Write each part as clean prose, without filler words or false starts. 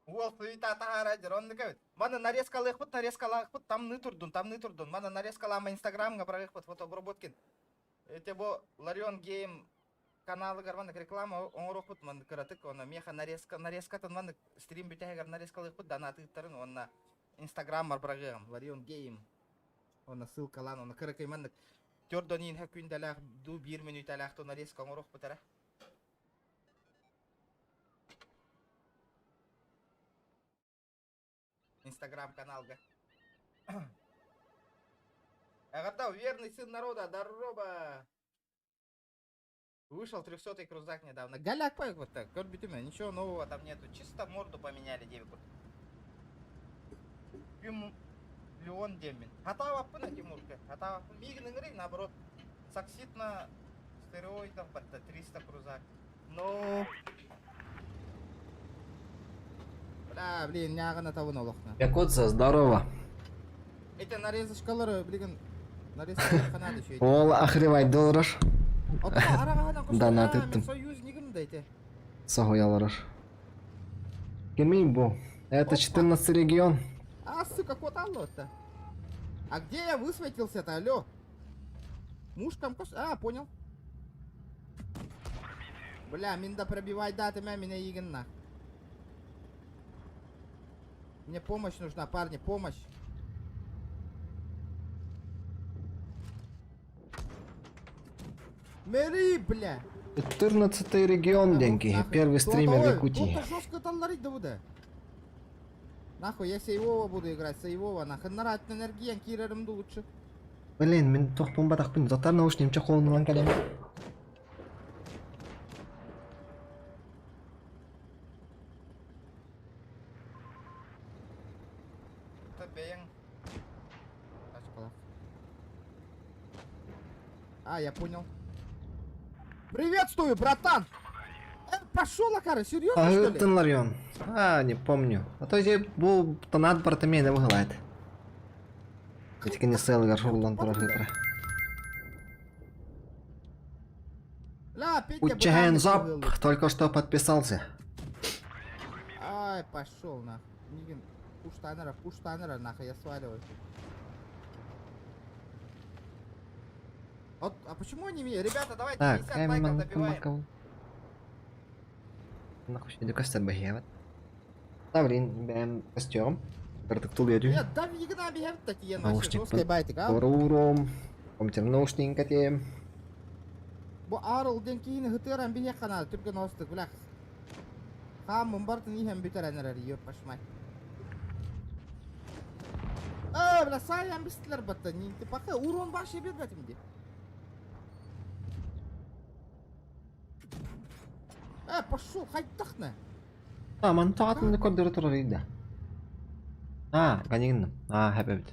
Уол суета таһаара дьэр оннук эбит. Маны нарезкалыахпыт, нарезкалаахпыт, тамныы турдун, тамныы турдун. Маны нарезкалаама инстаграмҥа быраҕыахпыт фотоброботкин. Эти бу Ларион Гейм каналыгар маннык реклама оҥоруохпут маннык кыратык онно миэхэ нарезка нарезкатын маннык стрим бүтэһигэр нарезкалыахпыт донатыыттарын уонна инстаграммар быраҕыаҕым Ларион Гейм уонна ссылкалаан уонна кыракый маннык төрдөн иинһэ күндэлээх дуу биир мүнүүтэлээх ту нарезка оҥоруохпут эрэ. Инстаграм каналга. Эҕэрдэ, верный сын народа, здорово! Вышел 300-й крузак недавно. Голяк вот так, көрбүтүм ничего нового там нету. Чисто морду поменяли девку. Леон демин. Хатаабаппын Тимурка. Хатаабаппын. Миигин ыҥырый, наоборот. Саксит на стероидах батта 300 крузак. Но... Бля, блин, нягана табын олохна. Якутса, здорово. Эти нарезочкалары, блин, нарезкалар надо еще. Ол охревай доллар. Донат ыттым. Союзникым да эти. Соһуйалар. Кимий бу? Это 14 регион. А, сука, кот алло-то. А где я высветился-то, алло? Мушкам кос... А, понял. Бля, мин да пробивай да, ты меня игн Мне помощь нужна, парни, помощь. Мэри, бля! 14 регион деньги. Первый стример Якутии. Кто-то жестко талларить да буда. Нахуй, я сейвово буду играть, сейвово, нахуй. Нарат энергиян кирерімді лучше. Блин, мин тохпун батахпын. Затар наушник чехолунан кэлэн. Это бэйэҥ А, я понял. Приветствую, братан! Э, пошел, Акара, серьезно, что ли? Ларион. А, не помню. А то я бу тонат бартамена выгылает. Итикини сыалыгар шуллан турар хытра. Ля, Петя, Уччаһэн зап, только что подписался. Ай, пошел нахуй. Мигин, пуштанера, пуштанера, нахуй, я сваливаю. Вот, а почему они меня? Ребята, давайте Так, 50 лайков добиваем. Нахуй şimdi göstermeye Таврин, бэм костюм. Кырдык тулуйду. Нет, да егна бихеп такие Наушник жесткой байтик, а? Урурум. Комтер наушник атем. Бу арыл ден кийин хытыран бихе канал түргөн остук булах. Хам мумбартын иһэн бүтэрэн эрэр ёп пашмай. Э, бля, сайан бистилер батта. Не пока урон вообще бербетим ди. Э, пошел, хайдахна. А, маны тоҕотун көрдөрө турар да. А, ганигинным. А, хэбэбит.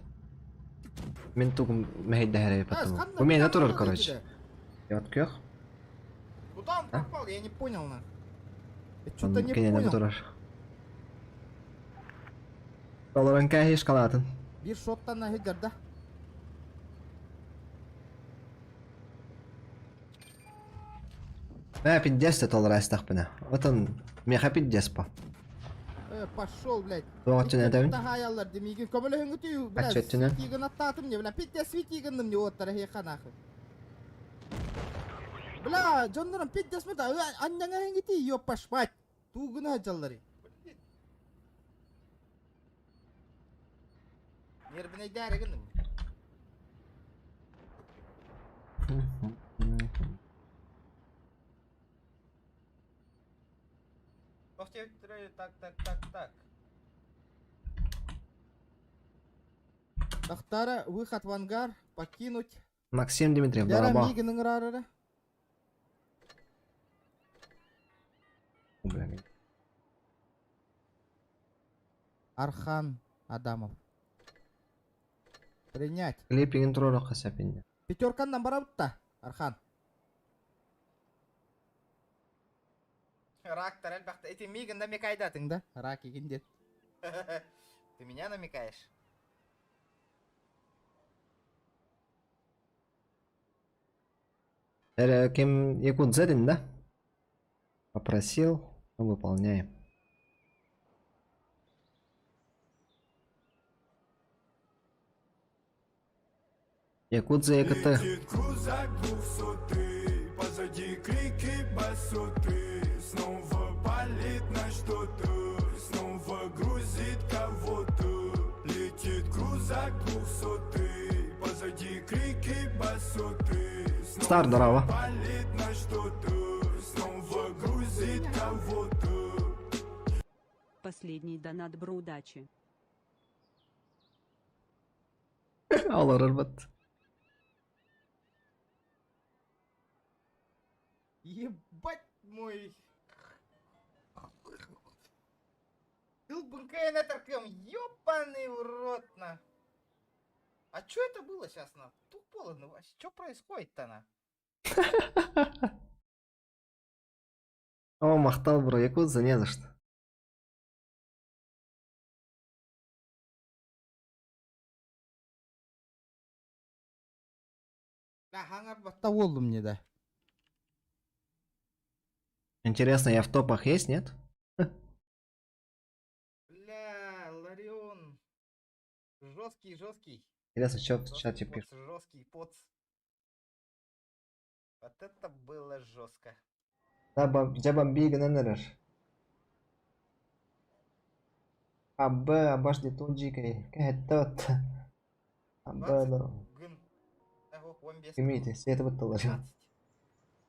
Мин тугум мэһэйдэһэрэй потом. У меня турар, короче. Я вот көх. Куда он пропал? Я не понял, на. Я что-то не Кинene понял. турар. Толорон кээһи шоколадын. Бир шоттан наһыдыр да. Мэ пиздец те толора эстахпына. Отон меха пиздец по. Э, пошел, блядь. Туох өттүнэн этэбин? Таһаайаллар димигин көмөлөһүҥүтүй, блядь. Ачча өттүнэн. Светигин аттаатым не, бля, пиздец светигинным не оттара хейха нахуй. Бля, дьоннорум пиздец мыта, анняҥа хингити, ёппаш мать. Туугуна дьаллары. Нервнэйдээри гынным. Так, так, так, так. Тахтара, выход в ангар, покинуть. Максим Дмитриев, Яра дороба. миигин ыҥыраарара. Бля, Архан Адамов. Принять. Клипигин туруорукка сөп инде. Пятерканнан барабыт Архан. Рактар элбэхтэ. Ити миигин намекайдатыҥ да? Рак игин диэн. Ты меня намекаешь? Эрэ ким Якудза да? Попросил, мы выполняем. Якутза ЯКТ. Летит крузак двухсотый, позади крики басоты. Снова палит на что-то, снова грузит кого-то. Летит крузак двухсотый, позади крики басоты. Стар, Снова здорово. палит на что-то, снова грузит кого-то. Последний донат бро удачи. Олорорбут. Ебать мой. Тыл таркем, ёбаный в рот на. А чё это было сейчас на? Тупо, ну что происходит-то на? О, махтал, бро, Якутза, не за что. Саҥарбат буоллум дии да. Интересно, я в топах есть, нет? Бля, Ларион. Жесткий, жесткий. Интересно, что в Жесткий чате поц, пишут? жесткий поц. Вот это было жестко. Да, дьэ бомби гынан эрэр. А, Б, обожди, тут дьикэй. Кэһэттэ А, Б, 20 да. гын. Ого, 15 Кимите, света быттылар. 15.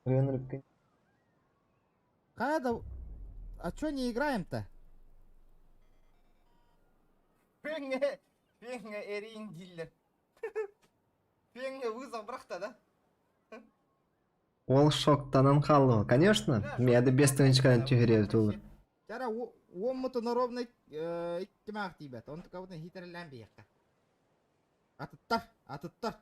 Район Когда... А чё не играем-то? Фенге, фенге эрин диллер. Фенге вызов бырахта, да? Ол шоктанан хаалла. Конечно, миэхэ биэс тыһыынчанан түһэрэр туолар. Чара уоммутун ровно икки тиийбэт. Онтукабытын хитэрэлээн биэриэххэ. Атыттар, атыттар.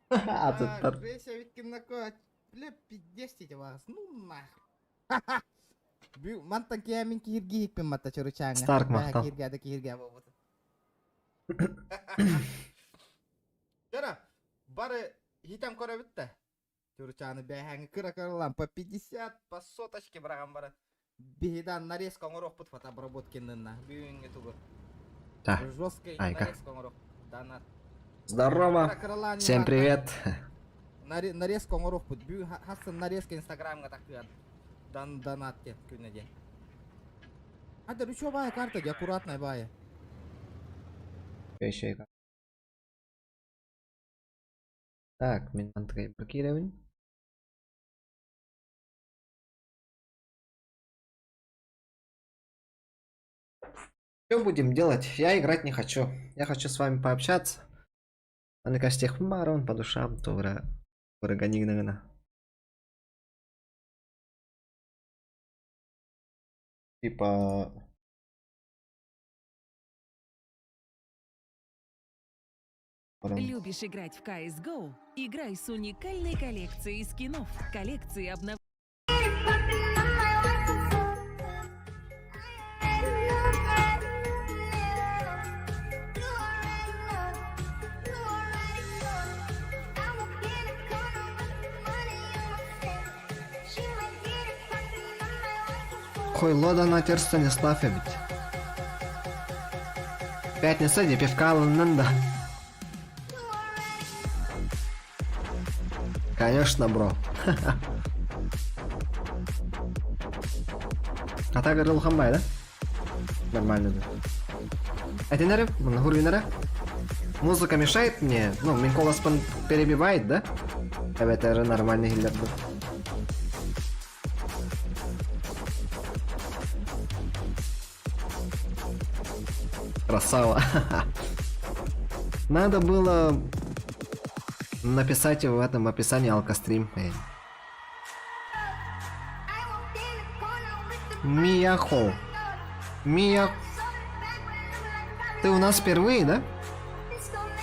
Атыттар. Агрессия ведь Бля, пиздец эти вас. Ну нахуй. Мантан киэмин киһиргиһикпин матта чуручааҥҥа. Старк махтал. Киһиргээ да киһиргээ буолбут. Чара, бары хитэн көрөбүт да. Чуручааны бэйэҥ кыра кыралаан по 50, по соточке быраҕан баран. Биһиги нарезка оҥоруохпут фотообработкиннына. Бүгүҥҥү тугу. Да. Жесткой Айка. нарезка оҥоруох. Донат. Здорово. Кыра кыралаан Всем привет. Нарезка оҥоруохпут. Бүгүн хассын нарезка инстаграмҥа тахсыан. Дан донат диэн күнэ диэн. А да еще бая карта, где аккуратная бая. Еще и Так, мин Андрей блокирован. Что будем делать? Я играть не хочу. Я хочу с вами пообщаться. А на костях барон по душам, то ура. Ура Типа... Барон. Любишь играть в CSGO? Играй с уникальной коллекцией скинов. Коллекции обнов... Хуйло донатер Станислав эбит. Пятница, где пивка да. Конечно, бро. А так хамбай, да? Нормально, да. Этиннэрэ, хуруйнара. Музыка мешает мне? Ну, мин куоласпын перебивает, да? Это нормальный хиллер был. Красава. Надо было написать в этом описании алкострим. Мияхо. Мия... Ты у нас впервые, да?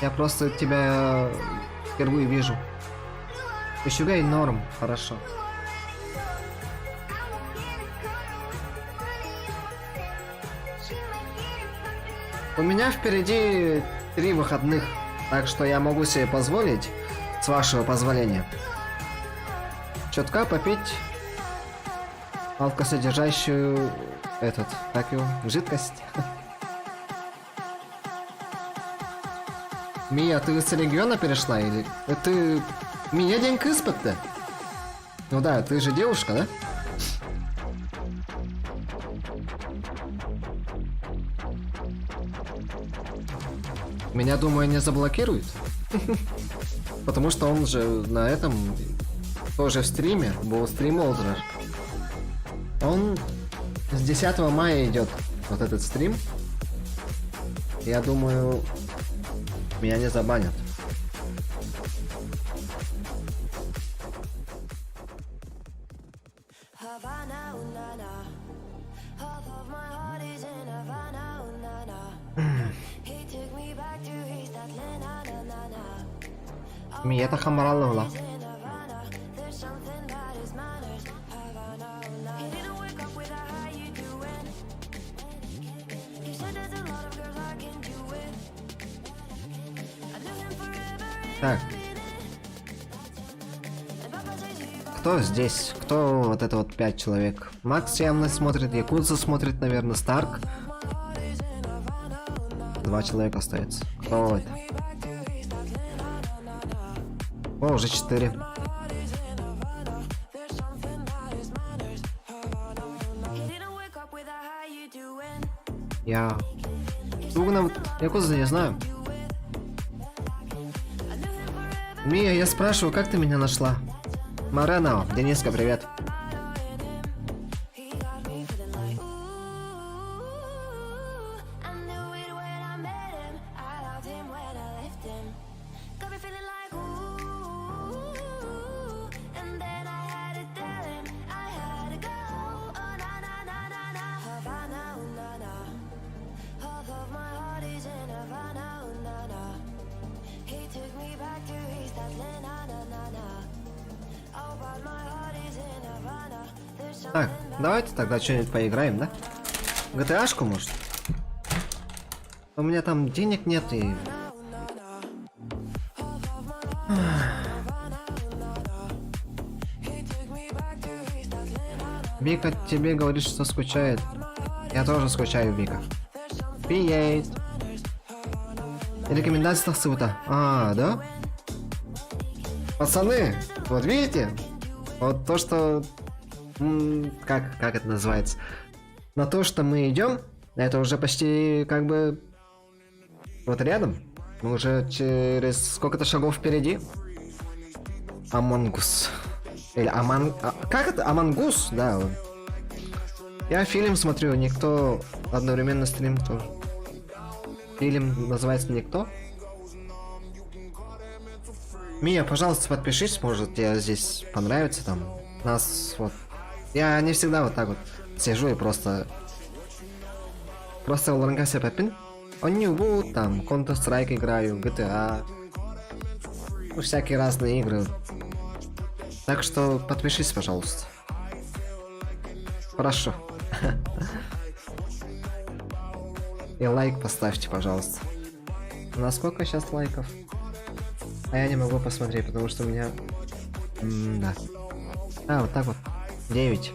Я просто тебя впервые вижу. Үчүгэй норм, хорошо. У меня впереди три выходных, так что я могу себе позволить, с вашего позволения, четко попить алкосодержащую этот, как его, жидкость. Мия, ты с региона перешла или... Ты... Мия день кыспытты? Ну да, ты же девушка, да? Меня, думаю, не заблокируют. Потому что он же на этом тоже в стриме, был стрим Олдер. Он с 10 мая идет вот этот стрим. Я думаю, меня не забанят. Миета Хамараловла. Так. Кто здесь? Кто вот это вот пять человек? Макс явно смотрит, Якудза смотрит, наверное, Старк. Два человека остается. Кто это? О, уже четыре. Я... Тугна, Якудза не знаю. Мия, я спрашиваю, как ты меня нашла? Марена, Дениска, привет. Так, давайте тогда что-нибудь поиграем, да? GTA-шку, может? У меня там денег нет и... Вика тебе говорит, что скучает. Я тоже скучаю, Вика. Привет. Рекомендация тахсыбыта. А, да? Пацаны, вот видите? Вот то, что... Как, как это называется? На то, что мы идем, это уже почти как бы вот рядом. Мы уже через сколько-то шагов впереди. Амонгус. Или Аман... А, как это? Амонгус? Да. Я фильм смотрю, никто одновременно стрим тоже. Фильм называется «Никто». Мия, пожалуйста, подпишись, может тебе здесь понравится там. Нас вот... Я не всегда вот так вот сижу и просто... Просто олорон кэпсээбэппин. Оонньуубун, там, Counter-Strike играю, GTA. Ну, всякие разные игры. Так что подпишись, пожалуйста. Прошу. И лайк поставьте, пожалуйста. На сколько сейчас лайков? А я не могу посмотреть, потому что у меня... М да. А, вот так вот. 9.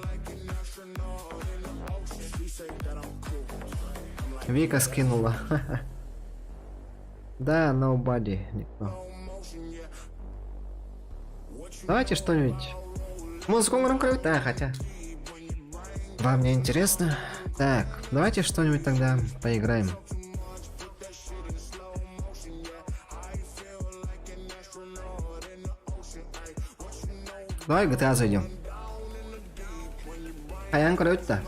Вика скинула. Да, nobody. Никто. Давайте что-нибудь. Музыку громко. Да, хотя. Вам не интересно? Так, давайте что-нибудь тогда поиграем. Давай GTA зайдем. Хайаан көрөбүт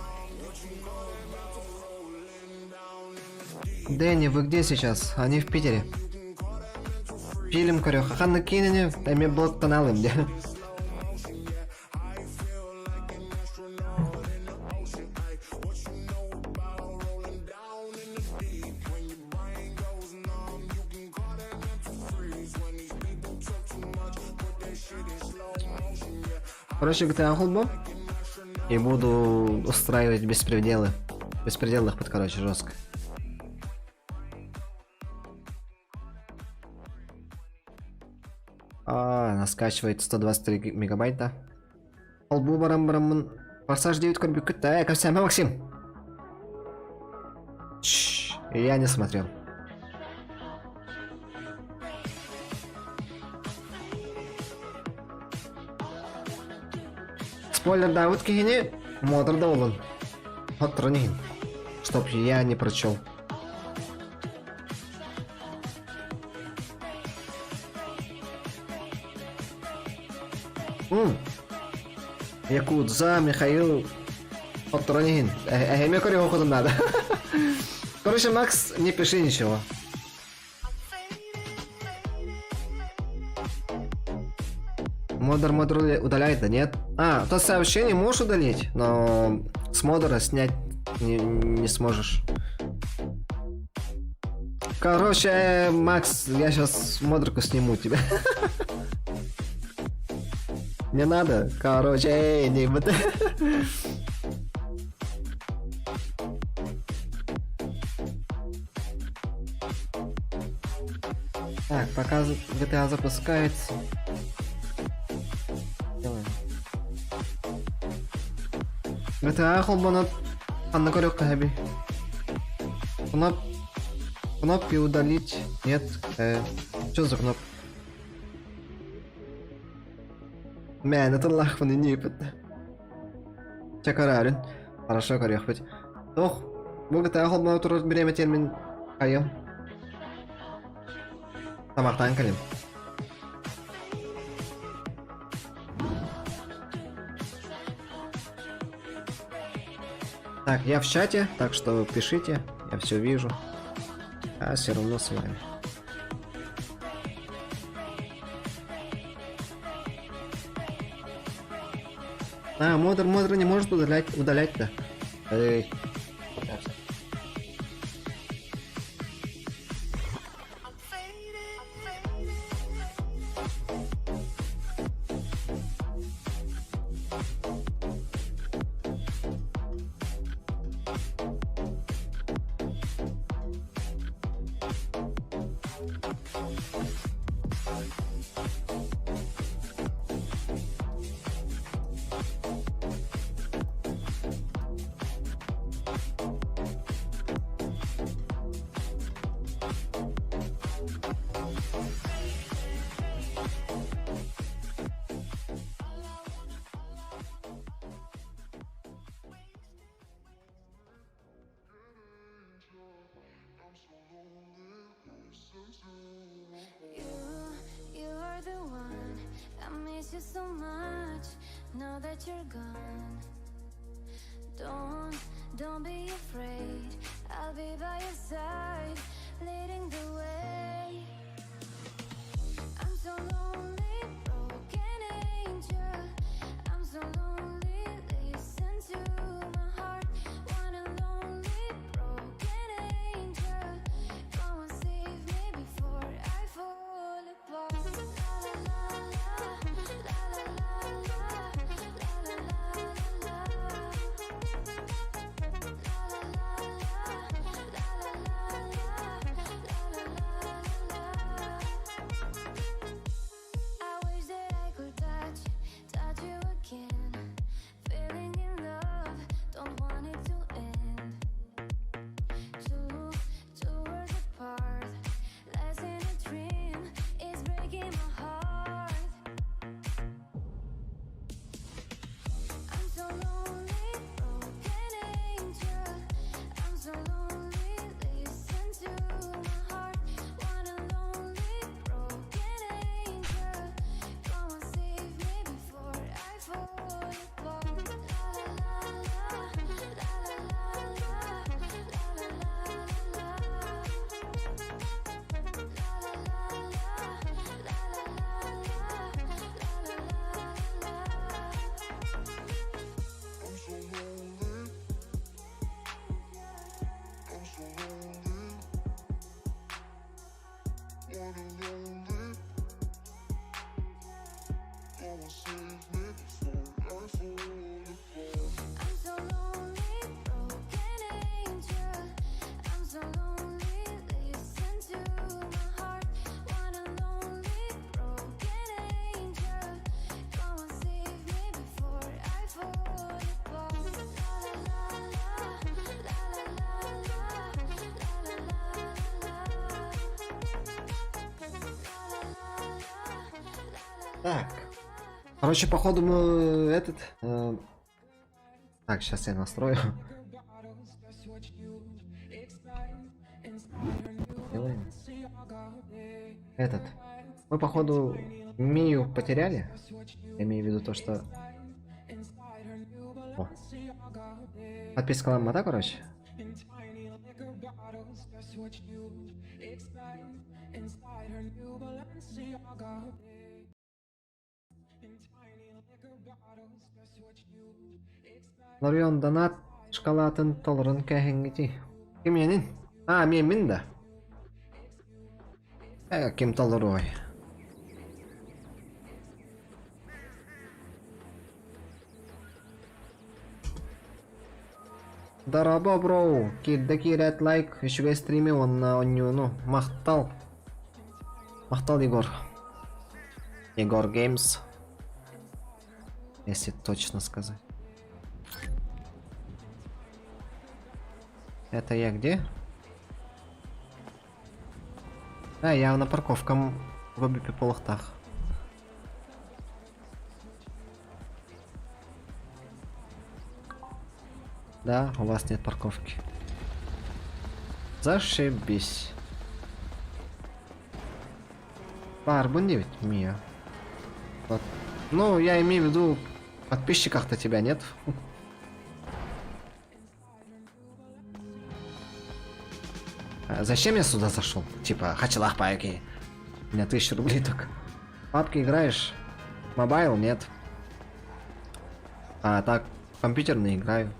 Дэнни, вы где сейчас? Они в Питере. Фильм көрө. Ханна киинэни эмиэ блоктаналым де. Короче, GTA холбо. И буду устраивать беспределы. Беспределых под, короче, жестко. А, она скачивает 123 мегабайта. Холбуу баран бараммын. Форсаж 9 көрбүккүт. Э, кэпсээмэ Максим. Чш, я не смотрел. Спойлердаабыт киһини модер да болун. Хотторон иһин. Чтоб я не прочел. М. Якудза Михаил хотторон иһин. Эһэме көрүөх хотун надо. Короче, Макс, не пиши ничего. Модер модер удаляет, да нет? А, то сообщение можешь удалить, но с модера снять не, не сможешь. Короче, Макс, я сейчас модерку сниму тебя. Не надо? Короче, не буду. Так, пока GTA запускается. Делаем. GTA холбонот ханна көрүөххэ хэби. Кноп... Кнопки удалить. Нет. Что за кнопка? Мэн, это лахпын инипет. Чэ көрөөрүн. Хорошо көрүөхпүт. Туох, бу GTA холбоно турар бириэмэтигэр мин хайыам. Тамахтаан кэлим. Так, я в чате, так что пишите, я все вижу. А все равно с вами. А, модер, модер не может удалять, удалять-то. Эй. Так. Короче, походу мы этот... Так, сейчас я настрою. Делаем. Этот. Мы, походу, Мию потеряли. Я имею в виду то, что... О. Подписка да, короче? Ларион донат шкалатын толорон кээһиҥҥитий. Кимиэнин? А, миэммин да. Э, ким толоруой? Дорообо, бро! Киирдэ киирээт лайк, үчүгэй стрими уонна оонньууну. Махтал! Махтал, Егор. Егор Геймс. Если точно сказать. Это я где? Да, я на парковкам в Полохтах. Да, у вас нет парковки. Зашибись. Барбун 9, Мия. Вот. Ну, я имею в виду, подписчиках-то тебя нет. А зачем я сюда зашел? Типа, хачалах пайки. У меня 1000 рублей только. Папки играешь? Mobile нет. А так, компьютерный играю.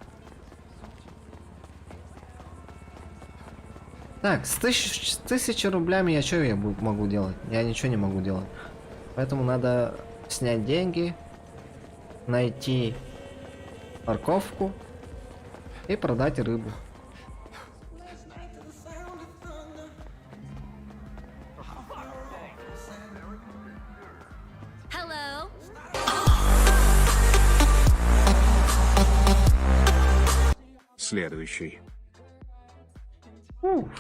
Так, с 1000 рублями я что я могу делать? Я ничего не могу делать. Поэтому надо снять деньги, найти парковку и продать рыбу. Hello. Следующий.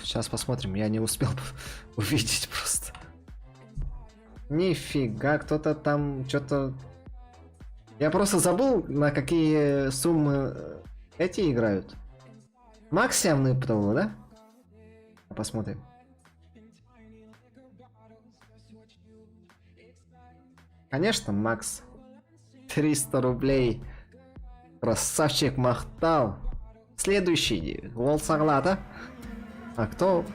Сейчас посмотрим, я не успел увидеть просто. Нифига, кто-то там что-то... Я просто забыл, на какие суммы эти играют. Максимум выпадало, да? Посмотрим. Конечно, Макс. 300 рублей. Красавчик махтал. Следующий. Уол саҕалаата. А кто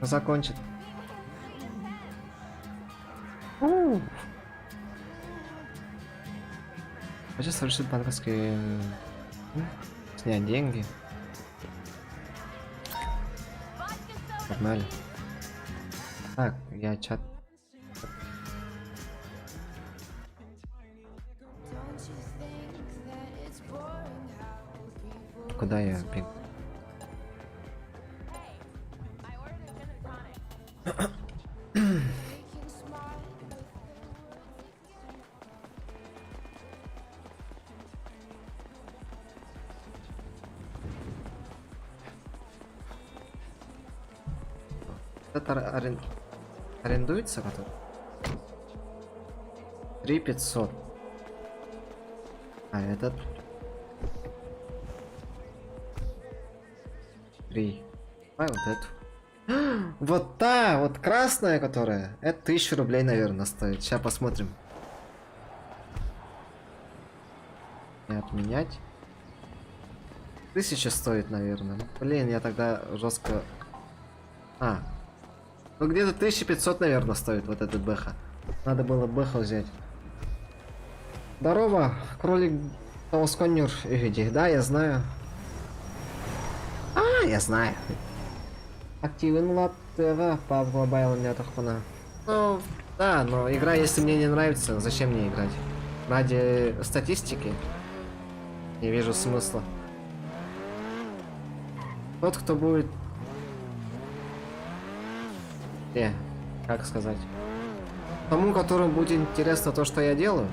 закончит? У. Хочу совершить банковский... Снять деньги. Погнали. Так, я чат. Куда я бегу? I ordered a gin and tonic. Это арендуется потом? 3500. А этот? Три. Давай вот эту. Вот та, вот красная, которая. Это 1000 рублей, наверное, стоит. Сейчас посмотрим. Не отменять. 1000 стоит, наверное. Блин, я тогда жестко... А. Ну где-то 1500, наверное, стоит вот этот бэха. Надо было бэха взять. Здорово, кролик Таусконюр. Да, я знаю. А, я знаю. Активен лап ТВ по Mobile не. Ну, да, но игра, если мне не нравится, зачем мне играть? Ради статистики? Не вижу смысла. Тот, кто будет... Как сказать? Тому, которому будет интересно то, что я делаю.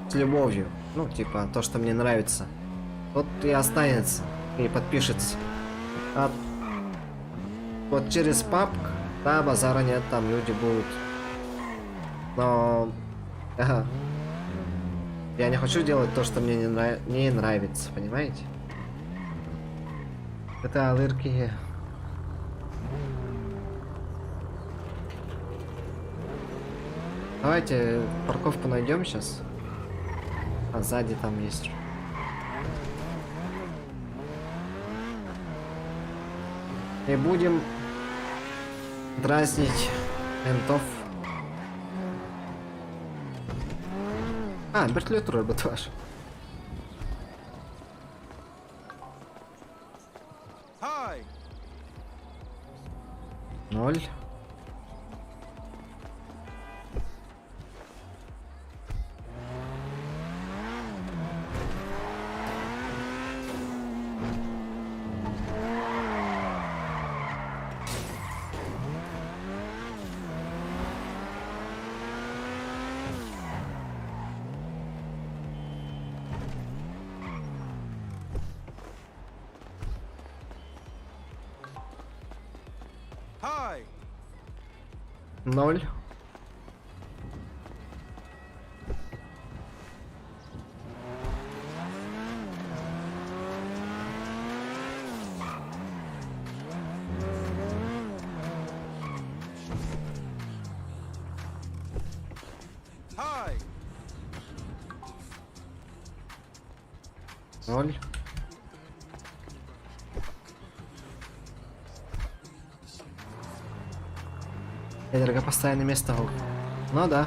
С любовью. Ну, типа, то, что мне нравится. Тот и останется. И подпишется. А вот через PUBG, да, базара нет, там люди будут. Но Ага. Я не хочу делать то, что мне не, нрав... не нравится, понимаете? Это алырки. Давайте парковку найдем сейчас. А сзади там есть. И будем дразнить ментов. А, вертолет робот ваш. Ноль. Ноль. Ноль. Эдерга постоянное место. Ну да.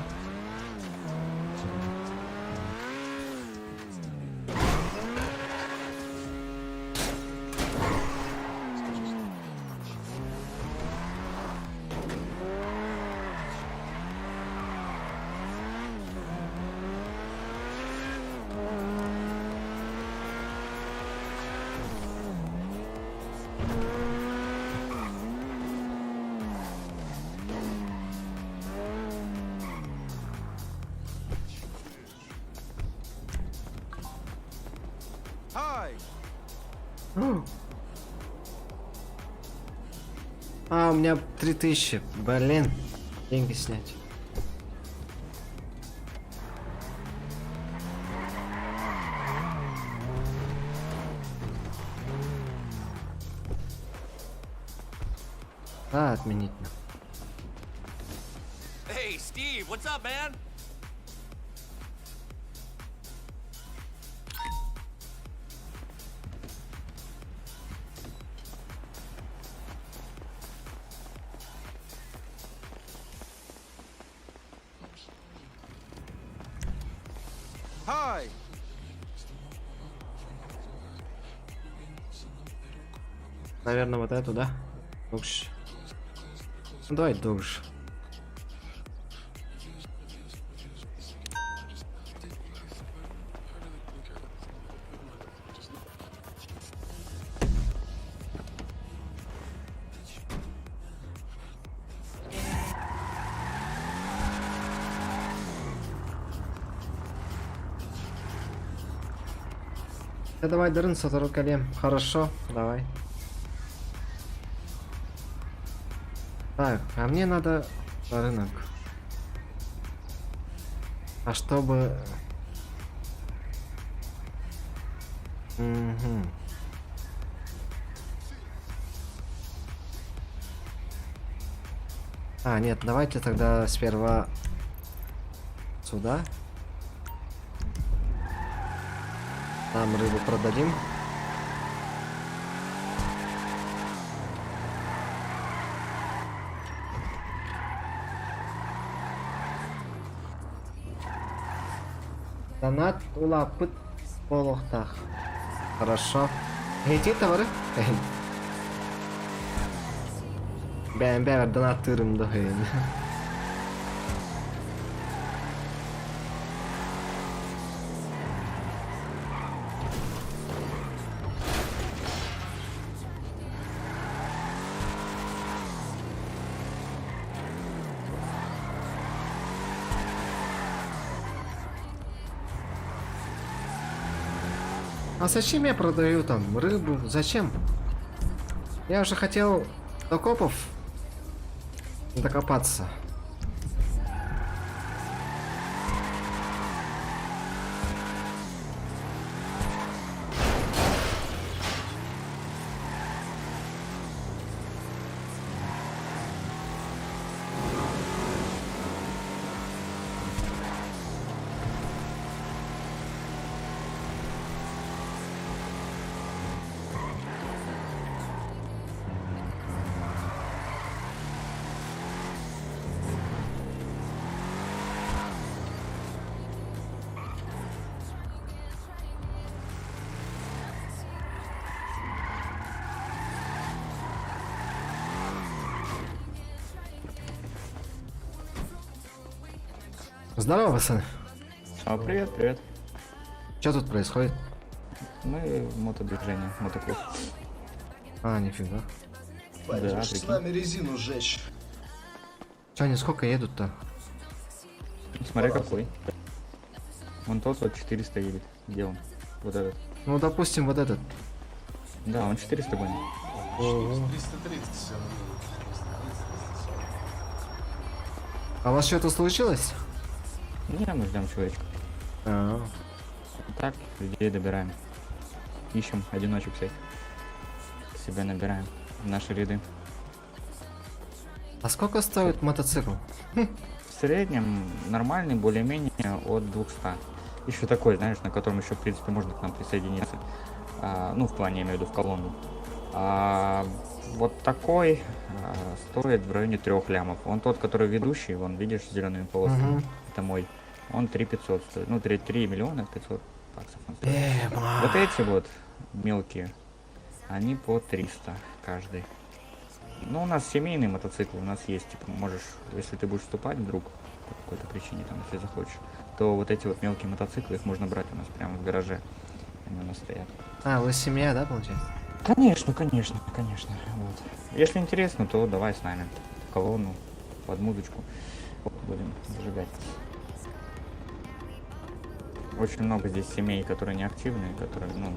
А, у меня 3000. Блин. Деньги снять. А, отменить. Hey, Steve, what's up, man? Hi. Наверное, вот эту, да? Душ. Ну, давай душ. Да давай, Дарын, сотору колем. Хорошо, давай. Так, а мне надо на рынок. А чтобы... Угу. А, нет, давайте тогда сперва сюда. Там рыбу продадим. Донат улааппыт буолуохтаах. Хорошо. Эти товары? Бэм бэвэр донаттыырым да А зачем я продаю там рыбу? Зачем? Я уже хотел до копов докопаться. Здорово, пацаны. А, привет, привет. Что тут происходит? Мы мотодвижение, мотоклуб. А, нифига. Да, с прикинь. нами резину сжечь. Че, они сколько едут-то? Смотри какой. Вон тот вот 400 едет. Где он? Вот этот. Ну, допустим, вот этот. Да, он 400 гонит. 330. он едет. 330, 340. А у вас что-то случилось? Не, мы ждем человечка. А, Так, людей добираем. Ищем одиночек всех. Себе набираем в наши ряды. а сколько стоит мотоцикл? В среднем нормальный, более-менее от 200. Еще такой, знаешь, на котором еще, в принципе, можно к нам присоединиться. А, ну, в плане, я имею в виду, в колонну. А, вот такой стоит в районе 3 лямов. Он тот, который ведущий, вон, видишь, с зелеными полосками. Мгм. Это мой. Он 3 500 стоит. Ну, 3, 3 миллиона 500 баксов он стоит. Э, Вот эти вот мелкие, они по 300 каждый. Ну, у нас семейный мотоцикл, у нас есть, типа, можешь, если ты будешь вступать вдруг, по какой-то причине, там, если захочешь, то вот эти вот мелкие мотоциклы, их можно брать у нас прямо в гараже. Они у нас стоят. А, вы семья, да, получается? Конечно, конечно, конечно. Вот. Если интересно, то давай с нами в колонну, под музычку. Вот, будем зажигать. Очень много здесь семей, которые не активные, которые, ну,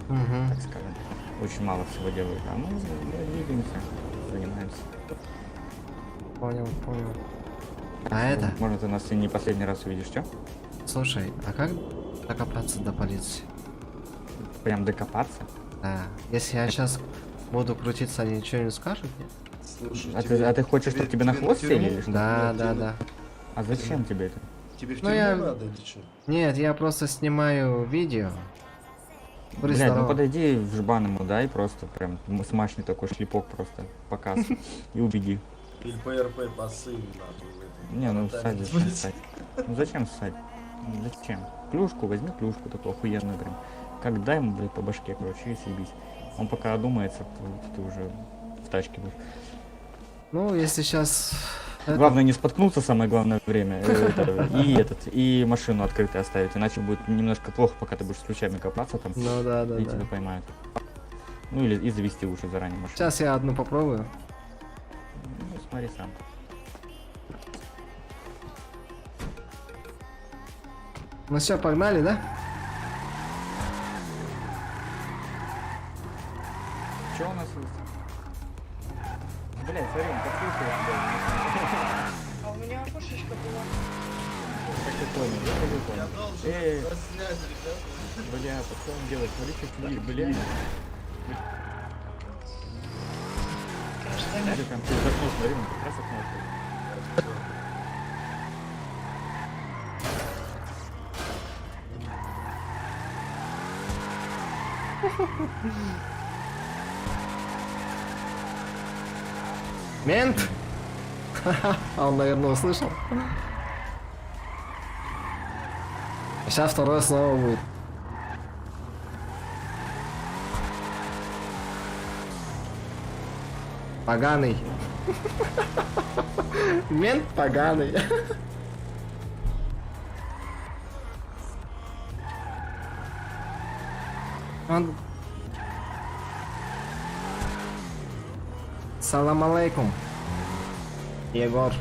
Угу. так скажем, очень мало всего делают. А мы двигаемся, занимаемся. Понял, понял. А это? Может, ты нас и не последний раз увидишь, что? Слушай, а как докопаться до полиции? Прям докопаться. Да. Если я сейчас буду крутиться, они ничего не скажут, нет? Слушай, А ты хочешь, чтобы тебе на хвост тюрьму? сели или что? Да, Нет, да, тебе да. А зачем тебе это? Тебе в Ну, тюрьму я- надо или что? Нет, я просто снимаю видео. Борис, Блядь, ну здорово. подойди в жбан ему дай просто прям смачный такой шлепок просто показ и убеги. Или ПРП посыль нахуй в этом. Не, ну Там ссать зачем блядь. ссать? Ну зачем ссать? Ну, зачем? Клюшку, возьми клюшку такую охуенную прям. Как дай ему, блядь, по башке, короче, и съебись. Он пока одумается, ты уже в тачке будешь. Ну, если сейчас... Главное не споткнуться, самое главное время. И этот, и машину открытой оставить, иначе будет немножко плохо, пока ты будешь с ключами копаться там, Ну да, да, и да. тебя поймают. Ну или и завести лучше заранее машину. Сейчас я одну попробую. Ну, смотри сам. Ну все, погнали, да? Че у нас есть? Блядь, смотри, он подслушивает тебя. А у меня кошечка была. Как ты понял, я как ты понял. Я должен Эй. раснять, ребята. Бля, что он делает? Смотри, что чудит, бля. Смотри, прям через окно, смотри, он как раз окно открыл. Мент! А он, наверное, услышал. Сейчас второе снова будет. Поганый. Мент поганый. Он... Салам алейкум. Егор.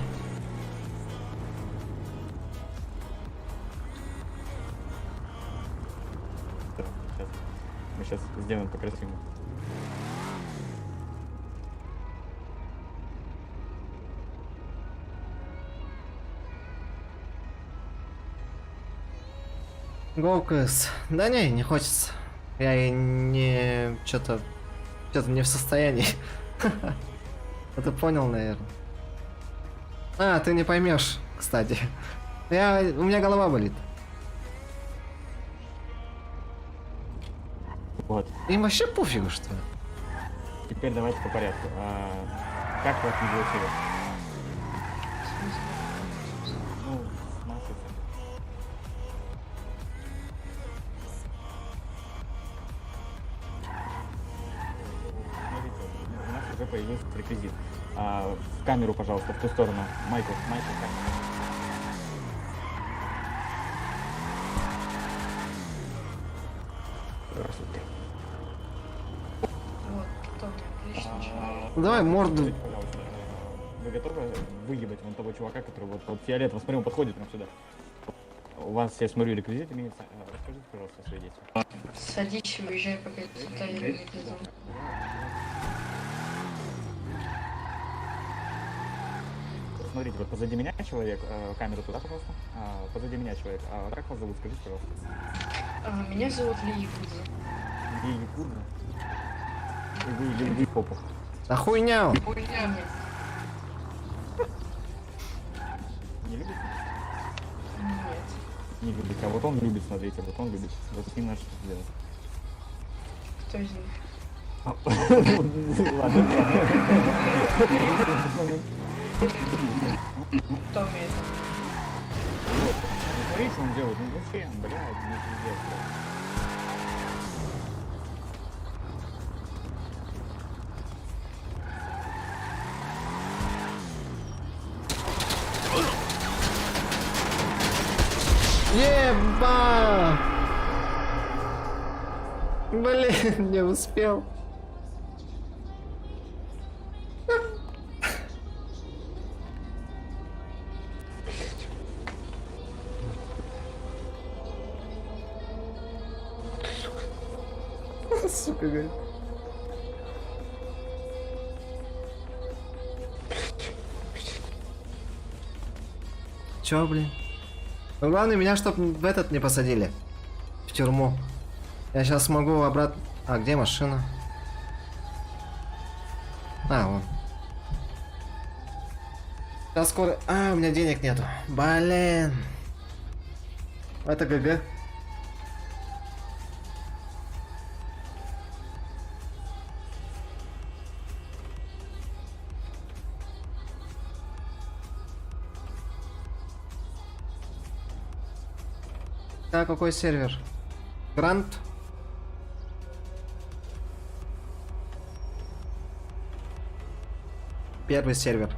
Сейчас. Мы сейчас сделаем по-красивому. Гоукс. Да не, не хочется. Я и не... Что-то... Что-то не в состоянии. Ну ты понял, наверное. А, ты не поймешь, кстати. У меня голова болит. Вот. Им вообще пофигу, что ли? Теперь давайте по порядку. А, как вас не заучили? Ну, с матрицей. Смотрите, у нас уже появился реквизит. А, в камеру, пожалуйста, в ту сторону. Майкл, Майкл, камеру. Ну давай морду. Скажите, пожалуйста, вы готовы выебать вон того чувака, который вот, вот фиолетово, смотри, он подходит прям сюда. У вас, я смотрю, реквизит имеется. Расскажите, пожалуйста, о своей действии. Садись и уезжай, пока я тебя не везу. Смотрите, вот позади меня человек, камеру туда, пожалуйста. А, позади меня человек. А, как вас зовут, скажите, пожалуйста. А, меня зовут Ли Якудза. Ли Якудза. И вы любите попу. Да хуйня он. Хуйня мне. Не любите? Нет. Не любите. А вот он любит, смотрите, вот он любит. Вот с ним надо что-то сделать. Кто из них? Ладно. Кто умеет? Ну, смотри, что он делает. Ну зачем, блядь, ну пиздец, блядь. Еба! Блин, не успел. Сука, говорит. Чё, блин? Ну, главное, меня чтоб в этот не посадили. В тюрьму. Я сейчас смогу обратно... А, где машина? А, вон. Сейчас скоро... А, у меня денег нету. Блин. Это GG. Так, какой сервер? Грант? Первый сервер.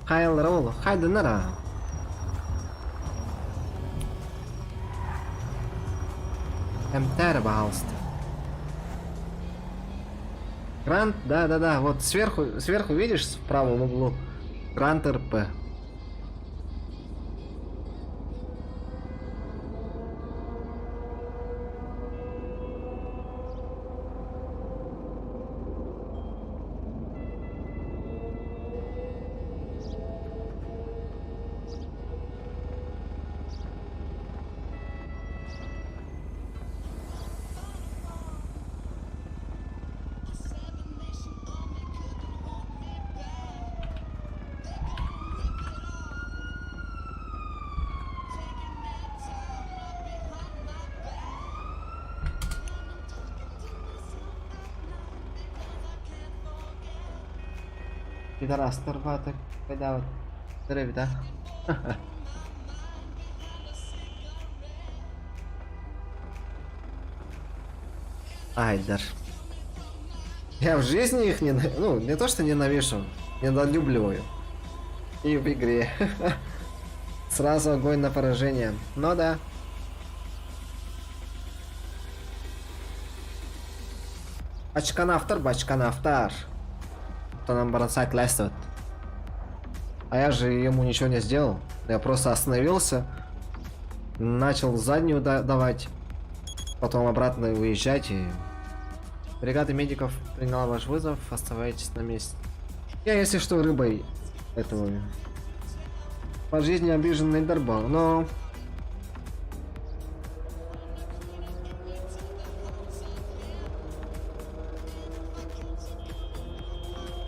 Хайл Ролл, хайда нара. МТР, пожалуйста. Грант, да-да-да, вот сверху, сверху видишь, в правом углу. Грант РП. Пидорас, рваток, когда вот да? Айдар. Я в жизни их не... Ну, не то что ненавижу, недолюбливаю. И в игре. Сразу огонь на поражение. Ну да. Бачканафтар, бачканафтар. То нам бросать лестовать. А я же ему ничего не сделал. Я просто остановился. Начал заднюю давать. Потом обратно выезжать и... Бригада медиков приняла ваш вызов. Оставайтесь на месте. Я, если что, рыбой этого... По жизни обиженный дарбал, но...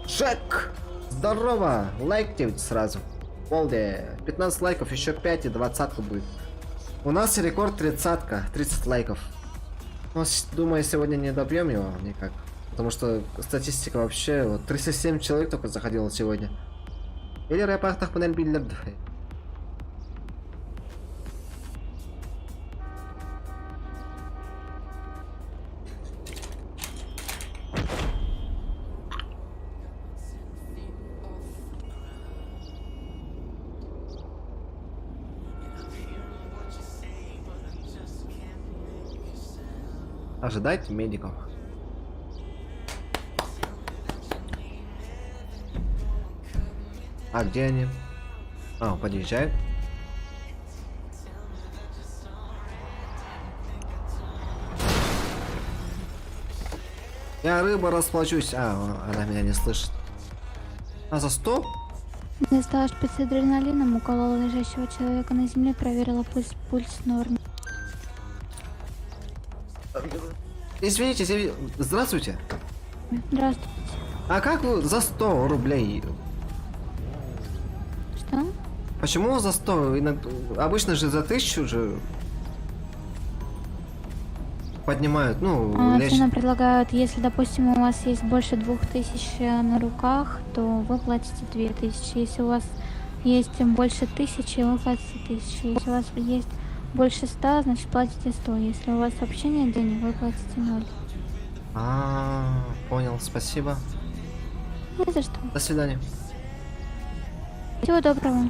Джек! Здорово! Лайкните сразу. Волде, 15 лайков, еще 5 и двадцатка будет. У нас рекорд тридцатка, 30 лайков. Но, думаю, сегодня не добьем его никак. Потому что статистика вообще, вот 307 человек только заходило сегодня. Или рэп панель биллер. Ожидайте медиков. А где они? А, подъезжают. Я рыба расплачусь. А, она меня не слышит. А за 100? Достала шприц с адреналином, уколола лежащего человека на земле, проверила пульс, пульс в норме. Извините, здравствуйте. Здравствуйте. А как вы за 100 рублей? Что? Почему за 100? Обычно же за 1000 же поднимают, ну, лечат. Цену предлагают, если, допустим, у вас есть больше 2000 на руках, то вы платите 2000. Если у вас есть больше 1000, вы платите 1000. Если у вас есть больше 100, значит платите 100. Если у вас вообще нет денег, вы платите 0. А, понял, спасибо. Не за что. До свидания. Всего доброго.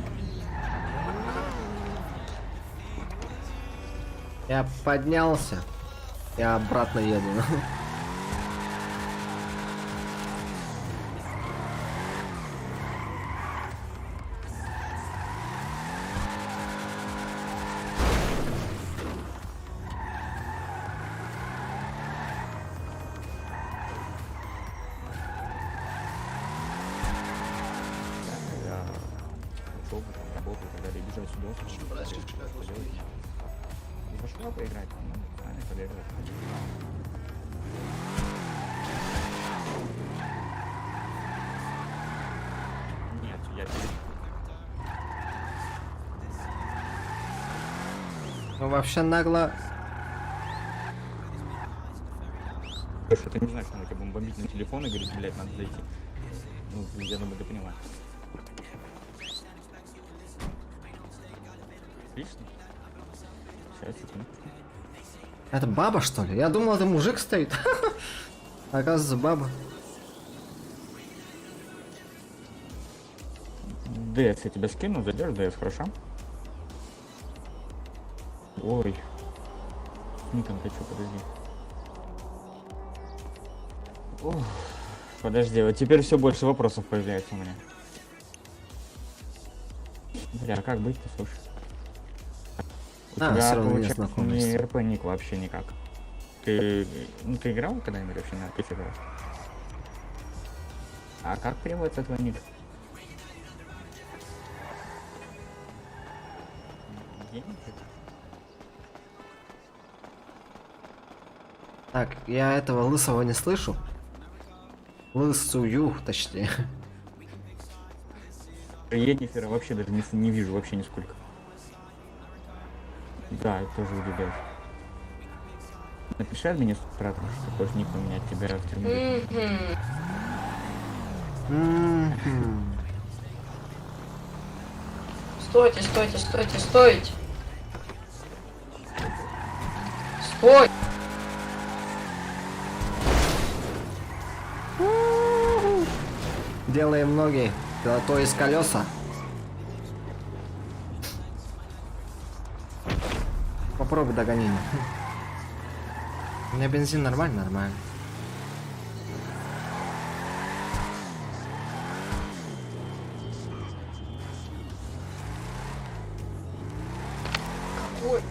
Я поднялся. Я обратно еду. Я учебу, там, работу и так далее, и бежать сюда, что делать? Не пошла поиграть, ну, с нами побегать. Нет, я Ну вообще нагло. Слушай, это не значит, что мы тебя будем бомбить на телефон и говорить, блядь, надо зайти. Ну, я думаю, ты понимаешь. Отлично. Сейчас, секунду. Это баба, что ли? Я думал, это мужик стоит. Оказывается, баба. ДС я тебя скину, зайдешь, ДС, хорошо? Ой. Никон, ты чё, подожди. Ох, подожди, вот теперь все больше вопросов появляется у меня. Бля, а как быть-то, слушай? У А, тебя, всё равно не получается, знакомлюсь. не РП ник вообще никак. Ты, ну, ты играл когда-нибудь вообще на PC играл? А как переводится твой ник? Так, я этого лысого не слышу. Лысую, точнее. Йеннифера вообще даже не вижу вообще нисколько. Да, это тоже удивляюсь. Напиши администратору, что хочешь ник поменять, тебя в тюрьму. Мгм. Мгм. Стойте, стойте, стойте, стойте! Стой! Делаем ноги, то есть колеса. Попробуй догони меня. У меня бензин нормально, нормально. Какой?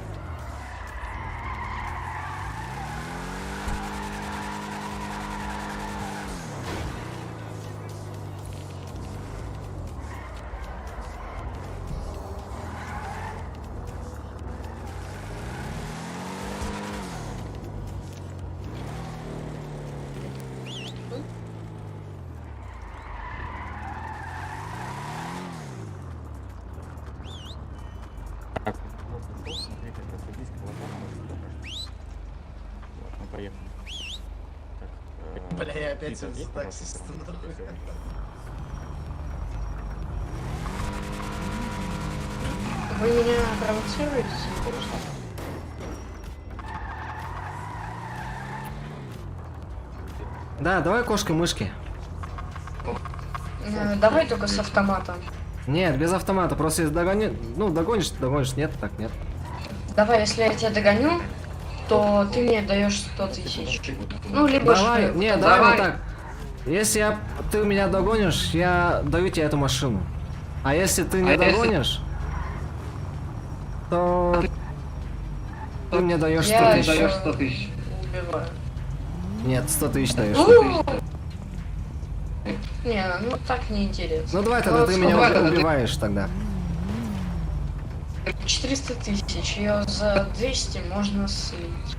Так, вот, ушел, смотри, как раз близко к лотону, может, покажешь. Вот, мы поехали. Так, Бля, я опять Питер, за отъедь, пожалуйста, таксистом, в сторону, нахуй. всё. Вы меня провоцируете или что? Да, давай кошки-мышки. Давай только с автоматом. Нет, без автомата, просто если догони... Ну, догонишь, догонишь, нет, так нет. Давай, если я тебя догоню, то ты мне даешь 100 тысяч. Ну, либо Давай, же... не, давай, вот так. Если я, ты меня догонишь, я даю тебе эту машину. А если ты не догонишь, то ты мне даешь 100 Я тысяч. ещё убиваю. Нет, 100 тысяч даешь. Ну, Не, ну так неинтересно. Ну давай тогда Ну, ты меня сколько? убиваешь тогда. 400 тысяч, ее за 200 можно слить.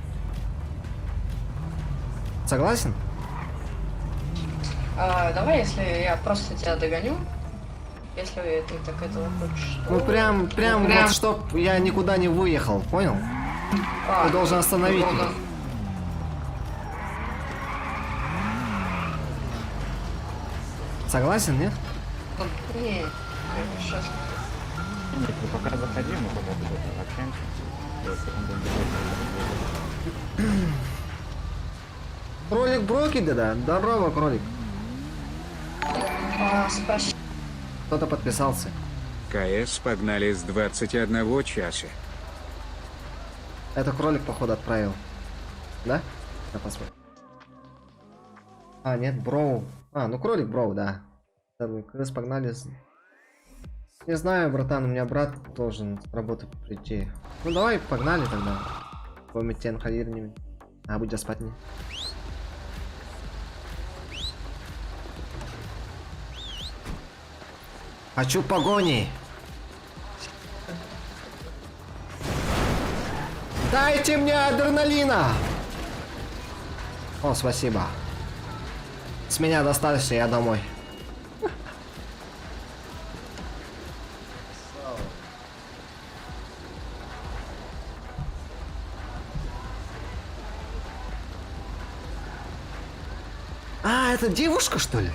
Согласен? А, давай, если я просто тебя догоню, если ты так этого хочешь. то- Ну прям, прям, прям. вот чтоб я никуда не выехал, понял? А, Ты должен остановить ну, меня. Согласен, нет? Не, сейчас. Нет, ты пока заходи, мы пока тут это, общаемся. Я секунду бежать. Кролик Броки, да? Здорово, кролик. А, спасибо. Кто-то подписался. КС погнали с 21 часа. Это кролик, походу, отправил. Да? Я посмотрю. А, нет, Броу. А, ну кролик Броу, да. Да, Крыс погнали. Не знаю, братан, у меня брат должен с работы прийти. Ну давай, погнали тогда. Помните, не. А, будь спать не. Хочу погони! Дайте мне адреналина! О, спасибо. С меня достаточно, я домой. А, это девушка, что ли?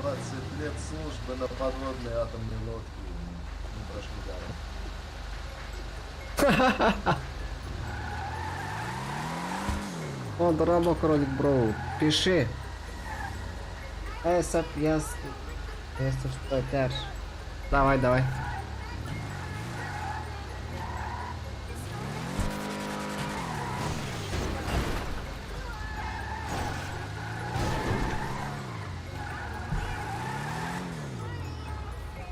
Двадцать лет службы на подводной атомной лодке не прошли даром. О, здорово, кролик Броу. Пиши. Эсап, яс... Если что, терш. Давай, давай.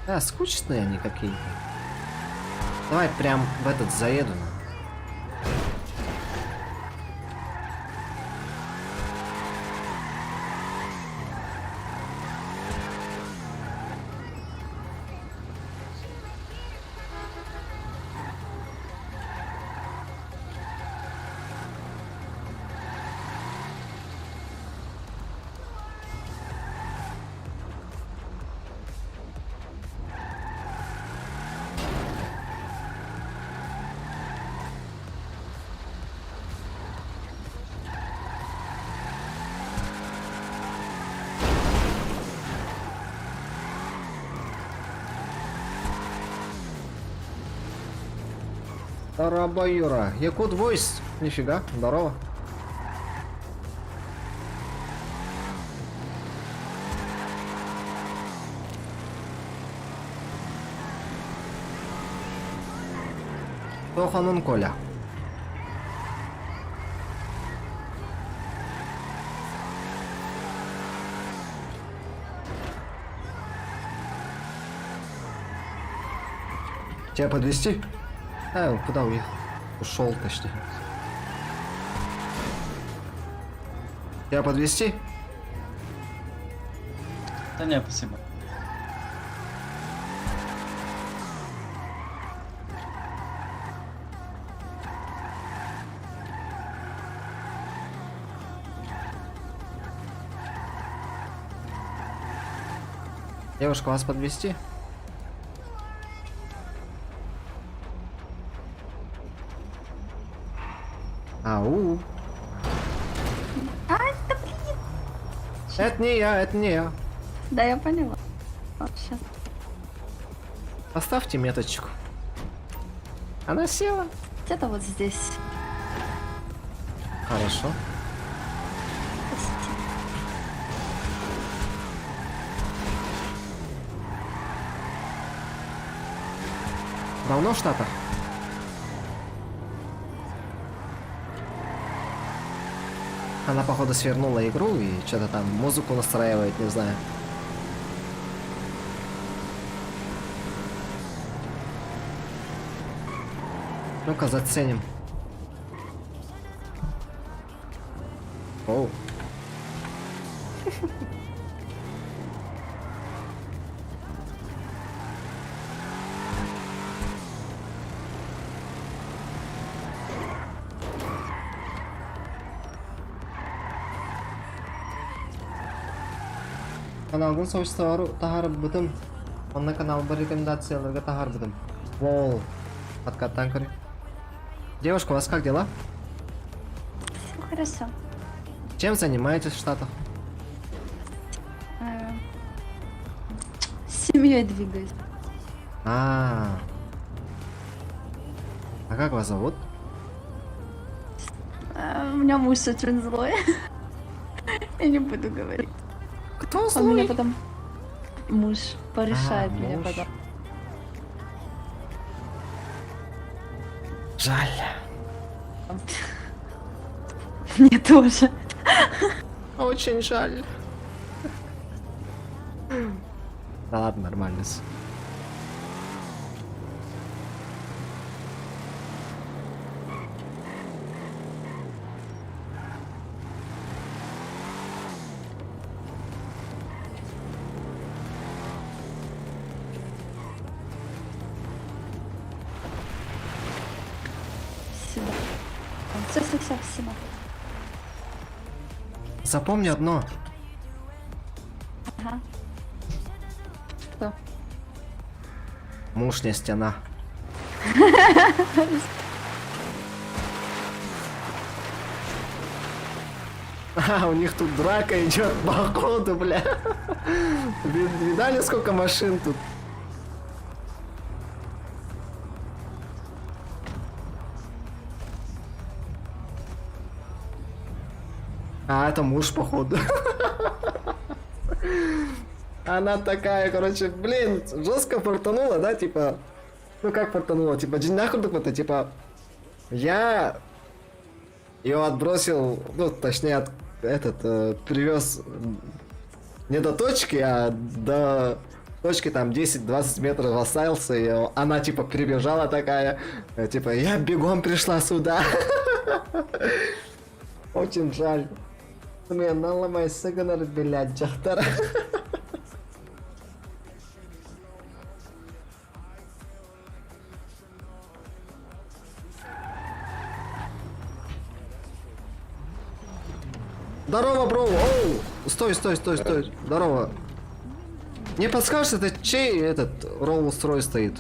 А, скучные они какие-то. Давай прям в этот заеду. Здорово, Юра. Якут Войс. Нифига, здорово. Тоханун Коля. Тебя подвести? А, он куда уехал? Ушел, точнее. Тебя подвести? Да не, спасибо. Девушка, вас подвести? Ау. А, да блин! Это не я, это не я. Да, я поняла. Сейчас. Поставьте меточку. Она села. Где-то вот здесь. Хорошо. Простите. Давно в Штатах? Она, походу, свернула игру и что-то там музыку настраивает, не знаю. Ну-ка, заценим. Оу. Каналгын сообществолару таһаарбытым. Онно каналбар рекомендацияларга таһаарбытым. Лол. Откаттан көрүй. Девушка, у вас как дела? Все хорошо. Чем занимаетесь в Штатах? Э, С семьей двигаюсь. А. А как вас зовут? Э, У меня муж очень злой. Я не буду говорить. Кто Он меня потом... Муж порешает А, меня муж. потом. Жаль. Мне тоже. Очень жаль. Да ладно, нормально. всё. Сюда. Все, все, все, спасибо. Запомни одно. Ага. Что? Муж не стена. А, у них тут драка идет походу, бля. Видали, сколько машин тут? А, это муж, походу. Она такая, короче, блин, жестко фартанула, да, типа. Ну как фартанула, типа, нахуй то типа, я ее отбросил, ну, точнее, от, этот, привез не до точки, а до точки там 10-20 метров остался, и она типа прибежала такая, типа, я бегом пришла сюда. Очень жаль. Мен наламай сыгынар, блядь, дьахтар. Здорово, бро! Оу! Стой, стой, стой, стой. Здорово. Не подскажешь, это чей этот Rolls-Royce стоит?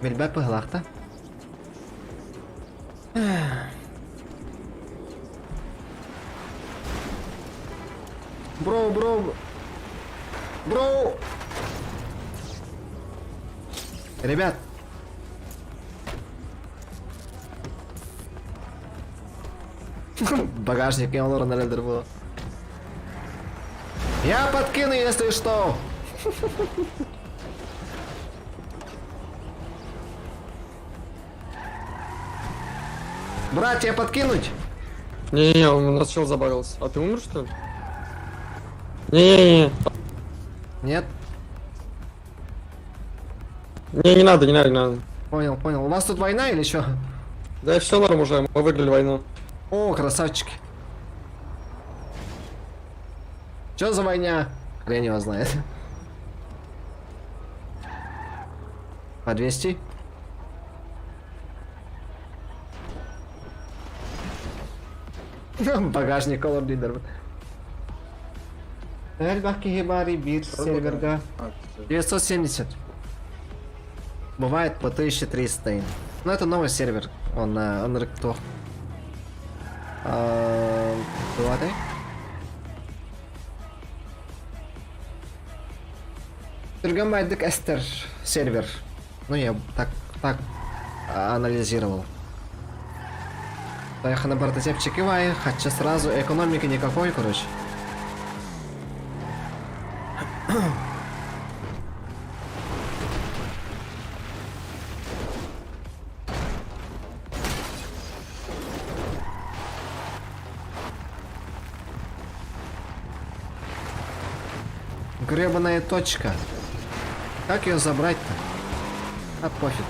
Билбэт быһылаахта. Бро, бро. Бро. Ребят. Багажник я было. Я подкину, если что. Брат, тебе подкинуть? Не-не-не, у нас чел забагался. А ты умер, что ли? Не-не-не. Нет? Не, не надо, не надо, не надо. Понял, понял. У вас тут война или что? Да все норм уже, мы выиграли войну. О, красавчики. Что за война? Хрен его знает. По 200? Багажник Color Leader. Эльбах кихибари бир серверга. 970. Бывает по 1300. Но это новый сервер. Он на Unreal. Бывает? Түргэн Эстер сервер. Ну, я так анализировал. Поехал на бортотепчик Ивай, хотя сразу экономики никакой, короче. Гребаная точка. Как ее забрать-то? А пофиг.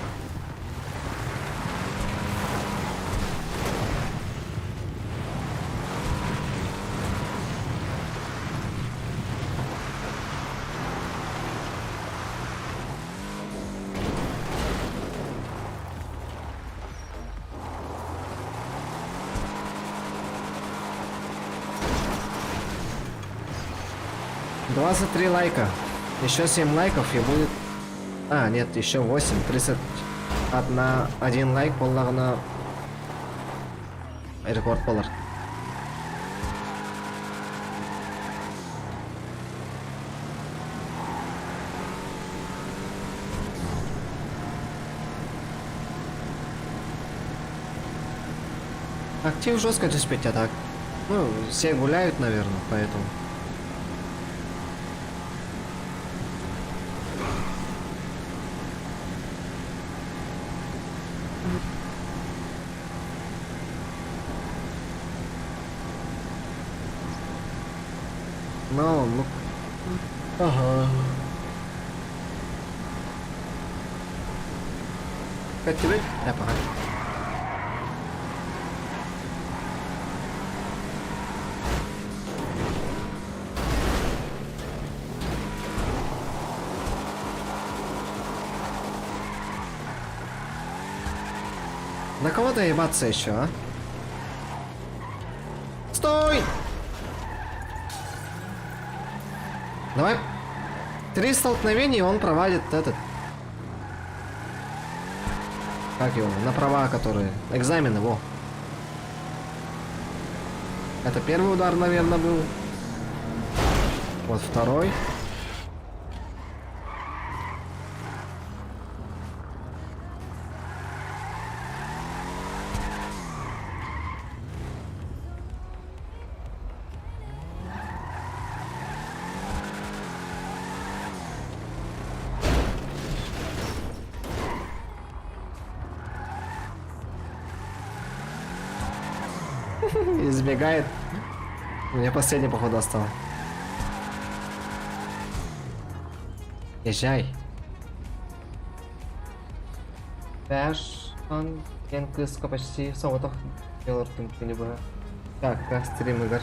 23 лайка. Еще 7 лайков и будет... А, нет, еще 8. 31 один лайк буоллаҕына рекорд буолар. Актив жестко түспэт а так. Ну, все гуляют, наверное, поэтому. Ну, ну. Ага. Көттүбүт? Э, пока. На кого доебаться еще, а? Стой! Давай. Три столкновения, и он провалит этот. Как его? На права, которые. Экзамены, во. Это первый удар, наверное, был. Вот второй. Избегает. У меня последний, походу, остал. Езжай. Дэш, он диэн кыыска почти соҕотох олордум күнү быһа. Так, как стримыгар.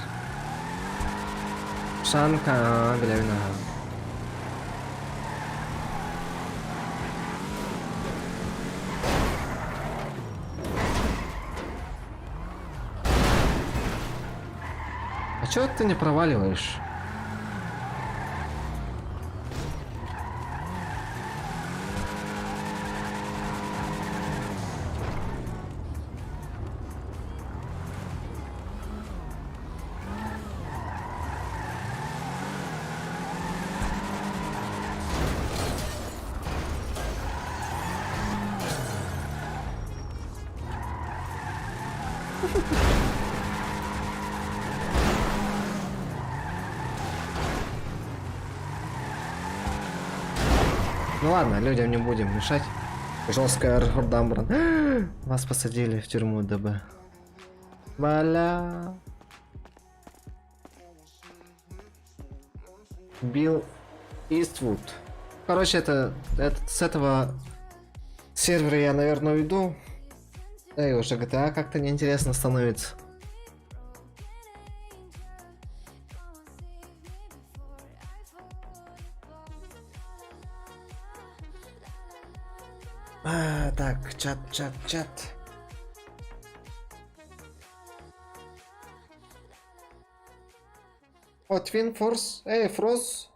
Шанка, билэбин аха. А чё ты не проваливаешь? Ну ладно, людям не будем мешать. Жесткая Дамбран. Вас посадили в тюрьму ДБ. Бля. Билл Иствуд. Короче, это с этого сервера я, наверное, уйду. Да и уже GTA как-то неинтересно становится. А, так, чат, чат, чат. О, Twin Force. Эй, Froze.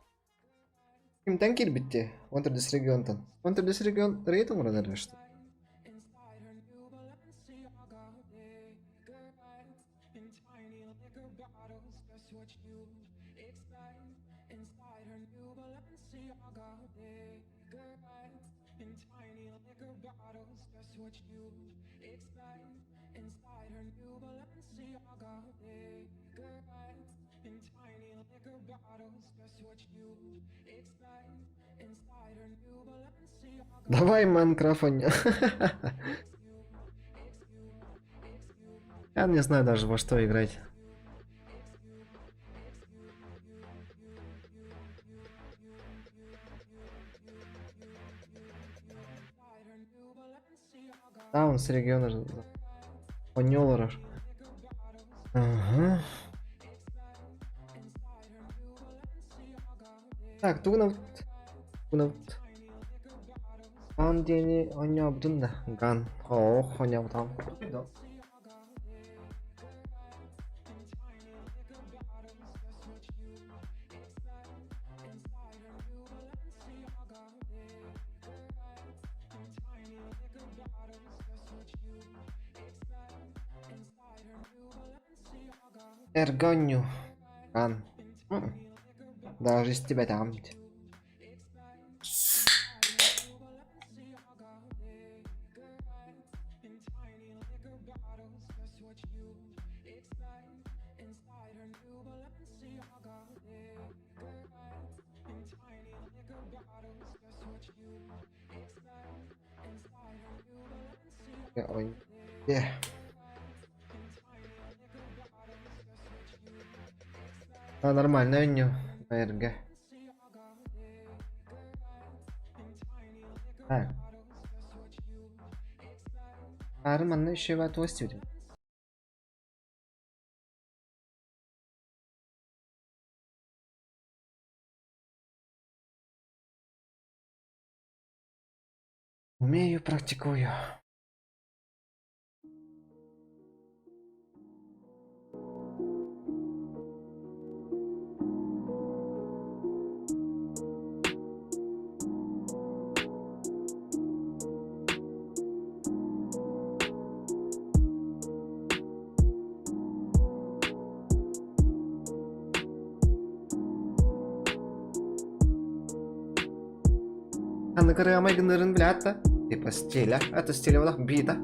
Кимтэн киирбит дии? 13 регионтан. 13 регион рейтинг наверное, что? Давай Майнкрафт. Я не знаю даже во что играть. Да, он с региона же. Онньуу олорор. Ага. Так, тугунабыт? Тугунабыт? Ган диэни оонньообутун да. Ган. Оох, оонньообутам. Эргонню. Ган. Даже из тебя там. Ой. А, нормально оонньуу. Эргэ. Так. Ары манна еще отвостить. Умею, практикую. Ханнык ырыамай гыннарын билээт да, типа стиля, это стиля буолах бита.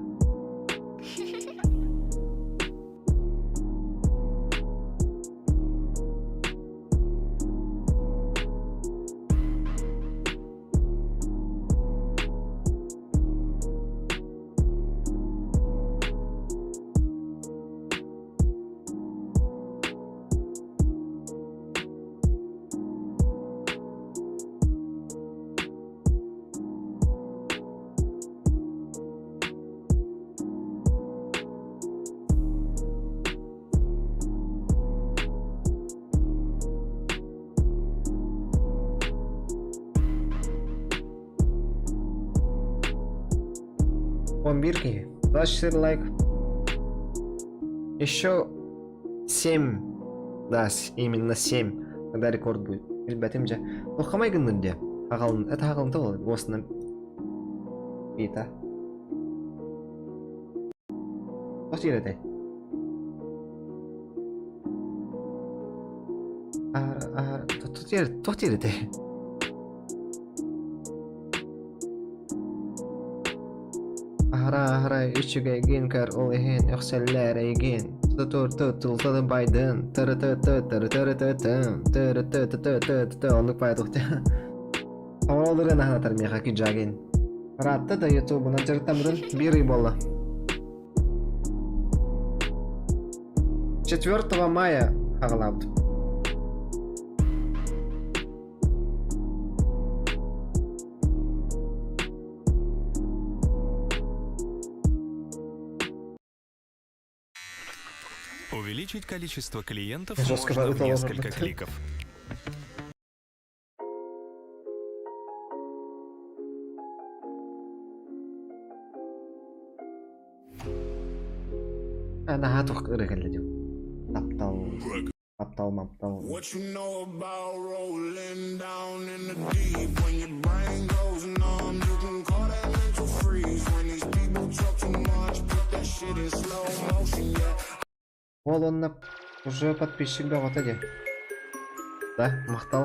Бомбирки. 24 лайк. Еще 7. Да, именно 7. Когда рекорд будет. Ребят, им же. Ну, хамай гыннын де. Ағалын. Это ағалын ол. Осыны. Бита. Тос еретэй. Тух тиэрэтэ. Аһара аһара үчүгэйгин көр ол иһин үхсэллэр эйигин Тутур тутултатын байдын тыры ты ты тыры тыры ты тын тыры ты ты ты ты ты оннук баайдык Оҕолорун аһатар миэхэ киджагин Ыраатта да ютубунан дьарыктаммытын биир ый буолла. 4 мая аҕалаабытым. Увеличить количество клиентов Жестко можно в валюта несколько ложит. кликов. Наһаа туох ырыа кэллэ дии. Таптал, таптал, маптал. What you know about rolling down in the deep? When your brain goes numb, you can call that mental freeze. When these people talk too much, put that shit in slow motion, yeah. Ол онно уже подписчик бөҕөтө дии. Да, махтал.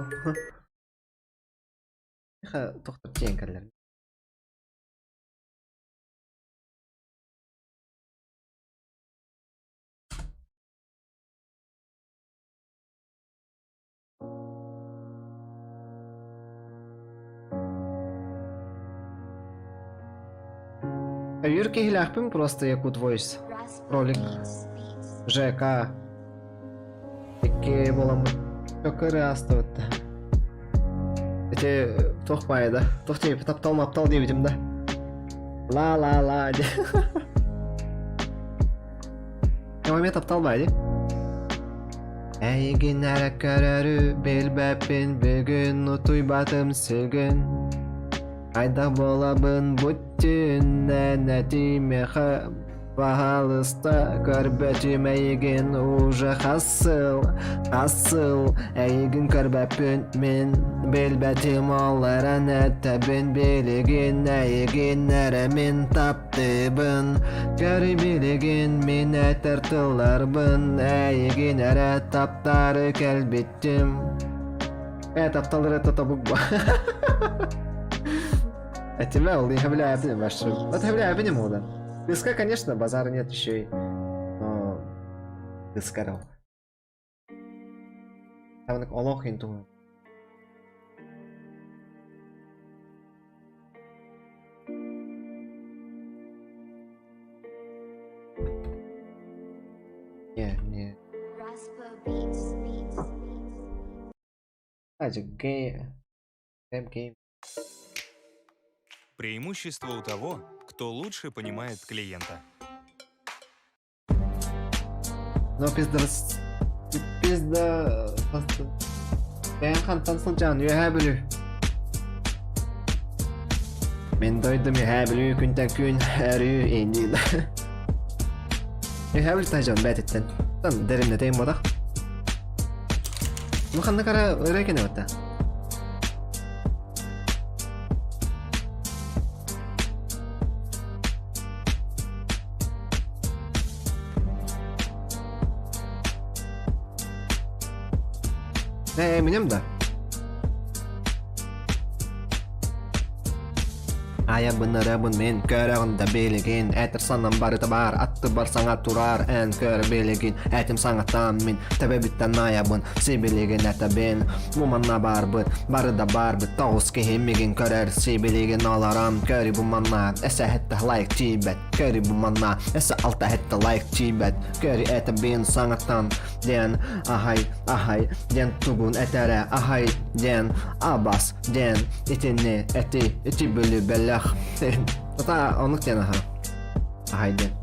Миха тохтор тиийэн кэллэр. Өйүүр киһилээхпин просто Якут Voice ролик ЖК икки буоламмыт чөкөрө астыбыт ити туох баайда туох диэбит таптал маптал диэбитим да. Ла-ла-ла Эмэ таптал баа дии. Эйигин эрэ көрөрү билбэппин бүгүн утуйбатым сүгүн. Хайдах буолабын бу түүннэн этимиэхэ Пожалуйста, көрбөтүм эйигин уже хас сыл, хас сыл эйигин көрбөппүн мин билбэтим ол эрэн этэбин билигин эйигин эрэ мин таптыыбын көр билигин мин этэр тылларбын эйигин эрэ таптаары кэлбиттим Э, таптал эрэ тобук бу. Этиме ол, я бля, Вот я бля, мода. Песка, конечно, базара нет еще и. Но... Пескарал. Там олох инту. Не, не. А, гейм. Гейм. Преимущество у того, кто лучше понимает клиента. Ну, пизда... Пизда... Бэйэҥ хантан сылдьаҕын Үөһээ Бүлүү. Мин дойдум Үөһээ Бүлүү күнтэн күн өрүү иннин. Үөһээ Бүлүүттэн дьон бээтиттэн. Дэриннэтейм бодах. Ну ханна кара ырыа кэнэ батта. Э, Eminem да. Айабын ырабын мен көрөҕүн да билигин Этэр санам барыта баар аттыбар саҥа турар эн көр билигин Этим саҥатан мин төбөбүттэн айабын сибилигин этэбин Бу манна баарбыт бары да баарбыт тоҕус киһи мигин көрөр сибилигин олорон көрү бу манна эсэ эһэтте лайк тиийбэт көрү бу манна эсэ алта эһэтте лайк тиийбэт көрү этэбин саҥаттан диэн аһай аһай диэн тугун этэрэ аһай диэн абас диэн итини эти ити бүлү бэлэх Ата оннук диэн аха аһай диэн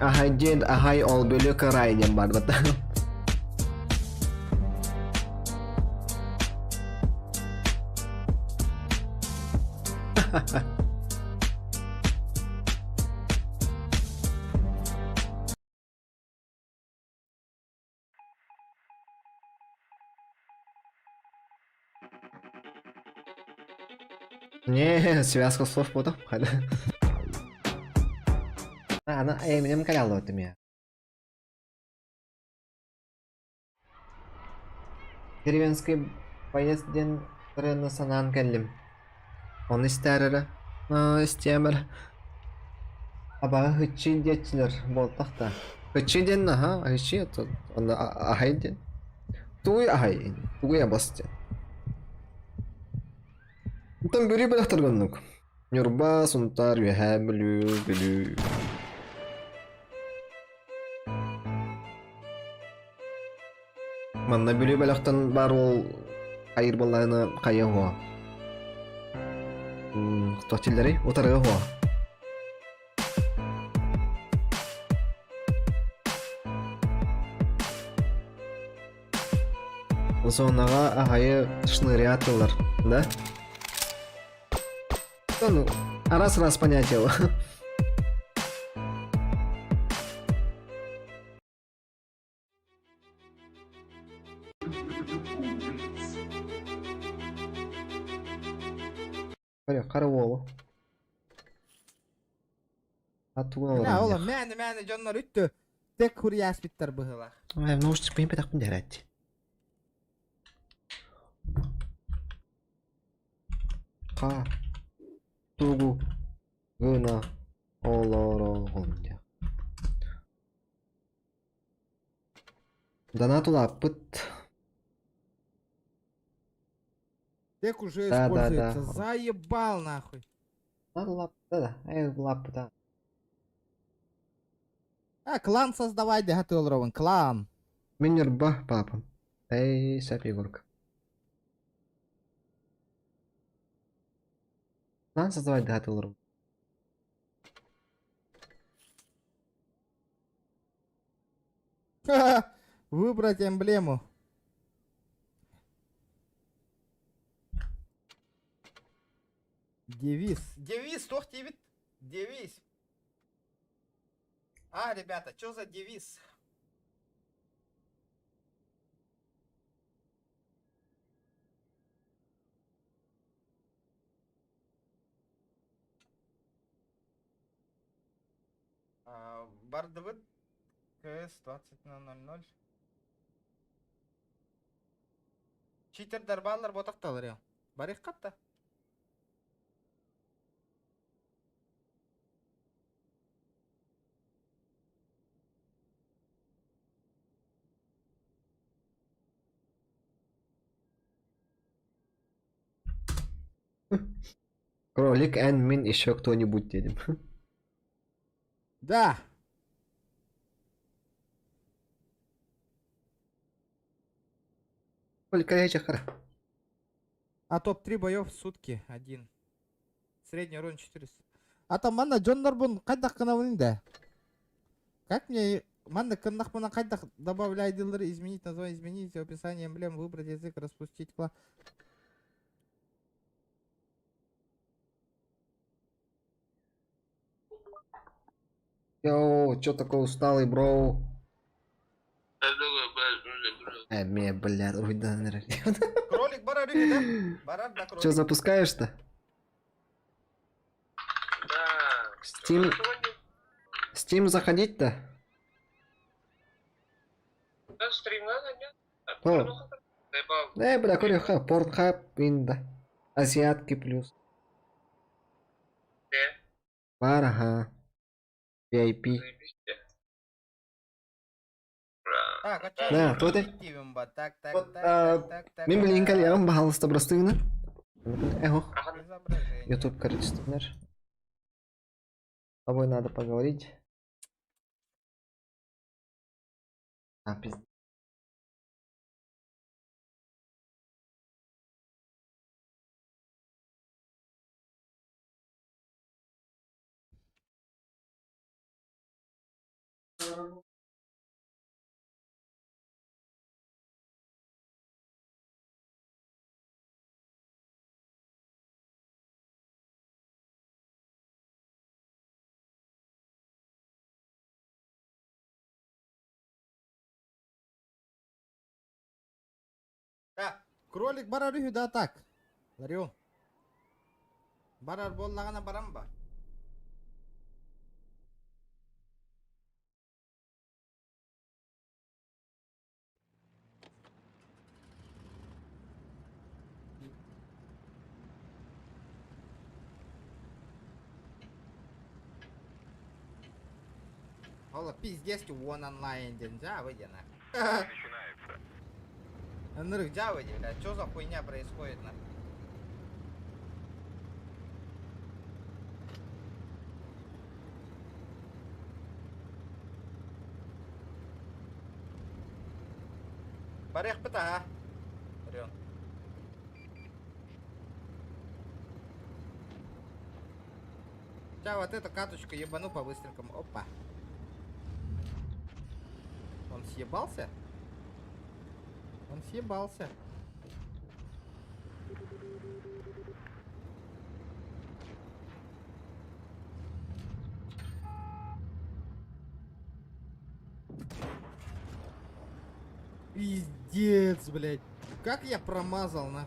аһай диэн аһай ол бүлү кырай диэн барбыт Не, связка слов потом. Ана Eminem калялы я. Деревенский поезд диэн ырыаны санаан кэллим. Ону истээр эрэ, истиэм эрэ. Абаҕа һыччыы диэччилэр буолтах да. Һыччыы диэн наһаа һыччыы онно аһай диэн. Тугуй аһай, тугуй абас диэн. Оттон Бүлүү бөлөхтөргө оннук. Ньурба, Сунтаар, Үөһээ Бүлүү, Бүлүү. Манна Бүлүү бөлөхтөн баар уол хайыр буоллаҕына хайа уһуо. Туох дииллэрий? Утарыга уһуо. Зонаҕа аһайы шныря атылар, да? Ну, раз-раз понятие. Хара уолу. Мэ ола мээнэ мээнэ дьоннор үттү тек хуруйааспыттар быһыылаах. Ай, наушник пин петахпын дэрэтти. Ха тугу гына олороҕун диэх. Донат улааппыт. Тек уже Да, да, да. используется. Заебал нахуй. Улааппыта да. Ай, улааппыта. А, клан создавай, дэһэ олоробун, клан. Мин Ньурба папам. Эй, сөп Егорка. План создавать даталар. Выбрать эмблему. Девиз. Девиз, туох диэбит? Девиз. А, ребята, что за девиз? Бардыбыт КС 20.00. Читердер бааллар ботахталар Барих хатта. Кролик, эн, мин, еще кто-нибудь дедим. Да. Кролик, я А топ-3 боев в сутки один. Средний урон 400. А там манна дьоннорбун хайдах гынабын да. Как мне манна гыннахпына хайдах добавляй дилеры, изменить название, изменить описание эмблем, выбрать язык, распустить клан. Йоу, чё такой усталый, бро? Э, бля, уруйдан Кролик барар да? Барар да кролик. Чё, запускаешь-то? Да. Steam... Steam заходить-то? Да, стрим надо, нет? О. Э, бля, көрүөххэ, Pornhub инда. Азиатки плюс. Бар, ага. VIP. Так, Да, кто ты? Так, так, так, так, так. Мин билигин кэлиэҕим, баһаалыста бырастыы Эхо. YouTube, короче, знаешь. С тобой надо поговорить. А, пиздец. Да, кролик барар үһү да так. Ларион. Барар буоллаҕына баран ба. Ола пиздец one онлайн диэн дьэ выйди на. Ынырык дьэ выйди, бля, что за хуйня происходит на? Барыахпыт аха. Орион. Сейчас вот эту каточку ебану по-быстренькому. Опа. Он съебался? Он съебался. Пиздец, блядь. Как я промазал, на.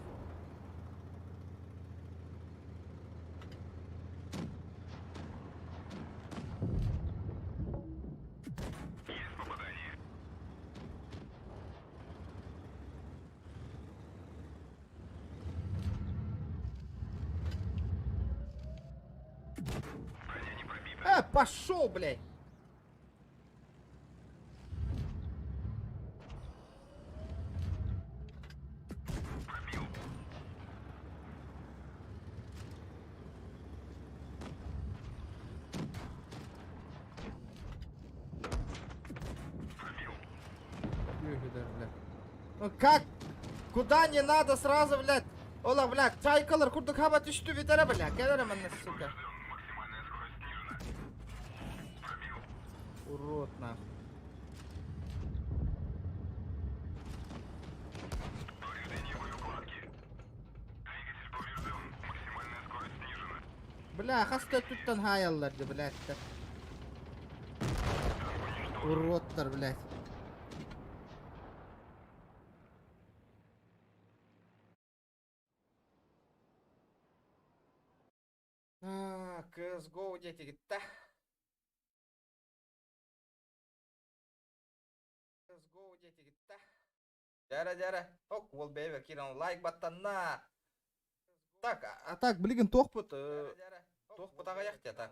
Э, пошел, блядь! Ну как? Куда не надо сразу, блядь? Ола, бля, чайкалар курдук хаба түстү бүтэрэ, бля. Кэлэрэ манна, сука. Урод, нахуй. Бля, хас да өттүттэн хаайаллар дии, блядь. Уродтар, блядь. А, CSGO диэтигит да. CSGO диэтигит да. Дьара, дьара. Ок, уол бэйбэр киирэн лайк баттанна. Так, а так, билигин туохпут, туохпут аҕыйах дии, так.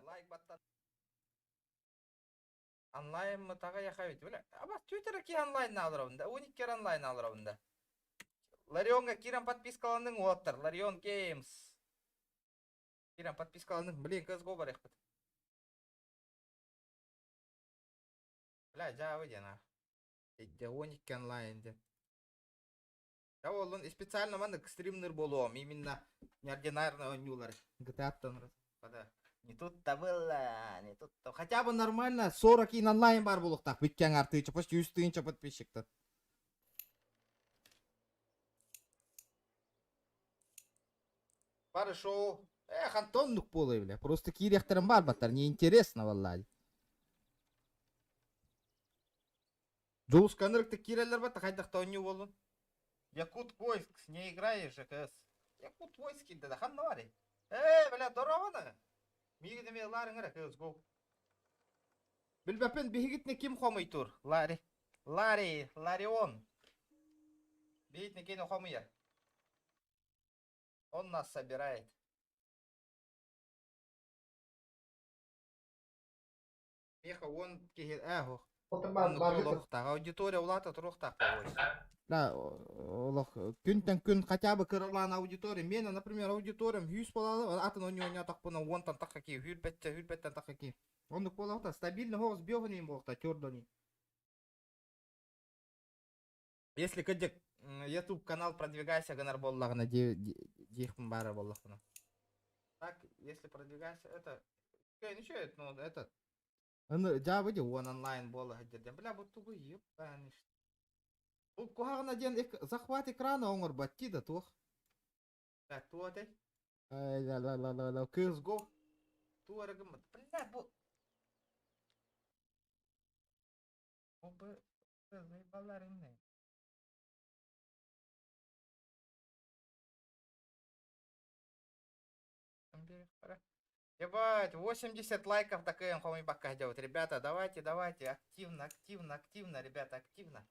Онлайн аҕыйах эбит. Бля, аба Твиттере ки онлайн алырабын да, униккер онлайн алырабын да. Ларионга киирэн подпискаланың уолаттар, Ларион Games. Киирэн подпискаланың, блин, CSGO барыахпыт. Бля, дьаабы диэн а. Дьэ, 12 онлайн диэн. Я олун специально маннык стримнер буолуом, именно неординарно оонньуулар. GTA-тан да. Не тут-то было, не тут-то. Хотя бы нормально 40 ин онлайн бар буолуохтаах бүткән артыыча, почти 100 тыһыынча подписчиктар. Бары шоу. Эх, Антон буолуой, бля. Просто киириэхтэрин бар баттар, неинтересно, валлаhi. Джоус Коннекты киирэллэр батта хайдах оонньуу буоллун. Якут войск, не играешь ЖКС. Якут войск да ханна барый. Э, бля, здорово Миигин эмиэ ылаарыҥ эрэ, CSGO. Билбэппин биһигитини ким хомуйтур? Лари. Лари, Ларион. Биһигитини кини хомуйар. Он нас собирает. Меха он киһи ээ Оннук аудитория улаата туруохтаах побольше. Да, олох күнтэн күн хотя бы кыралаан аудитория. Мен, например, аудиториям 100 буолалы, атын оонньоотохпуна 10-тан тахха киһи, сүүрбэччэ, сүүрбэттэн тахха киһи. Оннук буолаҕыта стабильно хоҕус биохунин буолта, тёрдони. Если кыдьык YouTube канал продвигайся гынар буоллаҕына диэхпин баара буоллахпына. Так, если продвигайся, это... Ничего, ну, этот... Дьаабы дии, уон онлайн буола сылдьар. Бля, бу тугу ебаный. Бу куһаҕана диэн захват экрана оҥорбот дии да туох. Бля, туох этэй? Ай, ла ла ла ла ла CSGO. Туу эрэ гыммыт. Бля, бу... Бу бу заебалар инне. Ебать, 80 лайков такая хомуйбакка делают. Ребята, давайте, давайте, активно, активно, активно, ребята, активно.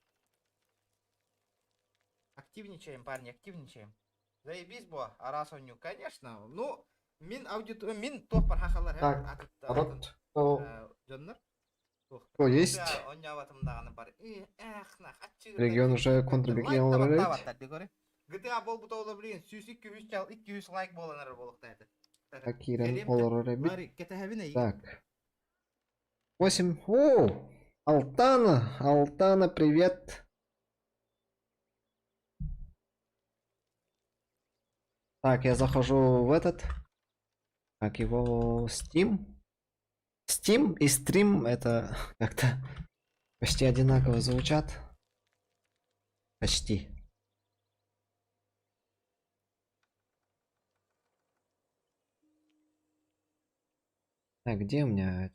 Активничаем, парни, активничаем. Заебись, бо, араас оонньуу. Конечно, ну, мин аудитория, мин топ пархахалар. Так, народ, кто, кто есть? Регион уже контрбегел. GTA буолбут ол блин, 100 200 200 лайк буолан буолуохтаах этэ. Так, киирэн олорор эбит. Ларри, кэтэһэбин Так. 8. О! Алтана! Алтана, привет! Так, я захожу в этот. Как его? Steam? Steam и стрим это как-то почти одинаково звучат. Почти. Так, где у меня?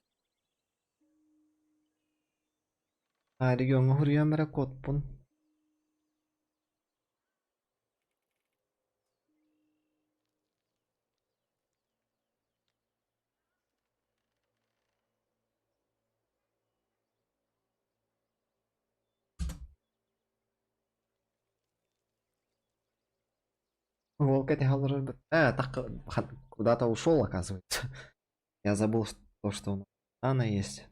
А, регион Гурьямера Котпун. Волк это так куда-то ушел, оказывается. Я забыл то, что у нас Анна есть.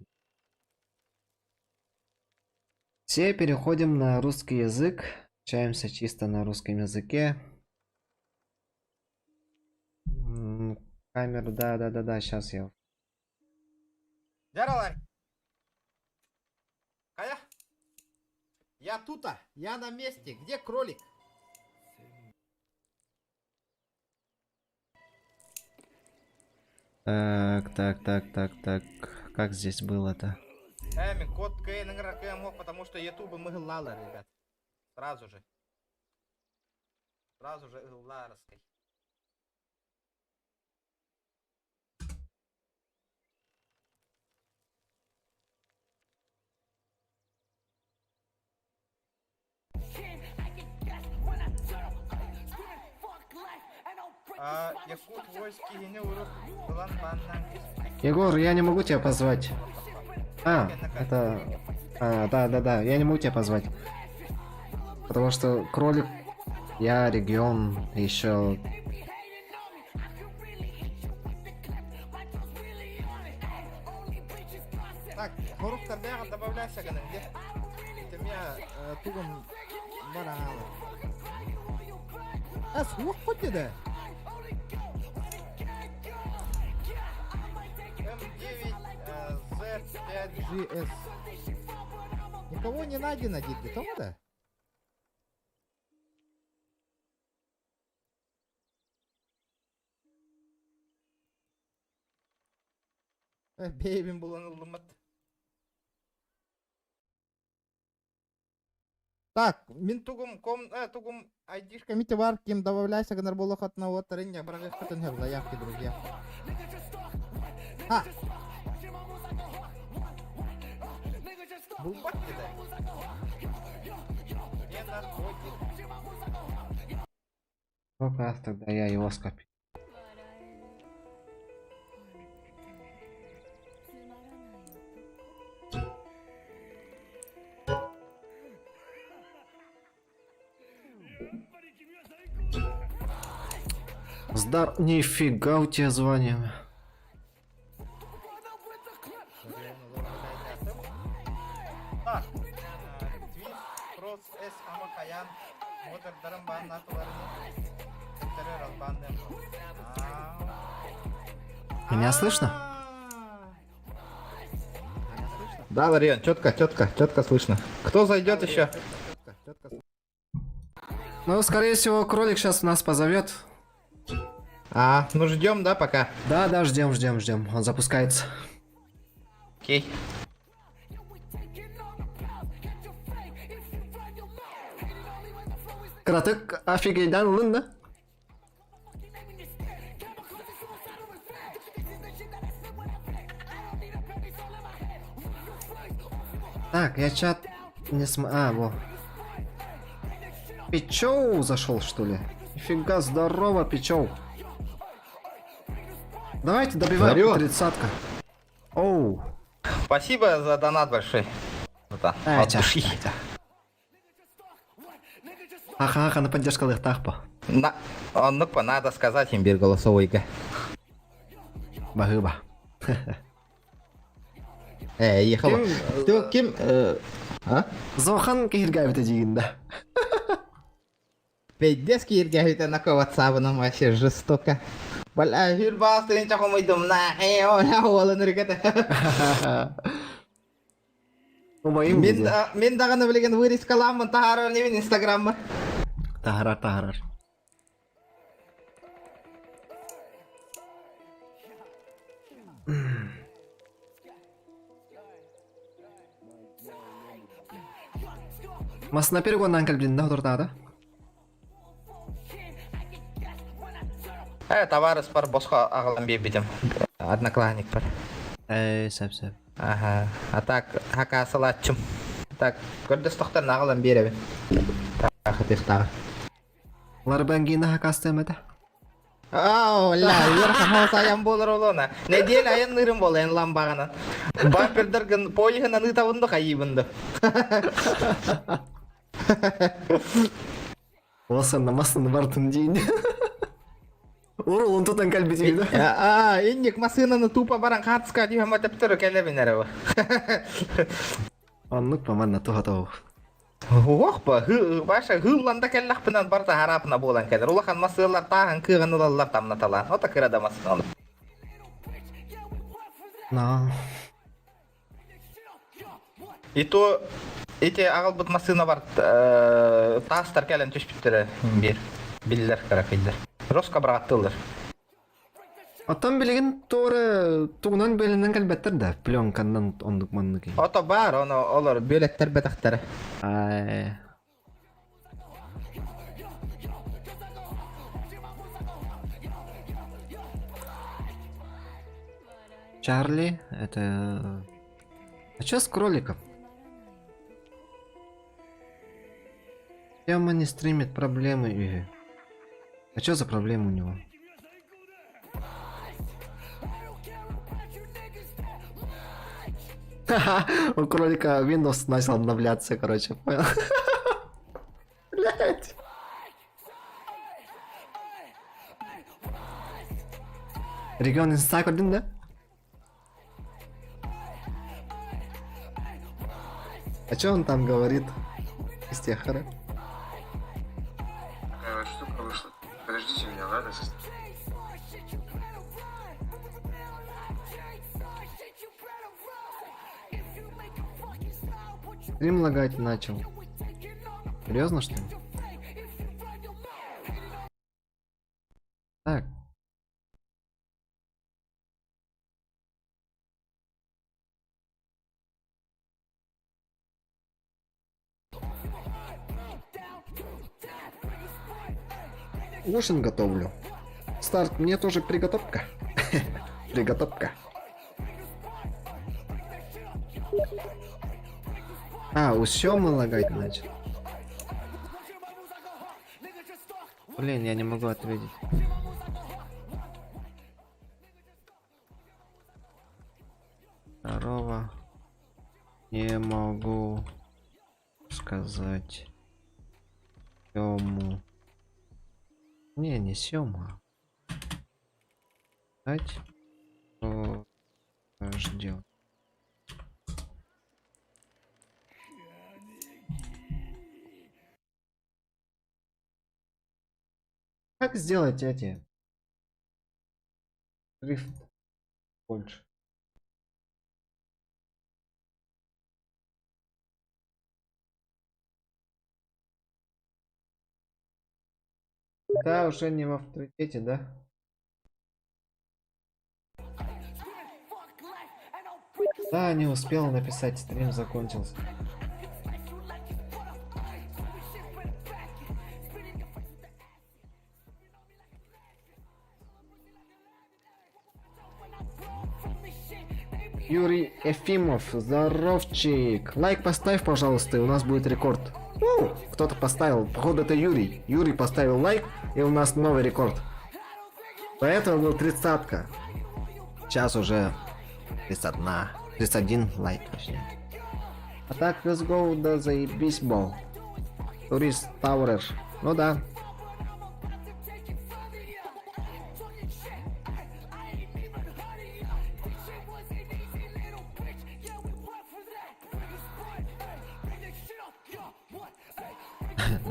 Все переходим на русский язык. Общаемся чисто на русском языке. Камеру, да-да-да-да, сейчас я. Дьэ, Кая? Я тута, я на месте. Где кролик? Так, так, так, так, так. Как здесь было-то? Эми, код КН мог, потому что ютубы мы ыллалар, ребят. Сразу же. Сразу же ылларской. А, Якут войск киһини урут ылан бааннаан Егор, я не могу тебя позвать. А, это... А, да, да, да, я не могу тебя позвать. Потому что кролик, я регион, еще... Так, хоруктардаах добавляйся гынан где? Это меня тугом бараалы. А, суох хоть да? М9 Z5GS. Никого не найдено, дидди, того да? Бэйбин булан ыллыммат. Так, мин тугум ком, э, тугум айдишка мите бар, ким добавляйся гынар буолуоххутуна уоттарын бырагыахпытын сөп заявки, друзья. А! Булбат деді. Не находит. Ну-ка, тогда я его скопирую. Сдар, нифига у тебя звание. Так, Твит, Кросс, С, Ама, Хаян, Модердарым бааннаатыларын террор албаанныам. Меня слышно? Да, Ларион, четко, четко, четко слышно. Кто зайдет еще? Ну, скорее всего, кролик сейчас нас позовет. А, ну ждем, да, пока? Да, да, ждем, ждем, ждем. Он запускается. Окей. Кратык офигейдан ылын да? Так, я чат не см... А, во. Пичоу зашел, что ли? Нифига, здорово, Пичоу. Давайте добиваем Ларион. тридцатка. Оу. Спасибо за донат большой. Это, А, от тя, души. тя. Аха, аха, на поддержка лыхтахпа. На, оннук надо сказать им бир голосовойга. Багыба. Э, ехала. Ким- Ты ким? э, А? Зохан кихиргайбыта дигинда. Пиздец кииргэһитэ нако ватсабынан вообще жестоко. Бля, хүрбаас тыынча хомуйдум на, э, ола уолун үргэтэ. Умайым Мин диде. да- мин даҕаны билигин вырезкаламмын таһаарар небин инстаграммар. Таһарар, таһарар. Масына перегоннан кэлбитин да Э, табаарыспар босхо аҕалан биэрбитим. Одноклассникпар. Э, сөп сөп. Ага. А так, хакасылааччым. Так, көрдөстөхтөрүн аҕалан биэрэбин. Таахытыахтааҕа. Ларбангина хакастыам этэ. Ау, ля, ыарахан хоос айан буолар олуона. Нэдиэлэ айанныырым буолла эн ламбаҕынан. Бампердаргын поеһынан ыытабын да хайыыбын да. Уосанна массыны бартын диин. Урулун тутан кэлбитигин. Аа, инник массыынаны тупо баран хаартыска түһэм төптөрү кэлэбин эрэ. Оннук па манна туһатау. Ох ба, ваша хылланда кэллэхпинэн барта хараапына буолан кэлэр. Улахан массыылар тааһын кыыҕын ылаллар тамнаталаан. Ото кыра да массыына. На. И то эти аҕалбыт массыына бар таастар кэлэн түспүттэрэ биир биллэр кыракыйдар. Роско быраҕаттыыллар. Оттон билигин туора тугунан бэлэнэн кэлбэттэр да, пленканнан оннук маннык. Ото баар, ону олор бүөлэттэр бэтэхтэрэ. Ай. Чарли, это... А чё с кроликом? Тема не стримит проблемы и... А чё за проблемы у него? Ха-ха, у кролика Windows начал обновляться, короче, понял? Блять. Регион Инста көрдүң да? А чё он там говорит? Из Техара? Такая вот штука вышла. Подождите меня, ладно? Стрим лагать начал. Серьезно, что ли? Так. Ужин готовлю. Старт, мне тоже приготовка. Приготовка. А, у Сёмы лагать начал. Блин, я не могу ответить. Здорово. Не могу сказать Сёму. Не, не Сёма. Дать. Что ждет? Как сделать эти? Шрифт больше. Да, уже не в авторитете, да? Да, не успел написать, стрим закончился. Юрий Ефимов, здоровчик. Лайк поставь, пожалуйста, и у нас будет рекорд. Кто-то поставил, походу это Юрий. Юрий поставил лайк, и у нас новый рекорд. До этого был 30-ка. Сейчас уже 31. 31 лайк, точнее. А так, let's go, да заебись, бол. Турист Таурер. Ну да.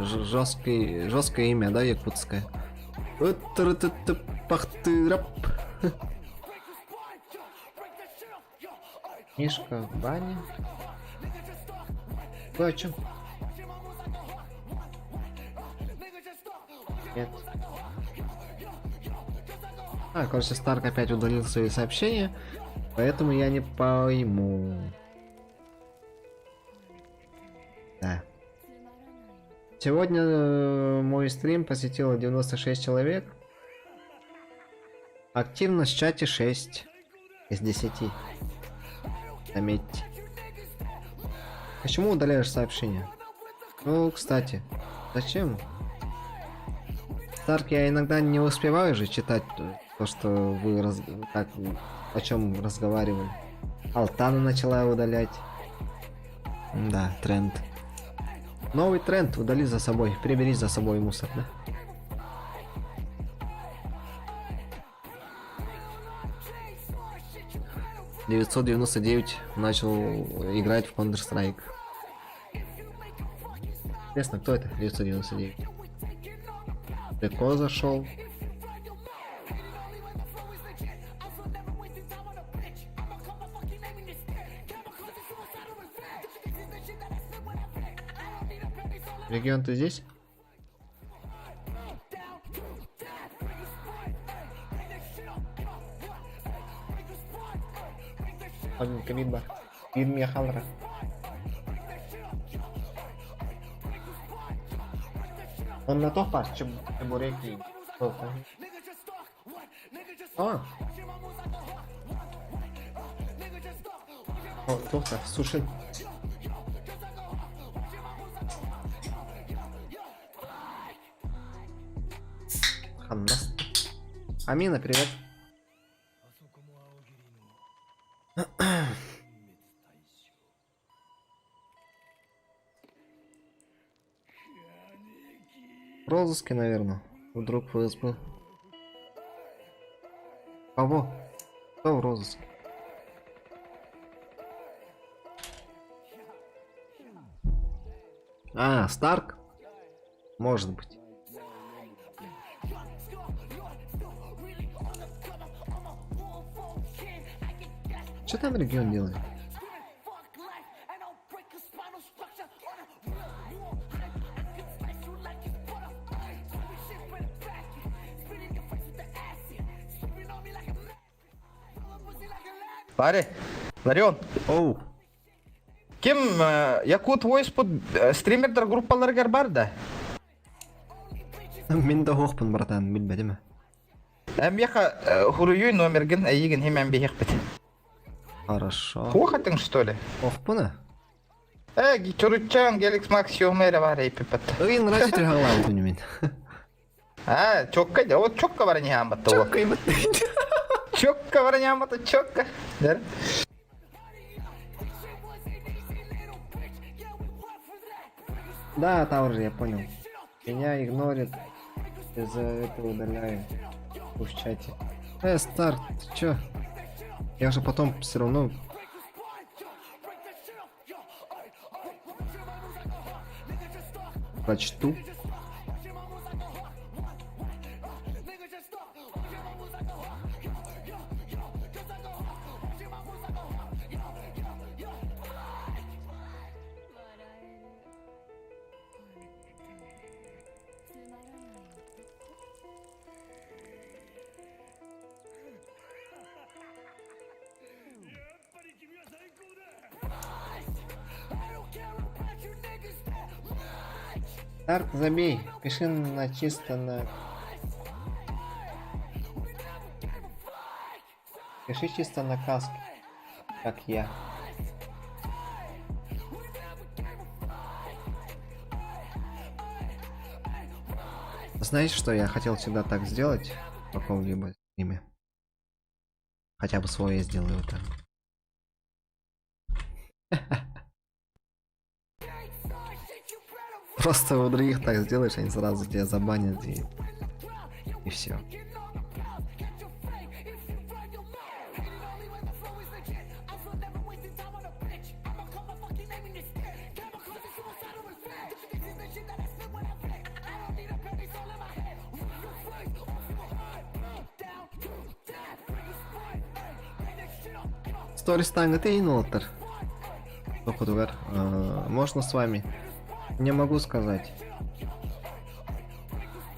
Жесткий, жесткое имя, да, якутское? Пахтырап. Мишка в бане. Вы о чем? Нет. А, короче, Старк опять удалил свои сообщения, поэтому я не пойму. Да. Сегодня мой стрим посетило 96 человек. Активность в чате 6 из 10. Заметьте. Почему удаляешь сообщения? Ну, кстати, зачем? Старк, я иногда не успеваю же читать то, что вы так, о чем разговаривали. Алтана начала удалять. Да, тренд. Новый тренд, удали за собой, прибери за собой мусор, да? 999 начал играть в Counter-Strike. Интересно, кто это? 999. Далеко зашел. Регион, ты здесь? Кабинка биир бар. Биир миэхэ аллара. Онно туох баар? Чебурек диин. А. О, туох да, суши. Ханна. Амина, привет. В розыске, наверное. Вдруг ФСБ. Кого? Кто в розыске? А, Старк? Может быть. Что там регион делает? Ларри, Ларион. Оу. Ким Якут Voice пут стримердер группаларыгар бар да? Мин да оһохпун, братан, билбэтим. Миэхэ хуруйуй номергин эйигин химэн биһиэхпит. Хорошо. Куохатыҥ, что ли? Охпуна? Э, чуруччаан Геликс Макс юмэре бар эйпиппет. Ый, нравится трехалаабытын мин. А, чокка, вот чокка бар не амбатта. Чокка Чокка бар не амбатта, чокка. Да? Да, Таур, я понял. Меня игнорит. Из-за этого удаляю. В чате. Старт, ты чё? Я же потом все равно... Прочту. Старт, забей. Пиши на чисто на... Пиши чисто на каске. Как я. Знаешь, что я хотел всегда так сделать в каком-либо стриме? Хотя бы свой я сделаю вот так. Просто у других так сделаешь, они сразу тебя забанят и все. Сторис ты инолтер. Можно с вами? Не могу сказать.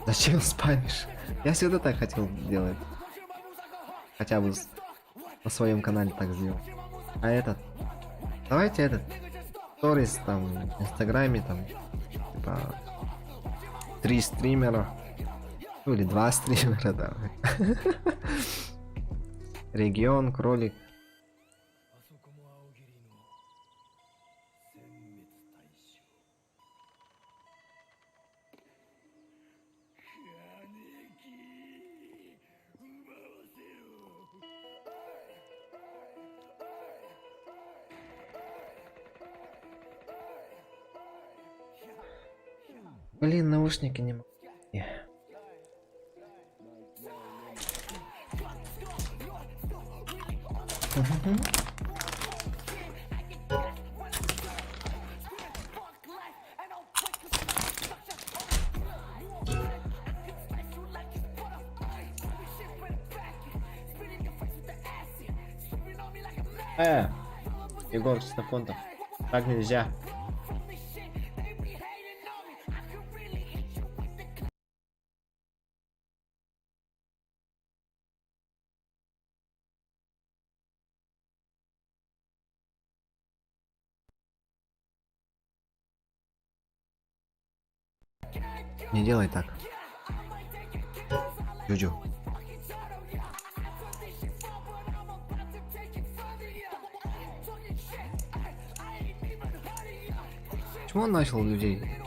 Зачем спамишь? Я всегда так хотел делать. Хотя бы на своем канале так сделал. А этот? Давайте этот. Сторис там, в Инстаграме там. Типа... 3 стримера. Ну или 2 стримера, да. Регион, кролик. Блин, наушники не могу. Егор Ксенофонтов. Так нельзя. Не делай так. Джуджу. Почему он начал людей?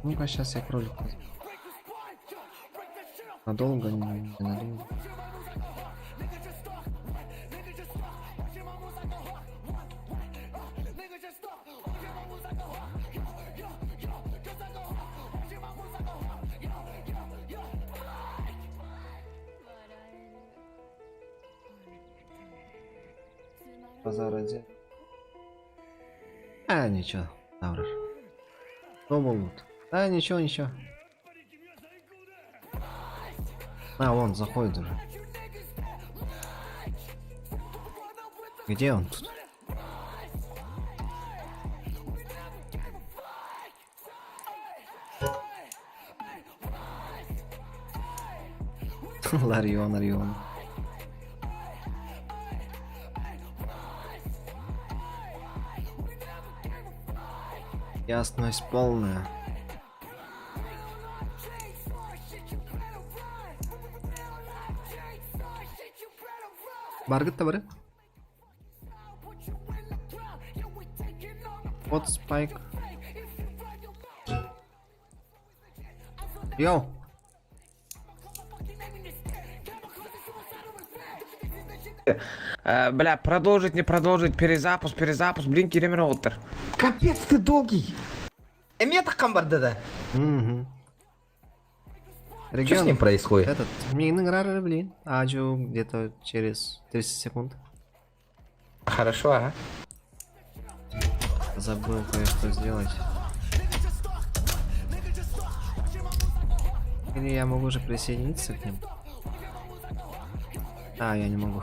Ну-ка, сейчас я кролик возьму. Надолго, не надолго. Базар один. А, ничего, Тавраш. Пробовал. Да, ничего, ничего. А, вон, заходит уже. Где он тут? Ларион, Ларион. Ясность полная. Баргыт бары. Вот спайк. Йоу. Бля, продолжить, не продолжить, перезапуск, перезапуск, блин, киремер Капец ты долгий. Эмиэ таххан барда да. Угу. Что с ним происходит? Этот, мин блин. Аджу где-то через 30 секунд. Хорошо, ага. Забыл кое-что сделать. Или я могу уже присоединиться к ним? А, я не могу.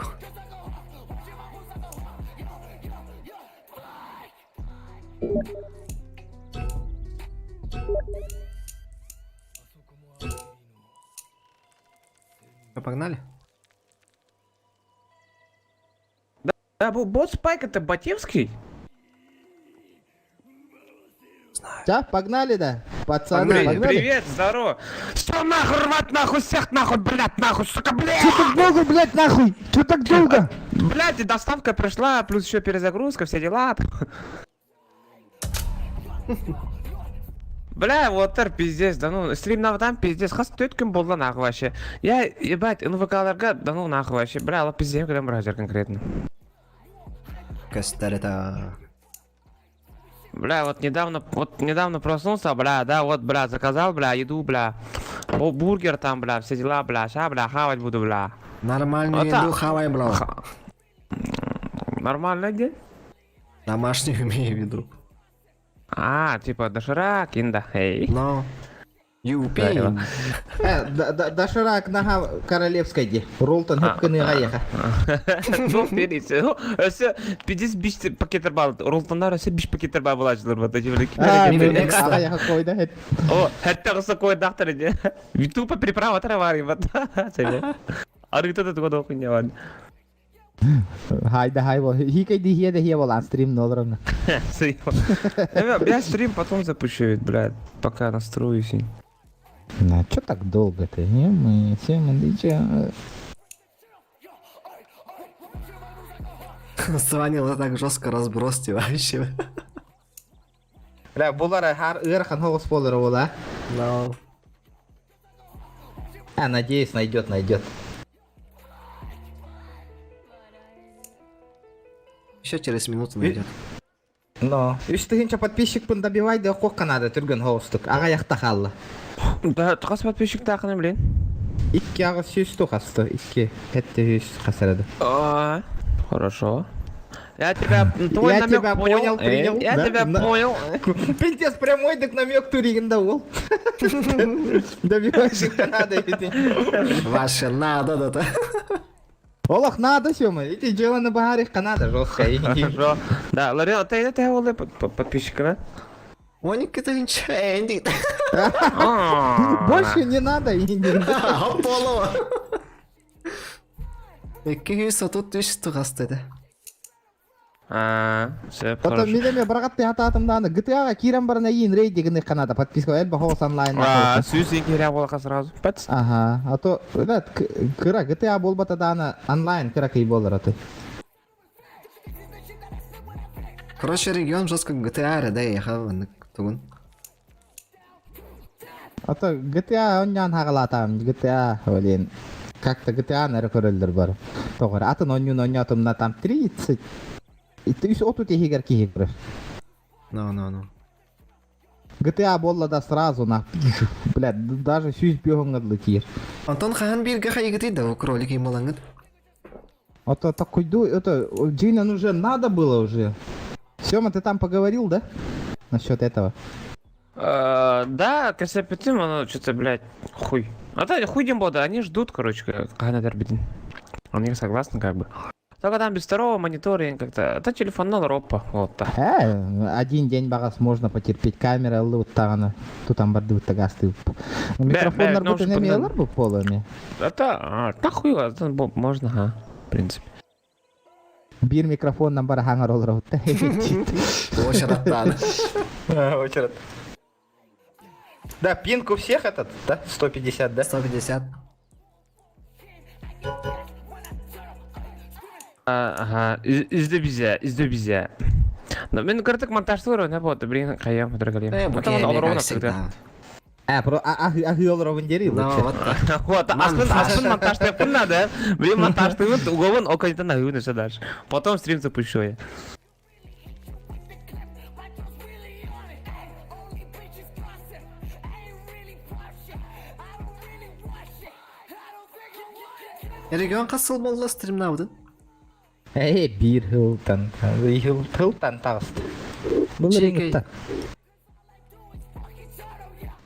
Что, погнали? Да, бот Спайк это Батевский? Да, погнали, да. Пацаны, Привет, погнали. привет, здорово. Что нахуй рвать нахуй всех нахуй, блядь, нахуй, сука, блядь! Чё так долго, блядь, нахуй? Чё так долго? Блядь, и доставка пришла, плюс еще перезагрузка, все дела. Бля, вот пиздец, да ну, стрим на там пиздец, хас төткін болды нахуй вообще. Я, ебать, НВК-ларға, да ну нахуй вообще, бля, ала пиздец, когда мразер конкретно. Кастарета. Бля, вот недавно проснулся, бля, да, вот, бля, заказал, бля, еду, бля. О, бургер там, бля, все дела, бля, ща, бля, хавать буду, бля. Нормальную Вот так. еду хавай, бро. Нормальный день? Домашнюю имею в виду. А, типа доширак, инда, эй. Но. Юпи. Доширак нога королевской ди. Ролтон хөпкіні аяға. Ну, берите. Өсө 55 пакеттер бар. Ролтондар өсө 5 пакеттер бар булачылар вот эти Аяға қойды. О, хәтта кысы кой доктор иде. Тупо приправа травари вот. Арыта да тугада хуйня бар. Хайда хай бол. Хикай ди хия да хия бол стрим нолрын. Я стрим потом запущу, ведь, блядь, пока настроюсь. На, чё так долго-то? Не, мы все, мы дича. Звонил так жестко разброс тебе вообще. Бля, булар хар ырхан хоғыс болар ола. Но. А, надеюсь, найдет, найдет. Еще через минуту найдет. Но. Үш тыһынча подписчик добивай да қоққа надо түрген хоғыстық. Аға яқта қалды. Да, қас подписчик тақыны, блин. Икки аға сүйісті қасты. Икки. Хәтті сүйіс қасырады. А, Хорошо. Я тебя, твой Я намек тебя понял. понял, принял, Я да? тебя На- понял. Пиздец, прямой так намек Туригин да ол. Добивай надо. Ваше надо, да, да. Олох надо, сёма. Эти дела на багарих надо жестко. Хорошо. Да, Ларион, ты это олы подписчика, да? Моника это Энди. Больше не надо. Аполло. 233 тугаста этэ. А, все, Потом хорошо. мин эмиэ быраҕатты хатаатым даҕаны GTA-ҕа киирэн баран эйиин рейди гыныахха наада подписка элбэх оҕус онлайн А, сүүс киирэ буолаха сразу. Пэт. Ага, а то да, кыра GTA буолбата даҕаны онлайн кыра кый буолар аты. Короче, регион жестко GTA эрэ да эйиэхэ маннык тугун. А то GTA онньоон хаҕалаатаҕым GTA блин как-то GTA эрэ көрөллөр бары. Тоҕо эрэ атын онньуун онньоотумна там 30 30 иһигэр киһи көрөр. No, no, no. GTA буолла да сразу на блядь даже сүүс бүөһүҥҥэ дылы киир. Антон хаһан бииргэ хайыгытый да кролик ималаҥыт? Это такой это Джинан уже надо было уже. Сема, ты там поговорил, да? Насчет этого. Да, кэпсэппитим, оно что-то, блядь, хуй. А то хуй дем да, они ждут, короче, хаһан этэрбитин. Они согласны как бы. Только там без второго монитора как-то. Это телефон на ропа, вот так. Один день баҕас можно потерпеть. Камера ыллыбыттаҕына тутан бардыбыт гасты. Микрофоннар ну, бу эмиэлэр бу полами. Это, а, да хуй, это можно, ага, в принципе. Биир микрофоннан бара хаҥар олоробут. Очераттан. Очерат. Да, пинг у всех этот, да? 150, да? 150. Ага, изде бизе, изде бизе. Но мен кыртык монтажтыр не вот, блин, каям, дорогие. Э, бу Это он киһи олоровна как всегда. всегда. А, про а олоробун дери Ну, лучше. вот так. Вот, аспын, Монтаж. аспын монтаж ты надо. Блин, монтаж ты вот уговон около на все дальше. Потом стрим запущу я. Регион хас сыл буолла стримнаабытын? Эй, биир хылтан, хылтан таҕыста. Бұл JK. рингта.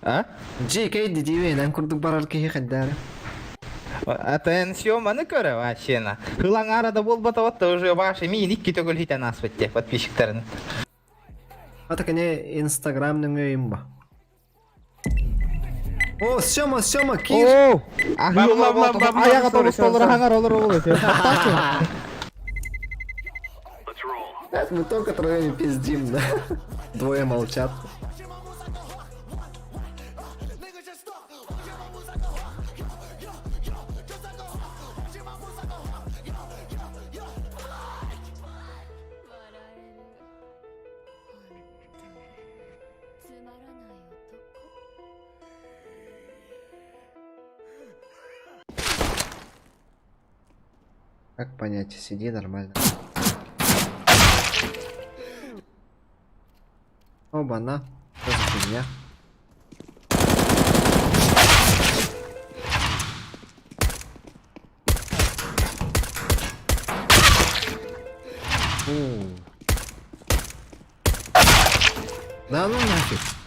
А? JK дидиибинэн курдук барар киһи хайдаары. Атын съеманы көрө вообще. Хылаң арада болбата вот уже ваши мин икки төгүл хитен аспыт те подписчиктарын. Ата кини Инстаграм нөҥүө ба. О, Сема, Сема, кир! О, аяға sorry, толы sorry, sorry. хаңар олар ол. Мы только троими пиздим, да? Двое молчат. Как понять, сиди нормально. Оба-на. Что за фигня? Фу. Да ну нафиг.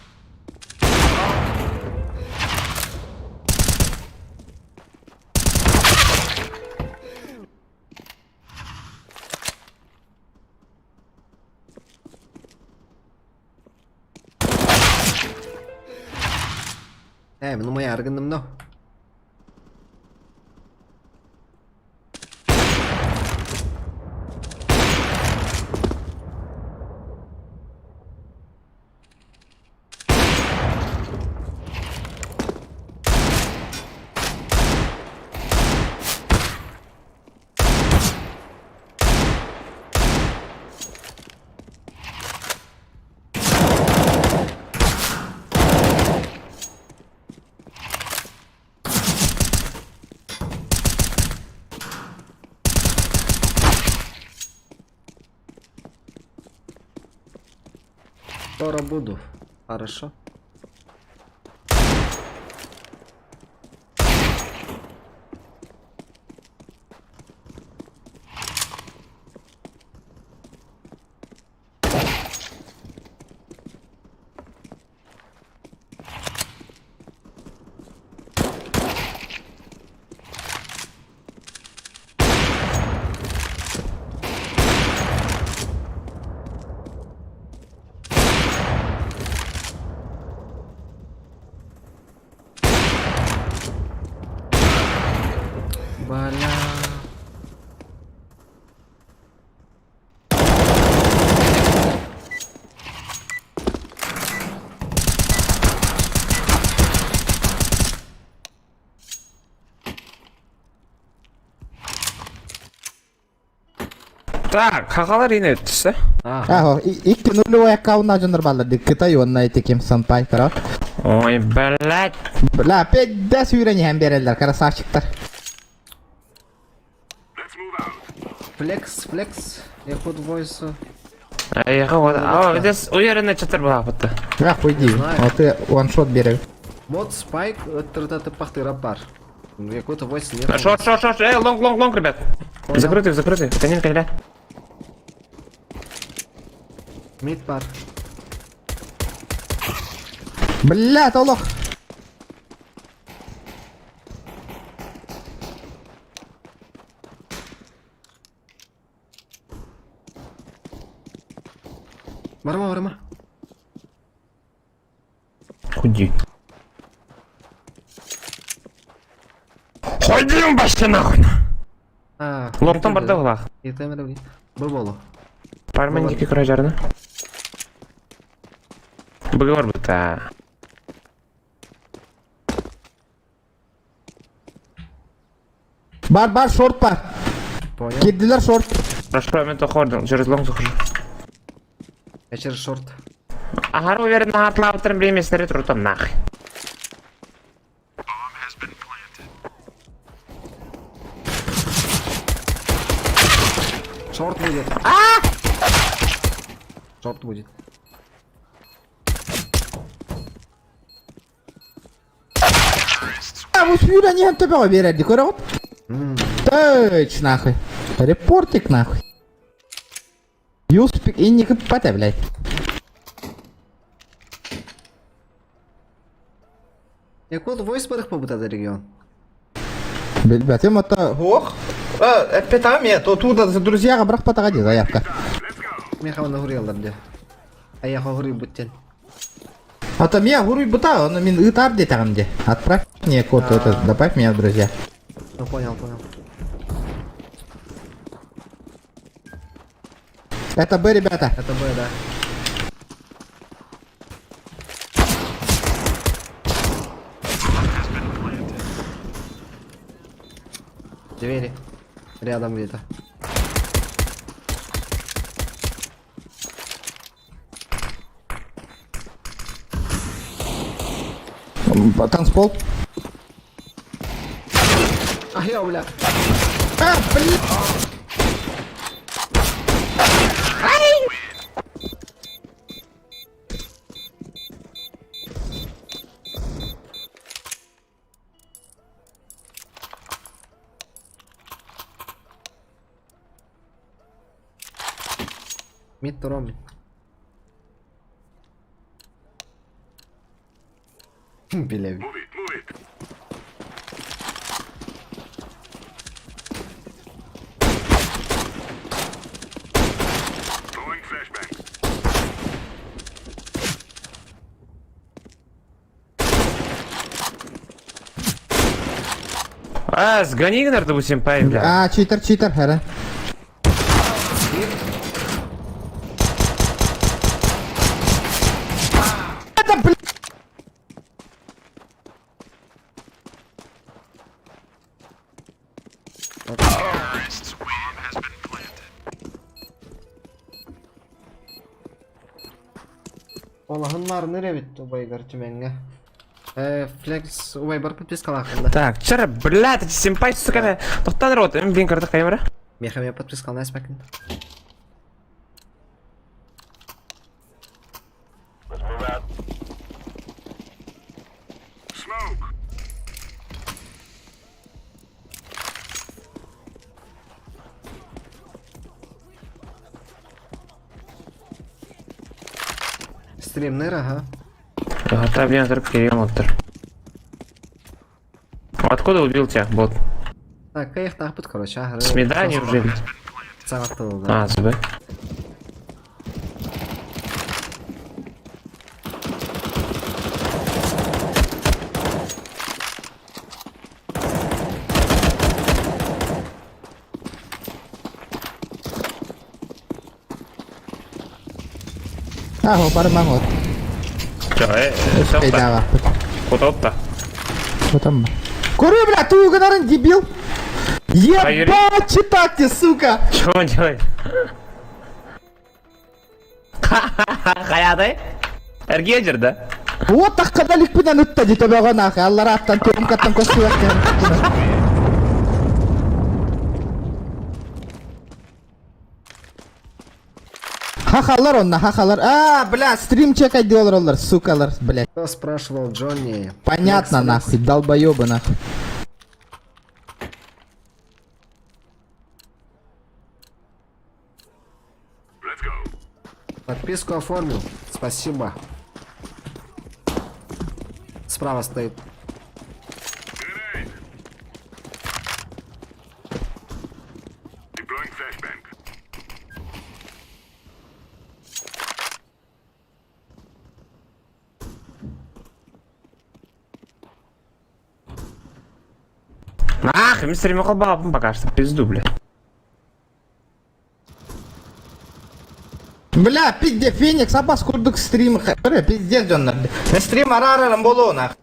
Э, ну моя аргынным, но. Скоро буду. Хорошо. Бля. Так, хахалар ине өттүсэ. Аho, икки нулевой аккаунт дьоннор бааллар ди Кытай уонна ити ким Санпай короче. Ой, блядь. Бля, опять да сүүрэн иһэн биэрэллэр, красавчиктар. Флекс, флекс, я ход войсу. Айга вот. А, здесь уверенно чатыр была будто. Ах, уйди. А ты ваншот берег. Мод спайк, это пахты рапар. Якута войс нет. Шорт, шорт, шорт, эй, лонг, лонг, лонг, ребят. Закрытый, закрытый. Конин, конин. Мид пар. Бля, это лох. Барма, барма. Худи. Ходим вообще нахуй. А, Лонгтан барды лах. Бу болу. Пармен дики куражарны. Быгар бута. Бар, бар, шорт бар. Понял. Кирдилер шорт. Хорошо, мен тохордым. Через лонг захожу. Я через шорт. Ага, уверенно, атлаутером время смотрит рутом нахуй. Шорт будет. Шорт будет. А, вот Юра не төбөҕө биэрэрди көрөҕүт? Точно нахуй. Репортик нахуй. Юспик инник пата, блядь. Якут войс барых побутады регион. Билбэтим это... Ох! Петами, то туда за друзья брах патагади заявка. Меха на гурелдар де. А я говорю буттен. А там я говорю, бута, он мин ытар де там где. Отправь мне код, это, добавь меня в друзья. Ну понял, понял. Это Б, ребята. Это Б, да. Двери. Рядом где-то. Танцпол. А я, бля. А, блин. Мид Роми. Бля. А, сгони, наверное, допустим, пай, бля. А, читер, читер, хера. Это, блин. Олахыннар нere бит убайгар түмәнгә. Флекс убай бар подписка лахында. Так, вчера, блядь, эти симпай, сука, тоқтан рот, блин, карта камера. Меха меня подписка на спекин. Стримнер, ага. Ага, блин, только перемотор. Откуда убил тебя, бот? Так, их тахпыт, короче, ага. С меда неужели? Сағаттыл, да. А, СБ. Аho, барман вот. Чё, всё, Пейдава. Куда-то? Потом. Куры, бля, ты угонарын, дебил! Ебать, читать ты, сука! Чё он делает? Хайатай? Эргиэ дьырда. Вот таххада ликпинэн ытта ди төбөҕө нахуй алларааттан көмкаттан көстүбэт Хахалар онно, хахалар. А, бля, стрим чекай диолар сукалар, блядь. Кто спрашивал Джонни? Понятно, нахуй, долбоебы, нахуй. Подписку оформил. Спасибо. Справа стоит. Ах, мистер Михалбаб, пока что пизду, бля. Бля, пизде Феникс, абас курдук стрим, бля, пиздец дьоннор. Стрим арарарам болу нах.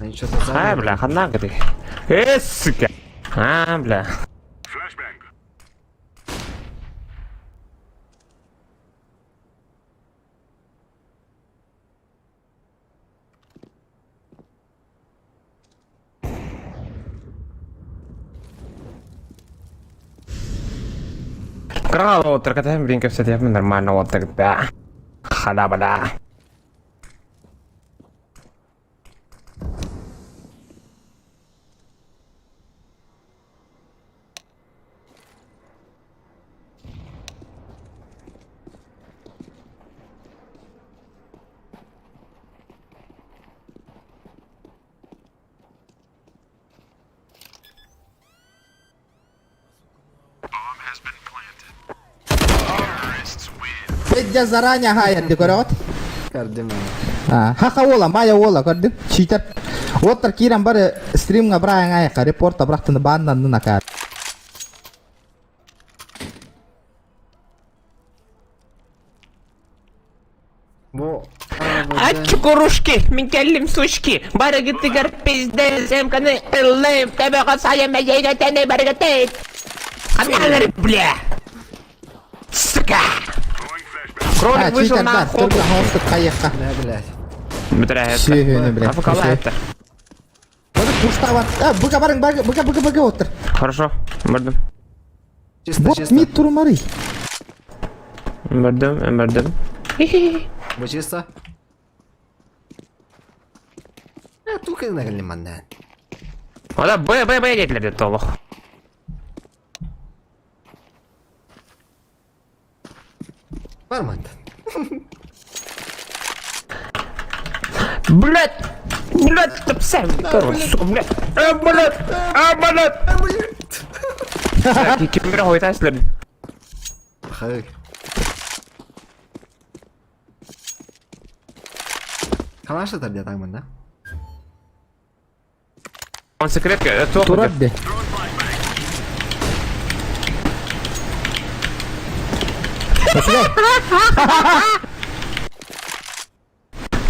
Они что-то А, бля, ханна ты. Э, сука. А, бля. Крал, вот, блин, кстати, нормально, вот тогда. Халя-бля. Пиздец заранее гаяр, декорот. Кардинал. Хаха ола, майя ола, көрдүм. Читер. Оттар кирен бары стримга брайан аяққа, репорта брақтыны баннан накар. Бу А чукурушки, мин кэллим сучки, барыгытыгар пиздец, эмканы ыллым, төбөҕө сайа мэйэйгэтени барыгытыт. Ханналар, бля! Сука! Кролик вышел на охоту. кайыққа. Да, блядь. Бля, Сүйіні, блядь. Афыкала это. Пуштават. А, быка барың, быка, быка, быка отыр. Хорошо, бардым. Чисто, Бот чисто. мид турмары. Бардым, бардым. Вы чисто? А, тука манна. Ода Б, Б, Б детлер толох. Барман. Блять! Блять, ты пса! Сука, блять! А, блять! А, блять! А, блять! Кимбер хойтаслер. Хай. Калаш это где там, да? Он секретка, это Турабби.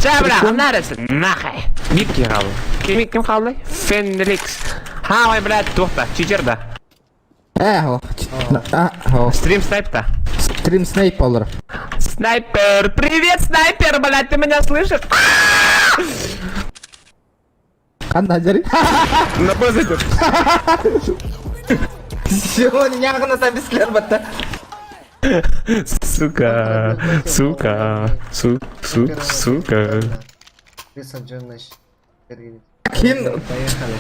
Ча, бля, нарысы, нахай. Битки қалды. Ким ким қалды? Фенрикс. Ха, ой, блядь, тухта, чичерда. Э, о. Стрим снайпта. Стрим снайп олар. Снайпер! Привет, снайпер, блядь, ты меня слышишь? Қандай жері? На базы Сегодня неғына сабискілер батта. Сука, сука, су, су, сука. Кин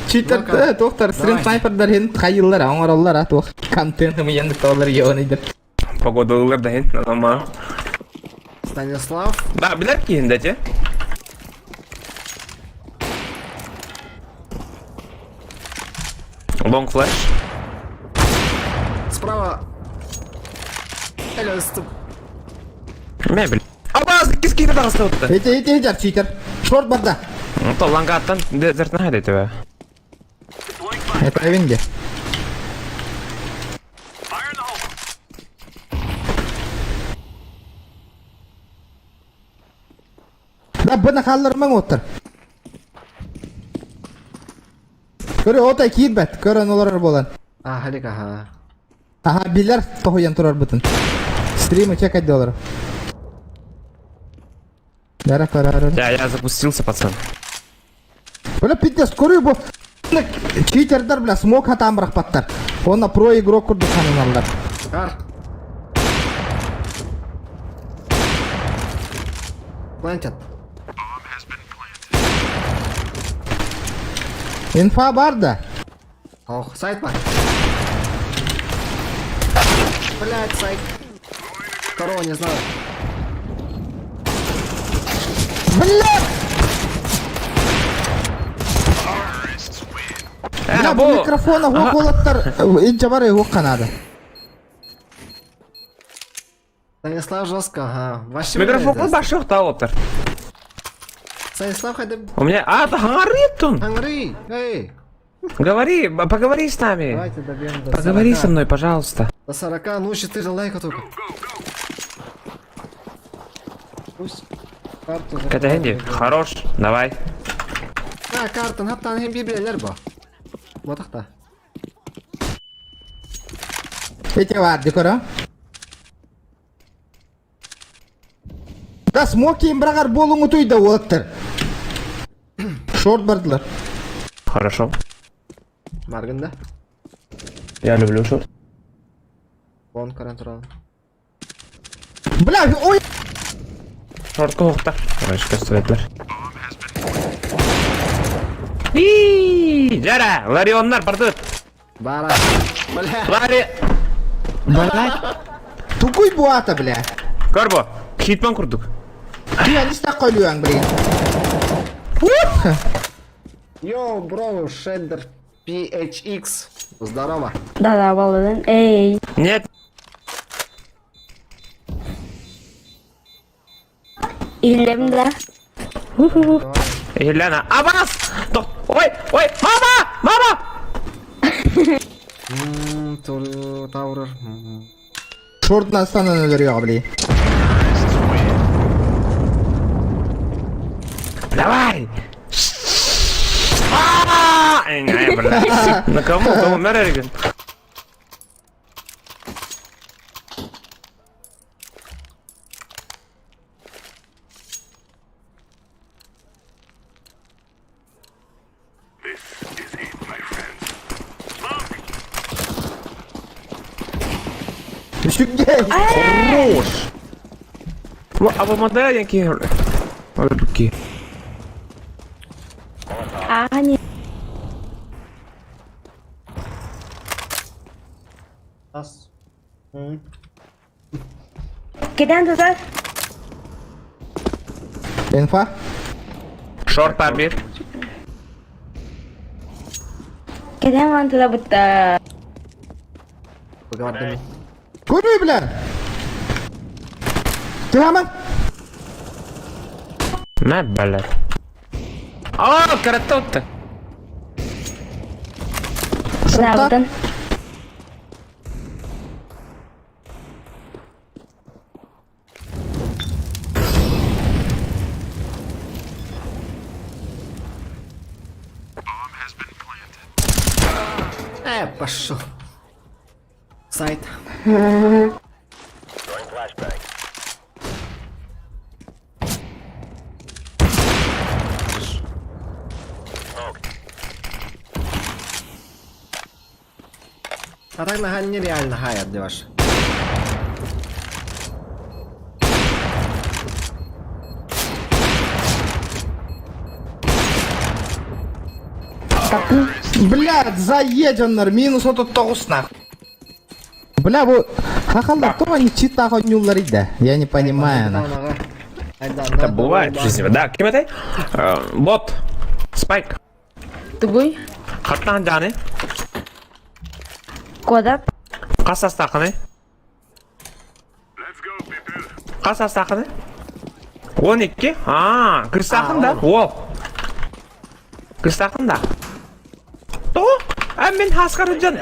читер тоқтар стрим снайпердар хин хайыллар аңараллар ат оқ контент мыянды толар йоныйдыр. Погода ылар да хин, нормально. Станислав. Да, билер кийин да те. Лонг флэш. Справа. Алло, стоп. Мебель. Абаз, киски тағысы отты. Эти, эти, эти, читер. Шорт барда. То лангаттан дезертна хайда тебе. Этэбин де. Да бына хаалларымаҥ уоттар. Көрө отой киирбэт, көрөн олорор буолан. А, халик, аха. Аха, билэр тоһуйан турарбытын. Стримы чекать доллар. Бәрі көрөр. Да, я запустился, пацан. Бля, пиздец, көрүү бу. Читердер, бля, смок хатаан бырахпаттар. Онно про игрок курдук сананаллар. Кар. Плантят. Инфа бар да. Ох, сайт бар. Блять, сайт. Второго не знаю. Бля! Бля, бу микрофона хуоколаттар инча бар хуок надо. Станислав жестко, ага. Вообще Микрофон башок таоптар. Станислав хотя У меня... А, это говорит он! Хангри, эй! Говори, поговори с нами. Давайте добьем до Поговори 40. со мной, пожалуйста. До 40, ну 4 лайка только. Пусть карту Катя Энди, хорош, давай. А, картын хаптан hem birbirler bu. Матахта. Эти бар, декора. Да смоки брагар болуңу туйда уоттар. Шорт бардылар. Хорошо. Маргында. Я люблю шорт. Вон карантурал. Бля, ой! Шорт кохта. Короче, көстүбэтлер. Жара, Ларионнар бардыт. Бара. Бля. Лари... Блядь. Тугуй буата, бля. Карбо, хитман курдук. Ты они так колюян, блин. Йоу, бро, Шеддер PHX. Здорово. Да-да, Володин. Эй. Нет. Илем, да. Еляна, Абас! Ой, ой, мама! Мама! Таурер. Шорт на өлөрүө, блин. Давай! На кому? Кому Мерерген? Хорош! А вы модель Руки. А, не. Ас. Кидан туда? Инфа? Шорт арбит. Кидан ван туда будто... Поговорим. Көрүй, бля! Ты аман? На, блядь. А, каратотта. Шорта? Пошел. Сайт. А так нога нереально хай отдеваш. Блядь, заеденнер, минус отут тоғыз нах. Бля, бу хахалдар то они чита хонюллар иде. Я не понимаю, нах. Это бывает в жизни. Да, кем это? Бот. Спайк. Тугуй. Хаттан жаны. Кодап. Қас астақыны. Қас астақыны. 12. А, кырсақын да. О. Кырсақын да. То? А мин хаскар дьон.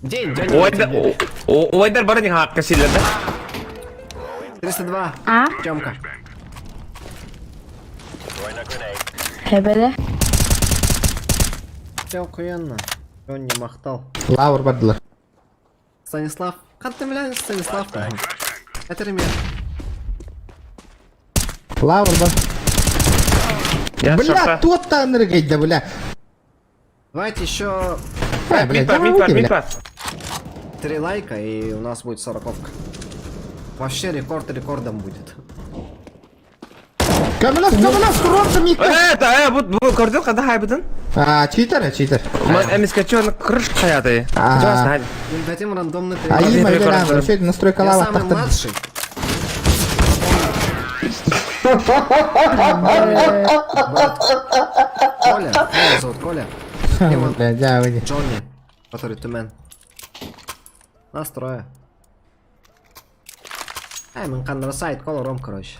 День, день. Ойдар бары не хакка силер да? 302. А? Тёмка. Хэбэдэ. Все охуенно. Он не махтал. Лаур бардылар. Станислав. Как ты, бля, Станислав? Это ремень. Лаур бар. Я Бля, шорта. тот там да, бля. Давайте еще А, блядь, Мидпар, давай мидпар, выйди, бля. мидпар. три лайка, и у нас будет сороковка. Вообще рекорд рекордом будет. Көмөлөс, көмөлөс, курорты микка. Это, бу бу көрдүк када хайбытын? А, читер, читер. Эмиске чон крыш хаяты. А. Дадим рандомный три А лайка. им, рекорд. бля, вообще настройка Я лава самый тахта. младший. Брат Коля, меня зовут Коля. И вот Бля, да, выйди. Джонни, который Тумен. Нас трое. Ай, мы сайт, Кола Ром, короче.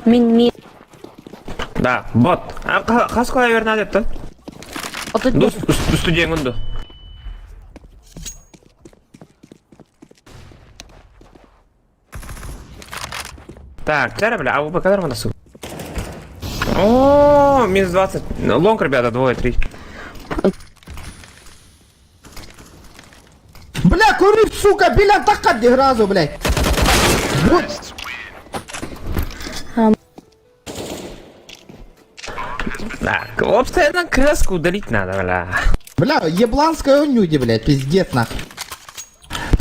Мин ми. Да, бот. А хас кала верна деп Дус студия. Так, чара, бля, а вы пока нормально сука. О, минус 20. Лонг, ребята, двое, три. Бля, кури, сука, биля такка дегразу, блядь. Вот. Так, обстоятельно краску удалить надо, бля. Бля, ебланская нюди, блядь, пиздец, нахуй.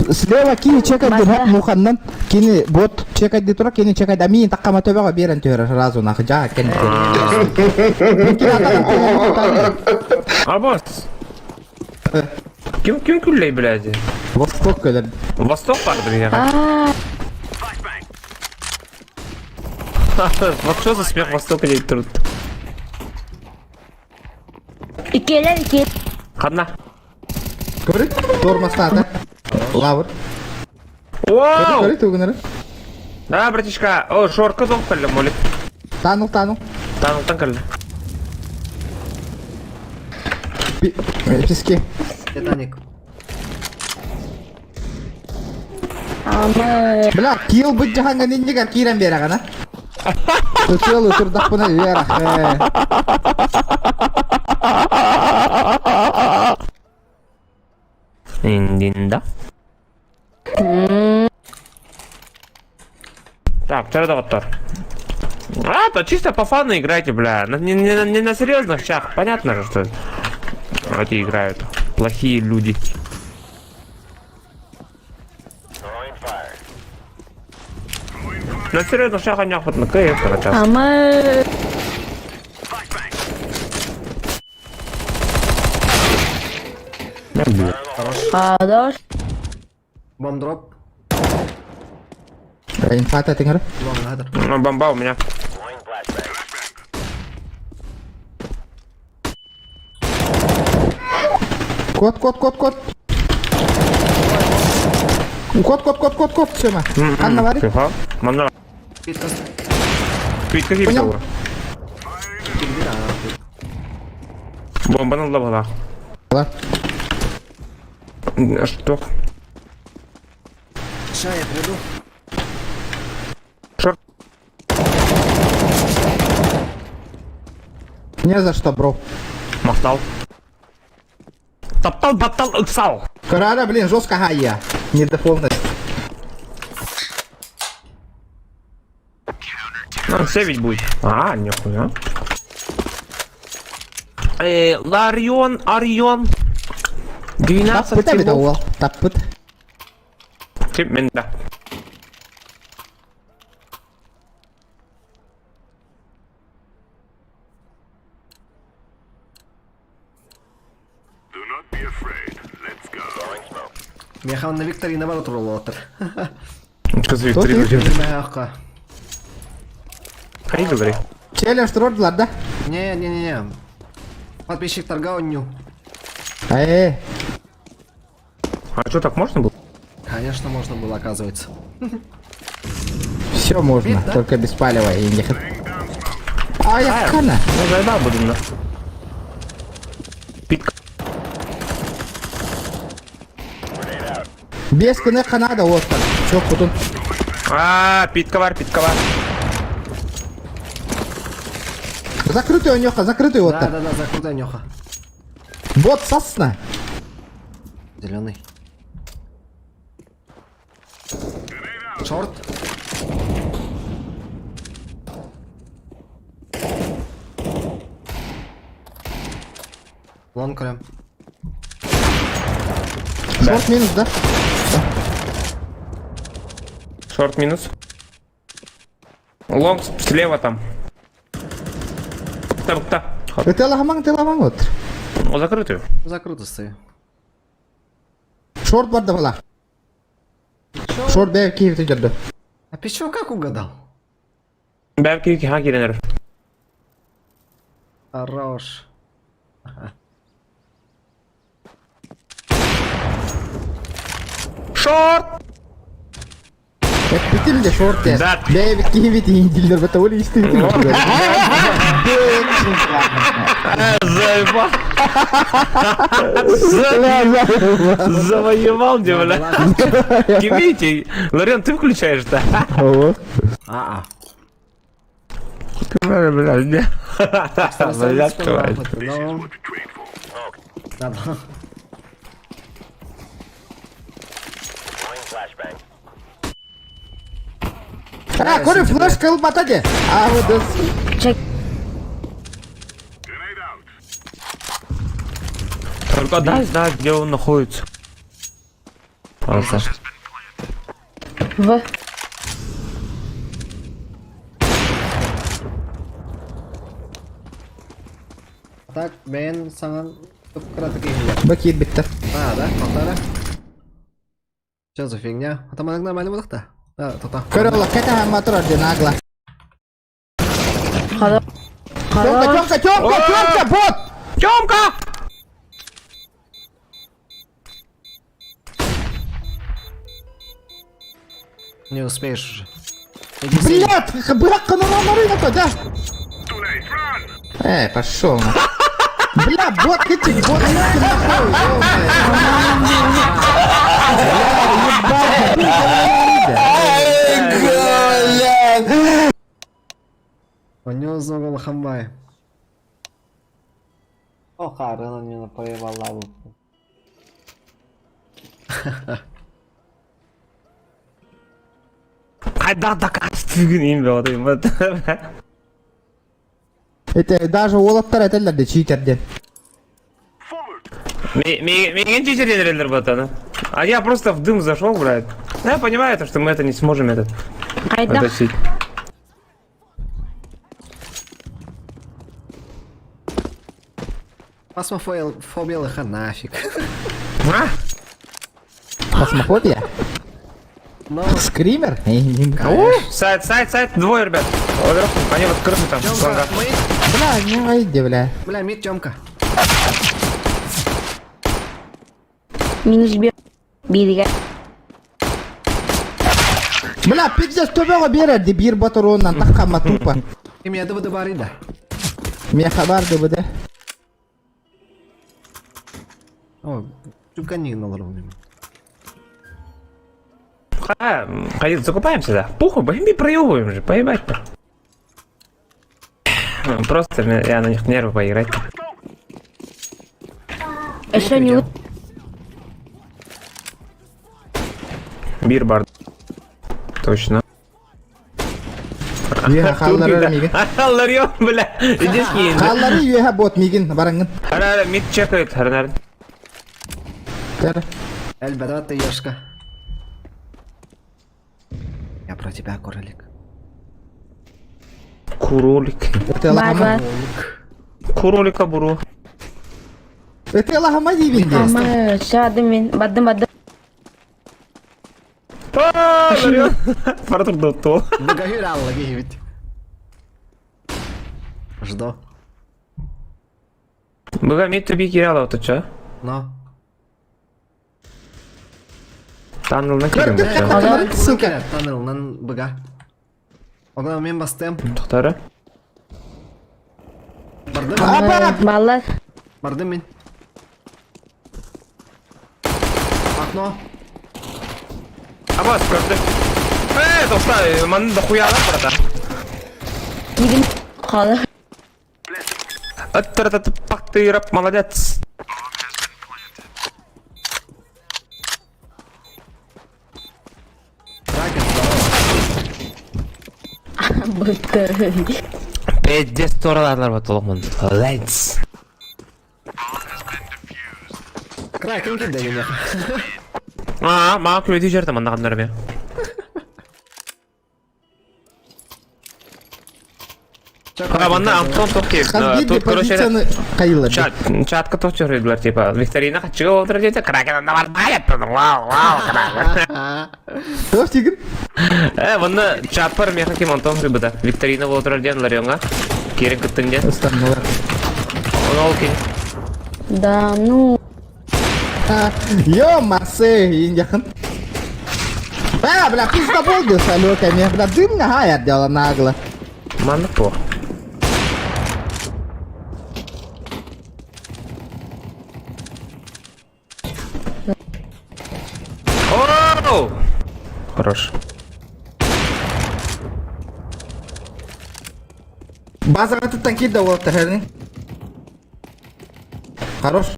Слева кини чекать дирек муханнан, кини бот чекать дитура, кини чекать, а мин таккама төбега берен төре сразу нахуй, жа, кен. А босс. Ким ким күллей, блядь? Восток көлер. Восток барды меня. Вот что за смех Востока не труд? Икелер икелер. Одна. Көрүт, тормостата. Лавр. Вау! Көрүт, тугунары. Да, братишка. О, шорка дом калли, молик. Танул, танул. Танул, тан калли. Пески. Титаник. Бля, кил бит жаханга ниндигер кирен берагана. Тутел утурдак буна верах. Индинда. Так, вчера доктор. А, то чисто по фану играйте, бля. Не на серьезных щах. Понятно же, что эти играют. Плохие люди. На серьезных щах они охотно кайф, короче. Ама. Хорош. Бомбдроп. Инфата тиңер. Ну, бомба у меня. Кот, кот, кот, кот. Кот, кот, кот, кот, кот, Сема. Анна варит. Тихо. Манна. Квитка Понял. кипела. Бомба на была. Да. Что? Ща я приду. Шорт. Не за что, бро. Махтал. Топтал, батал, ыксал. Карара, блин, жестко хая. Не дефолтность. Ну, все ведь будет. А, нихуя. Ларион, Орион. 12 Таппыт эбит киллов. уол. Таппыт. Тип да. Механ на Викторина бар турулотыр. Что за Викторина? Мягко. Хай говори. Челлендж троллар, да? Не, не, не, не. Подписчик торгау. А что, так можно было? Конечно, можно было, оказывается. Все можно, только без палева и не А я хана. Ну, заебал буду, на. Питка. Без кыны ханада вот так. Чё, кутун? А, питка бар, питка бар. Закрытый онёха, закрытый вот Да, так. да, да, закрытая нёха. Бот сосна. Зеленый. Шорт. Лонг крем. Шорт минус, да? Шорт минус. Лонг слева там. Там, там. Ты лагаман, ты лагаман вот. О, закрытую. Закрыто стою. Шорт бар да Шорт бэв киев ты дерді. А пичо как угадал? Бәлки ха киренер. Хорош. Шорт! Эппитим де шорт де. Да. Бэв киев индилер бата оли исти. Заебал. Завоевал, где, бля. Кивите. Лорен, ты включаешь, да? А-а. Бля, бля, бля. Да. А, көрі флешка ылбата де. А, вот Только дай знать, где он находится. Хорошо. В. Так, мен саған краток игры. Бакет бітті. А, да? Тоқтара. Что за фигня? А там нормально было да? Да, тота. Көрі ола, кәті мотор орден агла. Тёмка, Тёмка, Тёмка, Тёмка, бот! Тёмка! Не успеешь уже. Блядь, бырақ қыныран да? Эй, пошел на. Бля, бот, эти, бот, нахуй, ё-моё. У него зогол хамбай. О, харына не поебал лаву. Қайда да качественный имя вот Это даже олаттар этелер читерден. Меня читерден братан. А я просто в дым зашел, блядь. Ну, я понимаю, то, что мы это не сможем этот вытащить. Фасмофобия лоха нафиг. А? Фасмофобия? Но... Скример? Сайт, сайт, сайт, двое, ребят. Они вот крысы там. Тёмка, мы... Бля, не выйди, бля. Бля, мид Тёмка. Минус бир. Бирге. Бля, пиздец, төбеға береді, бір батароннан таққанма тупо. И меня ДВД бары, да. Мен хабар ДВД. О, чупка не на лару. А, закупаемся, да. Пуху, мы проебываем же, поебать-то. Просто я на них нервы поиграть. Еще не Бир бар. Точно. Юха халлары мигин. Халлары, бля. Иди скинь. Халлары юха бот мигин бараңын. Хара, мид чекает, харнар. Тер. Эль, ты ешка. Я про тебя, кролик. Куролик. Это лахама. Куролика буру. Это лахама дивинде. Ама, сядым мен, бадым бадым. Фартур дотол. Багагиралла гивит. Жду. Бага мид туби кирала вот чё? Но. Таннел на кирим. Сука. Таннел нан бага. Одан мен бастым. Тохтары. Бардым. Баллар. Бардым мин. Окно. Абас көрдүк. Э, тохта, манны дохуялар братан. Дигин халы. Аттаратапактырап, молодец. Быттыр. Пиздец тораларлар батолмун. Лец. Кракен килде гене. А, мага күлөтү жерде манда кандар бе. А, манна Антон Токиев. Тут, короче, чат, чатка тоже рыблар, типа, викторина хочу утро Кракен на варбает, вау, вау, Кракен. Тигин? Э, манна чатпар меха ким Антон рыбыда. Викторина болтыр ден Ларионга. Керен кыттың ден. Он ол кин. Да, ну. Ё, массы, якын. Бля, бля, пизда болды с алёками. Бля, дым нагая дело нагло. Манна по. Оу! Хорош. Базаға тұттан килді ол тәхәрін. Хорош.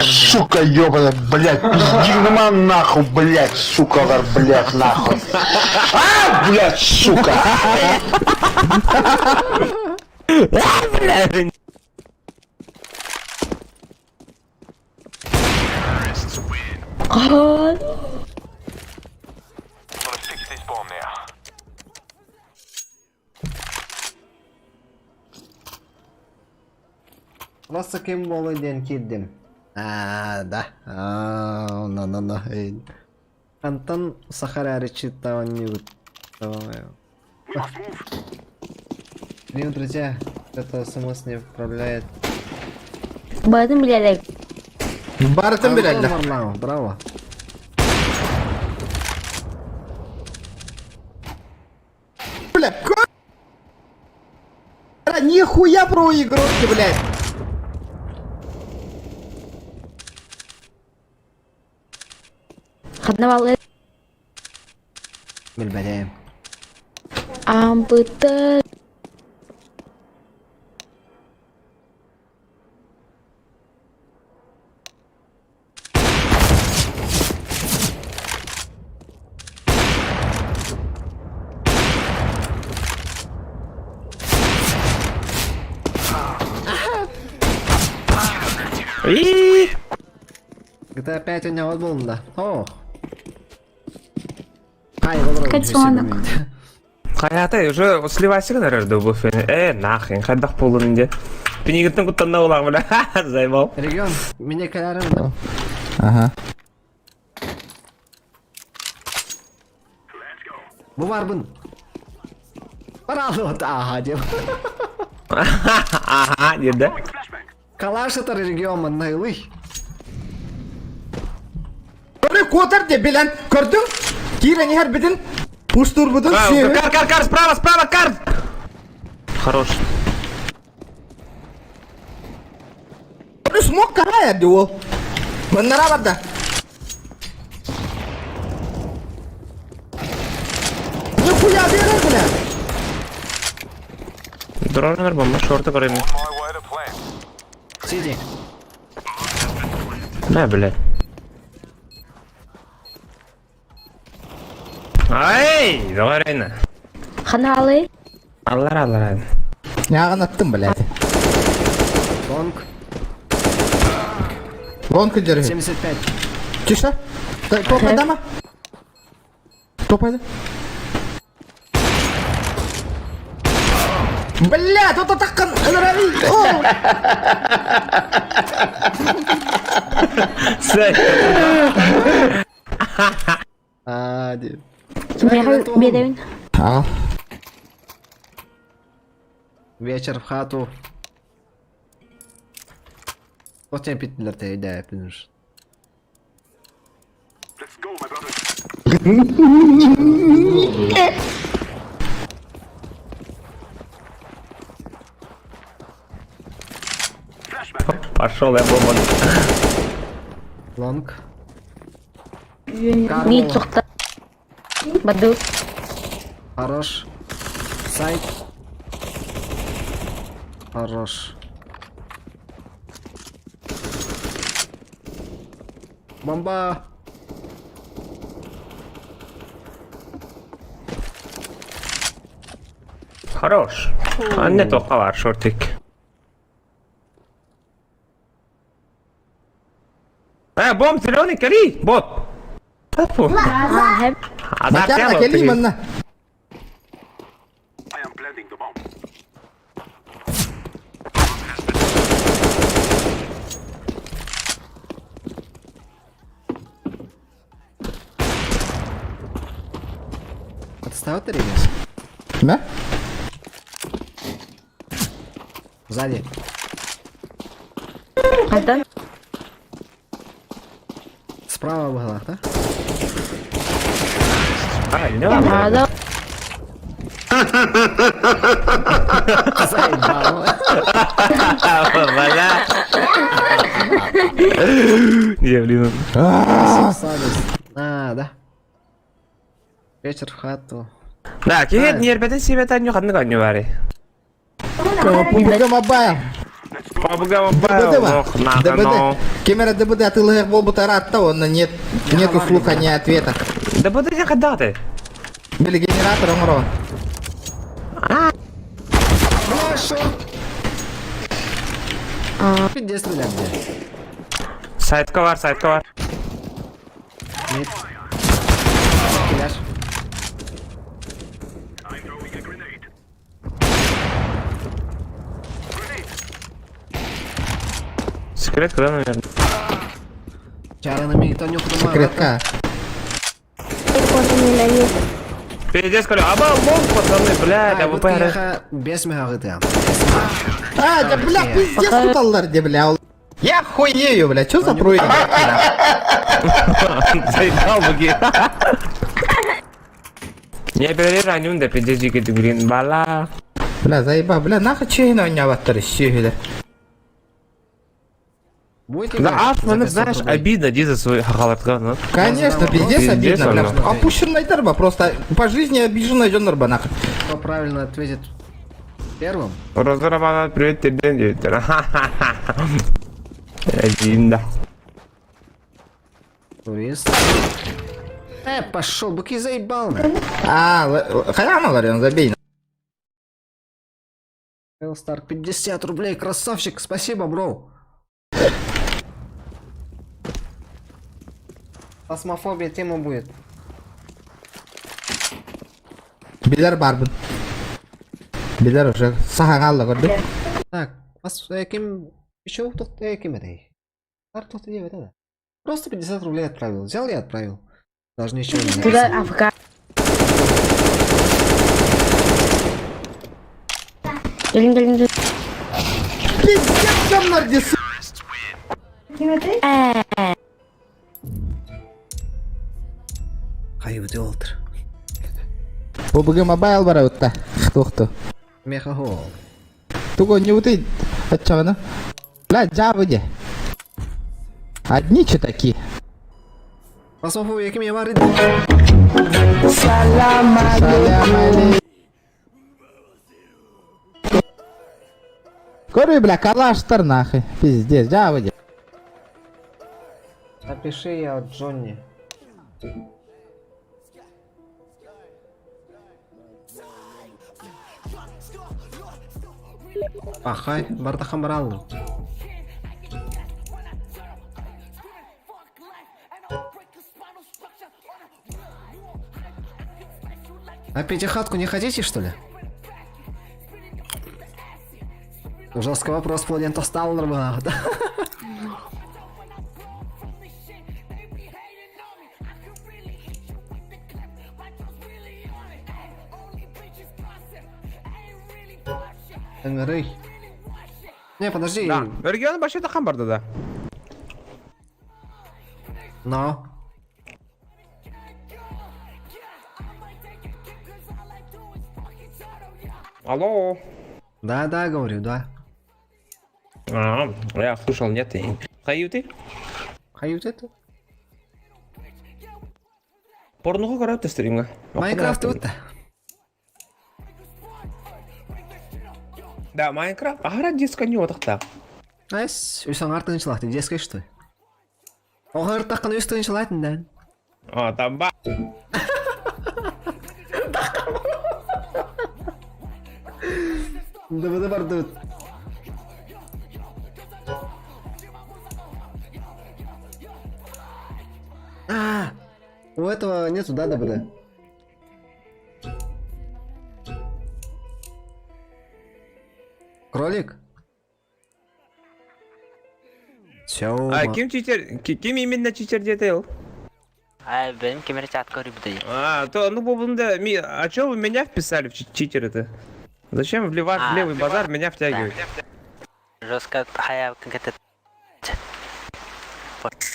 Сука, ёбаная, блядь, пиздигма нахуй, блядь, сука, блядь, нахуй. А, блядь, сука. Бля, Кал. Просто кем болы ден кирдим. А, да. А, на на на. Антон Сахара читал не Привет, друзья. Это смс не отправляет. Бардым билелек. Барытын билелер. Варламов, браво. Бля, ка... Нихуя про игрушки, блядь. Хаднавалы. Билбәдәм. Амбыттыр. И GTA 5 у него был, да. О. Котенок. Хаята уже сливайся, наверное, был фен. Э, нахрен, хайдах полунде. Пенигтен куттанна улак, бля. Заебал. Регион, меня калярым. Ага. Бу барбын. Баралы ага деп. Ага, деді. Калаш это регион маннайлы. Көрі котар де билен көрдің? Кире нехер бідін? Пуштур будun Кар, кар, кар, справа, справа, кар! Хорош. Көрі смок карая де ол. Мыннара барда. Нихуя берер бля. Дорожный бомба, шорты көрейін. Сиди. На, блядь. Ай, давай Рейна. Ханалы. Аллар, аллар. Яғын аттым, блядь. Лонг. Лонг жері. 75. Тише. Топайда ма? Топайда. Бля, тут атаққан ылрави. А, деп. Бедевин. Ал. Вечер в хату. Вот тебе питлер ты, да, пинешь. Пошел я бомба. Лонг. Мид сухта. Баду. Хорош. Сайт. Хорош. Бомба. Хорош. А не то хавар шортик. Э, бомб зеленый, кали! Бот! Тапу. Макар кэлии манна. Отставят или нет? Да? Сзади. Антон? Справа в углах, да? А, Да. Заебал. Бля. Не, блин. А, да. Вечер в хату. Да, киһи ньиэрбэтин сиэбэтэ анньу ханнык анньу баарый? PUBG Mobile. PUBG Mobile, ох, нахуй, ну. ДБД. Ким эрэ ДБД атыылаһар буолбута ыраатта, онно нет, нету слуха, ни ответа. ДБД не когда ты? Били генератор оҥоро. Бля, шо? Пиздец, бля, где? Сайтка бар, сайтка бар. Мид. Киляш. Секретка, да, наверное? Чара на ми, то нюх Секретка. Пиздец, говорю, аба лонг, пацаны, блядь, АВП. Без мега А, да бля, пиздец туталлар де, бля. Я хуею, бля, что за проигрыш? Заебал буги. Не перережь, да пиздец, дикий ты, блин, бала. Бля, заеба, бля, нахуй че на меня ваттар щегеля. Будете Да, играть аж, за ну, 500 знаешь, рублей? обидно, ди за свой хахалатка, ну. Конечно, пиздец Пиздец, обидно, бля. оно. Опущенный дарба, просто по жизни обиженный дарба, нахуй. Кто правильно ответит первым? Роза привет тебе, директор. Один, да. Турист. Пошел, быки заебал, на. А, халяма, Ларион, забей. Элстар, 50 рублей, красавчик, спасибо, бро. Фасмофобия тема будет. Билер барбын. Билер уже сахагалла көрдүк. Так, вас кем еще тут кем это? Артур ты делает это? Просто 50 рублей отправил. Взял и отправил. Даже ничего не Туда написал. АФК. Gelin gelin gelin. Пиздец, дьоннор ди Хайы олтыр. PUBG Mobile бар утта. Тухту. Меха гол. Туго не уты отчавана. Бля, джабы де. Одни читаки. Фасмофобия кем я бары? Салям алейкум. Көрү, бля, калаштар нахуй. Пиздец, джабы де. Напиши я от Джонни. Ахай, бартахан баралды. А пятихатку не хотите, что ли? Жесткий вопрос, планета стал нормально. Нгрый. Не, подожди. Да, регион вообще-то хамбарда, да. Но. Алло. Да, да, говорю, да. А, я слушал, нет. Хаюты? Хают это? Порнуху көрөт стримга. Майнкрафт вот. Да, Майнкрафт. Ара диска не отақта. Айс, үс аңар тынчылахты, детской что? Оғыр тақын үс тынчылайтын да. А, там ба. ДВД бар ДВД. А, у этого нету, да, ДВД? Кролик? Все. А, ким читер, ким именно читер деді ол? А, бэм кемер чат көрүбү. А, то, ну, бу- да, а чё вы меня вписали в читер это? Зачем вливать в А, левый базар, меня втягивать? Жестко хая конкретно.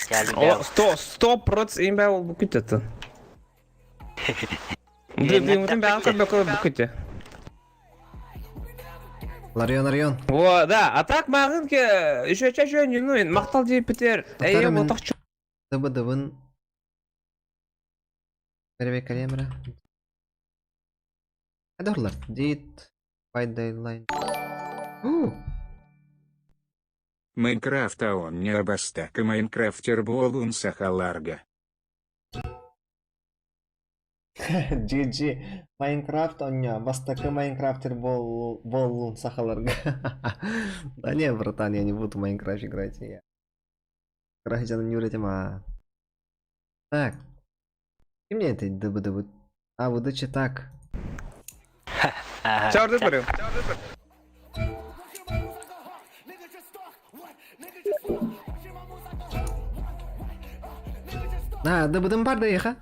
Я О, люблю. 100% имя ол бүкіт это. Ты бүкіт. Ларион, Ларион. О, да, а так мағын еще чаще не ну, мақтал деп бітер. Эй, Повторю, отақ ДВД-вын. Первый камера. Адорлар. Дит. By Daylight. У, Майнкрафт а он не абастак и Майнкрафтер болун сахаларга. GG. Майнкрафт он Бастакы Майнкрафтер болун сахаларга. Да не, братан, я не буду в Майнкрафт играть. Я. А. Так. И мне это ДБДБ. А, выдача так. Чарды барым. А, ДБД бар да еха.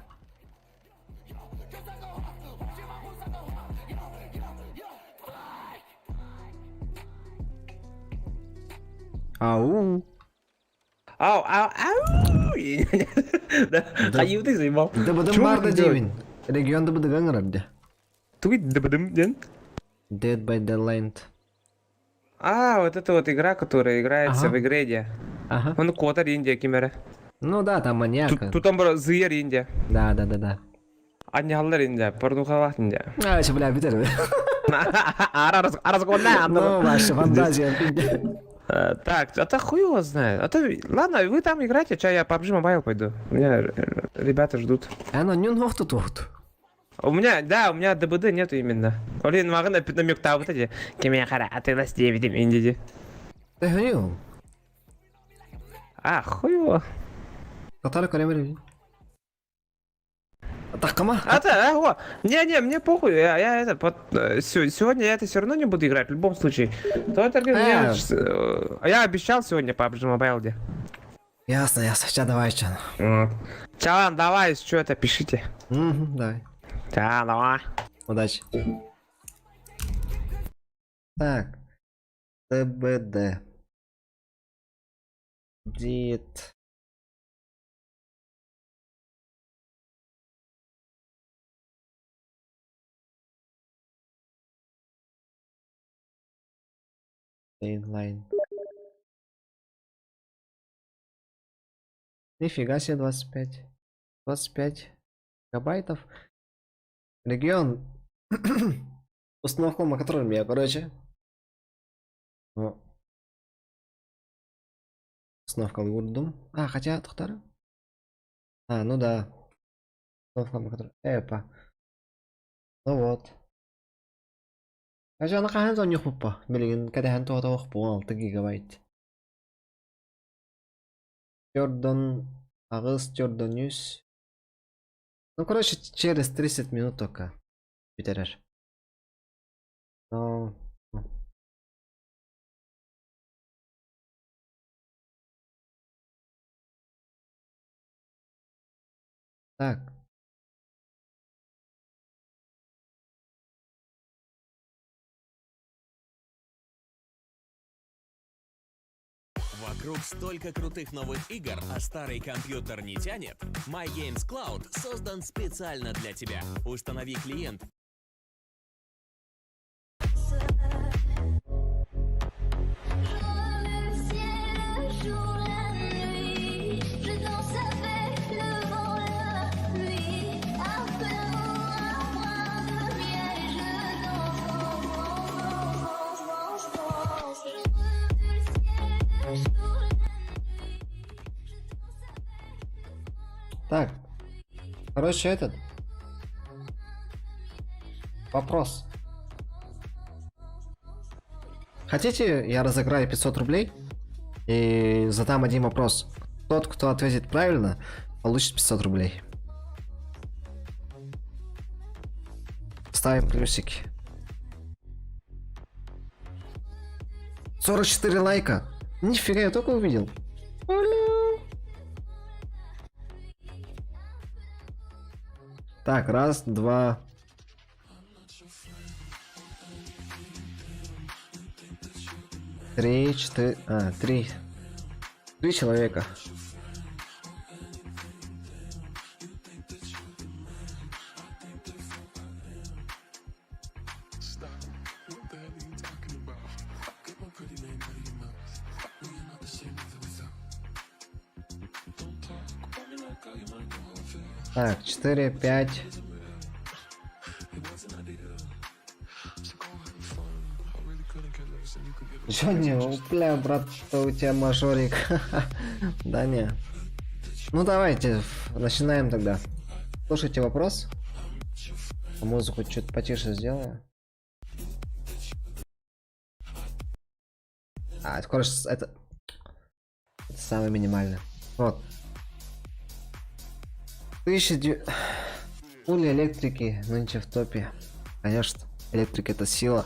Ау. Ау, ау, ау. Да, Хаю ты заебал. ДБД Чё бар вы да делаете? деймин. Регион ДБД гаңырабды. Туй ДБД ден. Dead by Daylight. А, вот это вот игра, которая играется Ага. в игре, где. Ага. Он котар Индия кемері. Ну да, там маньяк. Тут там бар зыяр Индия. Да. Анялар Индия, порнухалар Индия. А, еще, бля, битер. Арас Ну, ваша фантазия. Так, а то хуй его знает. А то, ладно, вы там играйте, чай я PUBG Mobile пойду. У меня ребята ждут. Ано, нюн хохту тухту. У меня, да, у меня ДБД нету именно. Блин, могу намек та вот эти. Кеме хара, а ты нас 9 индиди. Ты ханю. А, хуй его. Татар каремер. Такама? А, да, а, о, не, мне похуй, я это, под, сегодня я это все равно не буду играть, в любом случае. То это, я обещал сегодня PUBG Mobile где. Ясно, ясно. Сейчас давай, чан. Вот. Чалан, давай, что это, пишите. Угу, давай. Ча, давай. Удачи. Так. ТБД. Дит. Inline. Нифига себе 25. 25 гигабайтов. Регион. Установка, которым я, короче. Ну. Установка Word. А, хотя, Тухтара. А, ну да. Установка, которая. Эпа. Ну вот. Ажа ана хахан зон юхпа. Билген кадахан тоғда оқып 16 гигабайт. Jordan ағыз Jordan News. Ну, короче, через 30 минут только. Битерер. Ну, Так. Вокруг столько крутых новых игр, а старый компьютер не тянет? My Games Cloud создан специально для тебя. Установи клиент. Короче, этот. Вопрос. Хотите, я разыграю 500 рублей? И задам один вопрос. Тот, кто ответит правильно, получит 500 рублей. Ставим плюсики. 44 лайка. Нифига, я только увидел. Оля. Так, раз, два. Три, четыре... А, три. Три человека. Так, 4, 5. Джонни, бля, брат, что у тебя мажорик. Да не. Ну давайте, начинаем тогда. Слушайте вопрос. Музыку чуть потише сделаю. А, это, короче, это, это самое минимальное. Вот. 1000... Пули электрики нынче в топе. Конечно, электрик это сила.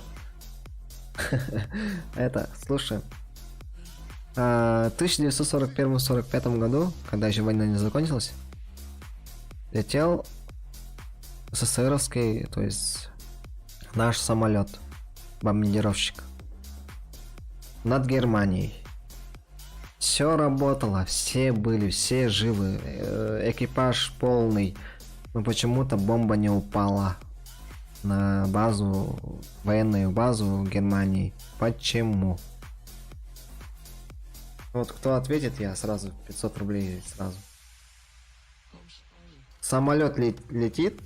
Это, слушай. В 1941-45 году, когда еще война не закончилась, летел СССРовский, то есть наш самолет, бомбардировщик, над Германией. Все работало, все были, все живы, экипаж полный, но почему-то бомба не упала на базу, военную базу Германии. Почему? Вот кто ответит, я сразу 500 рублей сразу. Самолет летит,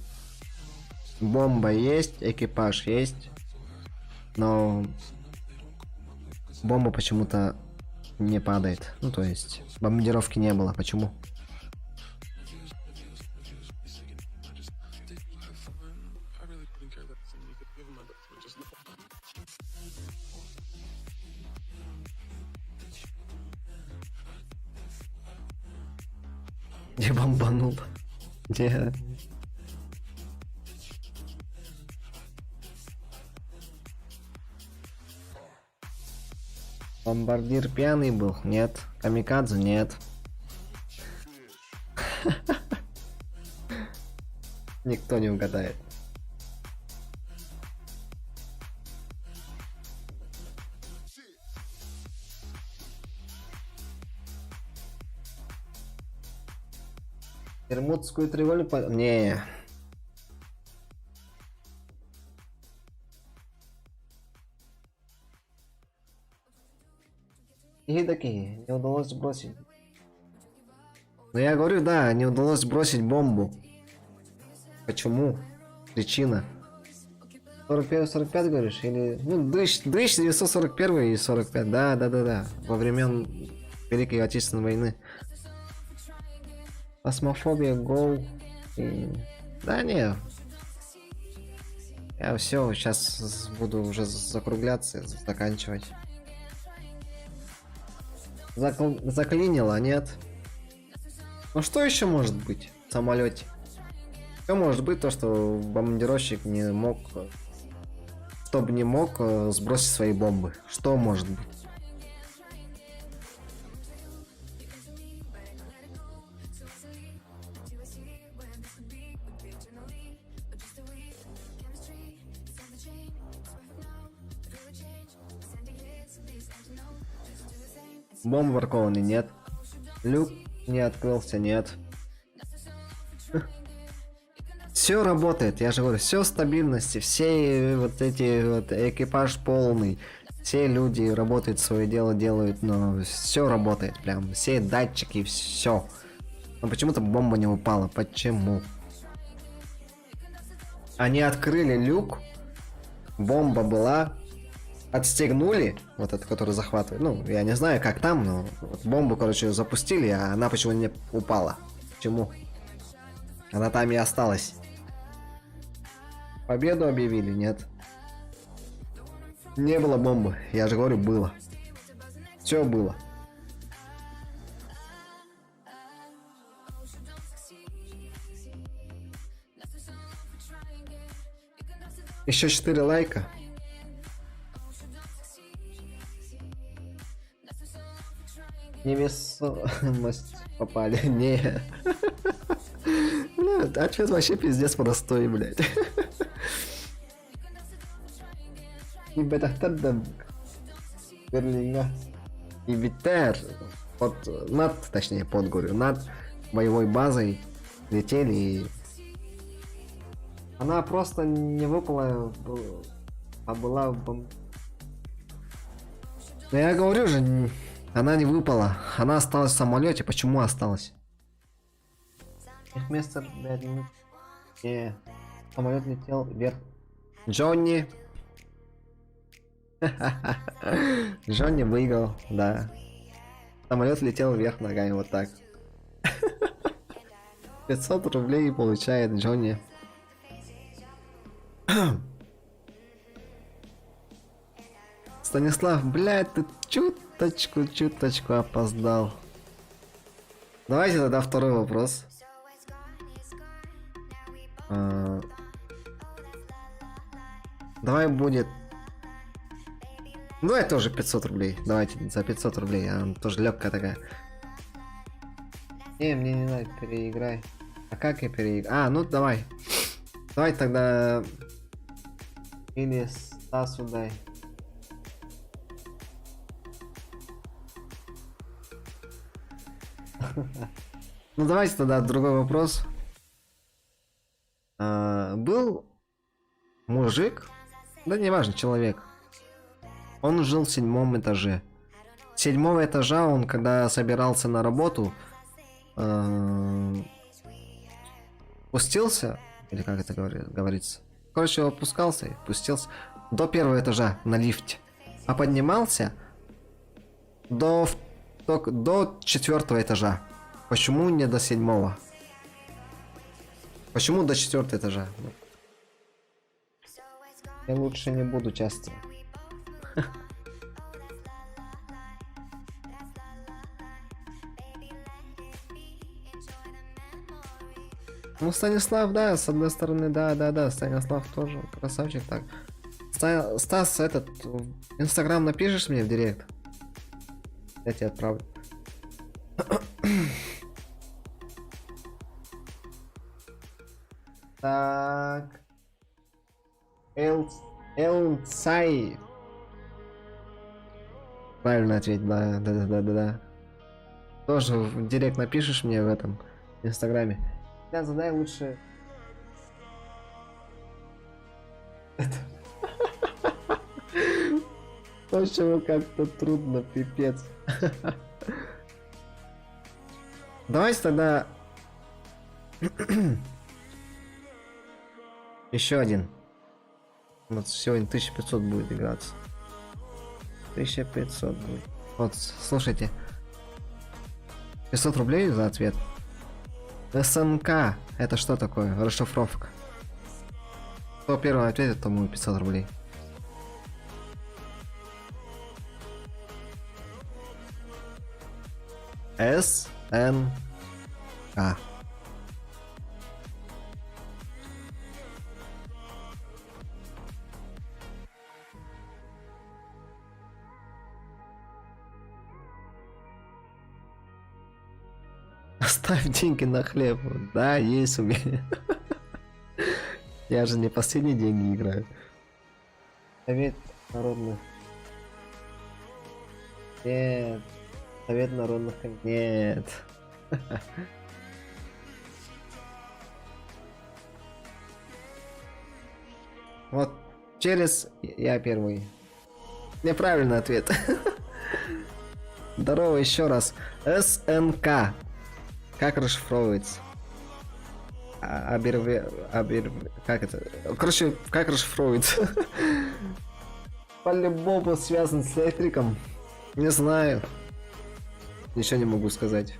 бомба есть, экипаж есть, но бомба почему-то не падает. Ну, то есть, бомбардировки не было. Почему? Где бомбанул? Где? Бомбардир пьяный был? Нет. Камикадзе? Нет. Никто не угадает. Бермудскую треугольник по... Не. И такие, не удалось бросить. Ну я говорю, да, не удалось бросить бомбу. Почему? Причина. 41-45 говоришь? Или... Ну, 1941 и 45, да, да, да, да. Во времен Великой Отечественной войны. Фасмофобия, гол. И... Да не. Я все, сейчас буду уже закругляться, заканчивать. Заклинило, нет? Ну что еще может быть в самолете? Все может быть то, что бомбардировщик не мог, чтобы не мог сбросить свои бомбы. Что может быть? Бомб воркованный нет. Люк не открылся, нет. Все работает, я же говорю, все стабильности, все вот эти вот экипаж полный, все люди работают, свое дело делают, но все работает, прям все датчики, все. Но почему-то бомба не упала, почему? Они открыли люк, бомба была, отстегнули, вот этот, который захватывает, ну, я не знаю, как там, но вот бомбу, короче, запустили, а она почему-то не упала. Почему? Она там и осталась. Победу объявили, нет? Не было бомбы. Я же говорю, было. Все было. Еще 4 лайка. Невесомость попали. Не. Бля, ответ вообще пиздец простой, блядь. Киирбэтэхтэр да Берлиҥҥэ киирбиттэр под над, точнее под говорю, над боевой базой летели и она просто не выпала, а была бом... Да я говорю же, она не выпала. Она осталась в самолете. Почему осталась? Их место, блядь, не... не. Самолет летел вверх. Джонни. Джонни выиграл, да. Самолет летел вверх ногами вот так. 500 рублей получает Джонни. Станислав, блядь, ты чуточку, чуточку опоздал. Давайте тогда второй вопрос. А, давай будет... Ну, давай тоже 500 рублей. Давайте за 500 рублей. Она тоже легкая такая. Не, мне не надо, переиграй. А как я переиграю? А, ну давай. Давай тогда... Или Стасу дай. Ну давайте тогда другой вопрос. А, был мужик, да неважно, человек. Он жил в седьмом этаже. С седьмого этажа он, когда собирался на работу, спустился, или как это говорится, короче, опускался и пустился до первого этажа на лифте, а поднимался до, до четвертого этажа. Почему не до седьмого? Почему до четвертого этажа? Ну, я лучше не буду часто. Ну, Станислав, да, с одной стороны, да, да, да, Станислав тоже красавчик, так. Стас, этот, Инстаграм напишешь мне в директ? Я тебе отправлю. Так. Эл... Эл Цай. Правильно ответь, да, да, да, да, да, да. Тоже в директ напишешь мне в этом инстаграме. Да, задай лучше. Это. То, как-то трудно, пипец. Давайте тогда еще один. Вот сегодня 1500 будет играться. 1500 будет. Вот, слушайте. 500 рублей за ответ. СНК. Это что такое? Расшифровка. Кто первый ответит, тому 500 рублей. С Н К. Оставь деньги на хлеб. Да, есть у меня. Я же не последние деньги играю. Совет народных. Нет. Совет народных. Нет. Вот через я первый. Неправильный ответ. Здорово еще раз. СНК. Как расшифровывается? А, аберве... Абер... Как это? Короче, как расшифровывается? По-любому связан с электриком. Не знаю. Ничего не могу сказать.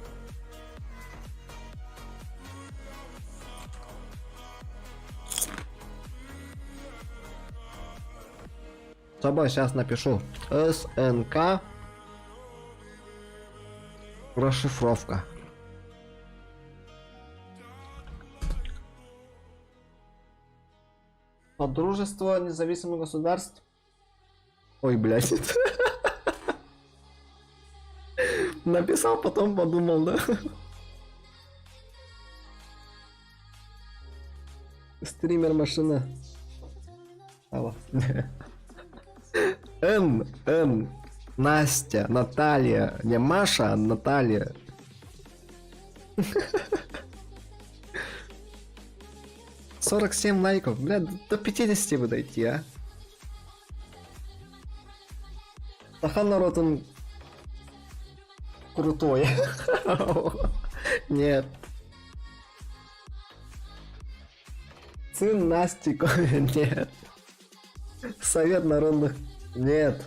Собой сейчас напишу. СНК расшифровка. Содружество независимых государств. Ой, блядь. Написал, потом подумал, да? Стример машина. Алло. Н, Н, Настя, Наталья. Не Маша, а Наталья. 47 лайков. Бля, до 50 бы дойти, а. Саха народ, он крутой. Нет. Сын Насти Нет. Совет народных... Нет.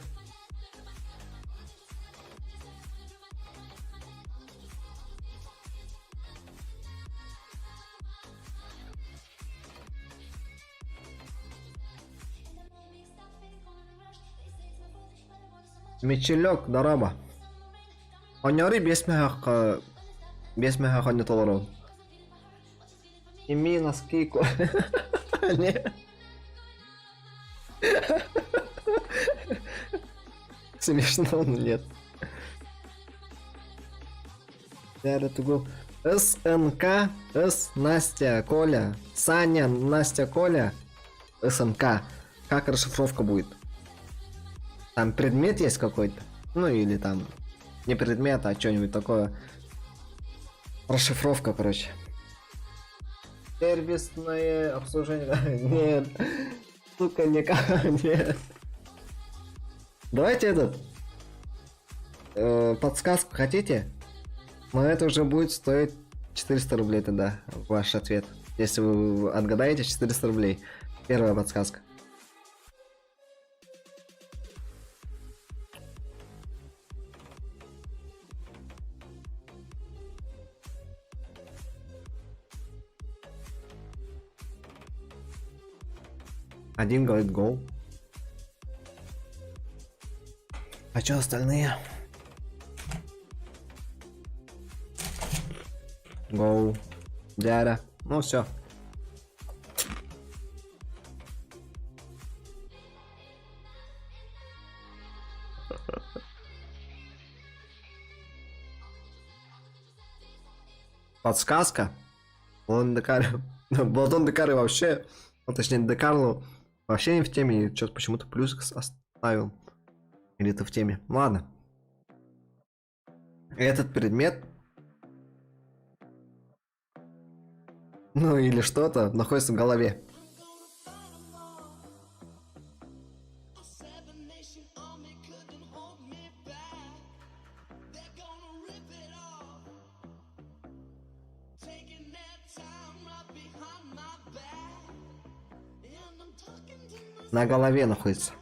Мечелек, дороба. Онньори биэс мөһөөххө биэс мөһөөх онньо толорун. Ими носки Не. Смешно, но нет. Тугу. СНК, С, Настя, Коля, Саня, Настя, Коля, СНК. Как расшифровка будет? Там предмет есть какой-то? Ну или там не предмет, а что-нибудь такое. Расшифровка, короче. Сервисное обслуживание. Нет. Сука, не нет. Давайте этот подсказку хотите? Но это уже будет стоить 400 рублей тогда, ваш ответ. Если вы отгадаете, 400 рублей. Первая подсказка. Один говорит гол. А что остальные? Гоу. Дяра. Ну все. Подсказка. Он Декар... Платон Декары вообще... Ну, точнее, Декарло вообще не в теме. Что-то почему-то плюс оставил. Или это в теме. Ладно. Этот предмет... Ну или что-то находится в голове. На голове находится.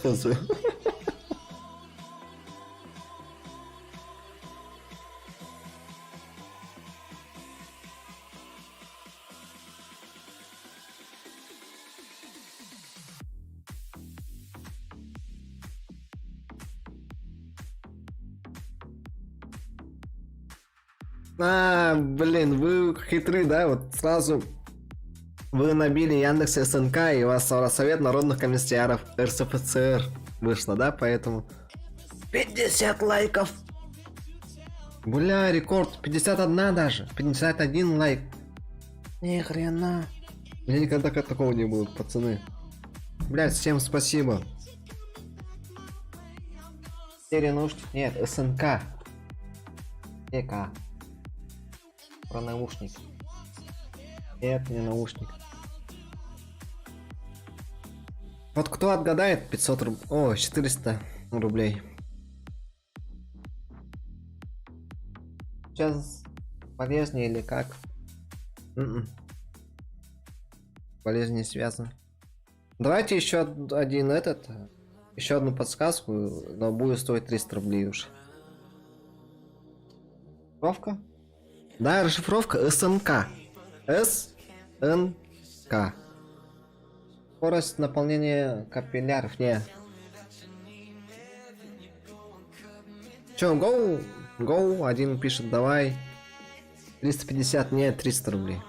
Хуй. А, блин, вы хитры, да? Вот сразу вы набили Яндекс СНК, и у вас Совет народных комиссаров РСФСР вышло, да? Поэтому 50 лайков. Бля, рекорд. 51 даже. 51 лайк. Ни хрена. У меня никогда такого не было, пацаны. Блядь, всем спасибо. Серия наушников. Нет, СНК. ЭК. Про наушники. Нет, не наушник. Вот кто отгадает 500 рублей... О, 400 рублей. Сейчас болезни или как? М-м. Болезни не связаны. Давайте еще один этот, еще одну подсказку, но будет стоить 300 рублей уж. Расшифровка? Да, расшифровка СНК. СНК. Скорость наполнения капилляров, не. Че, go? Go, один пишет, давай. 350, нет, 300 рублей.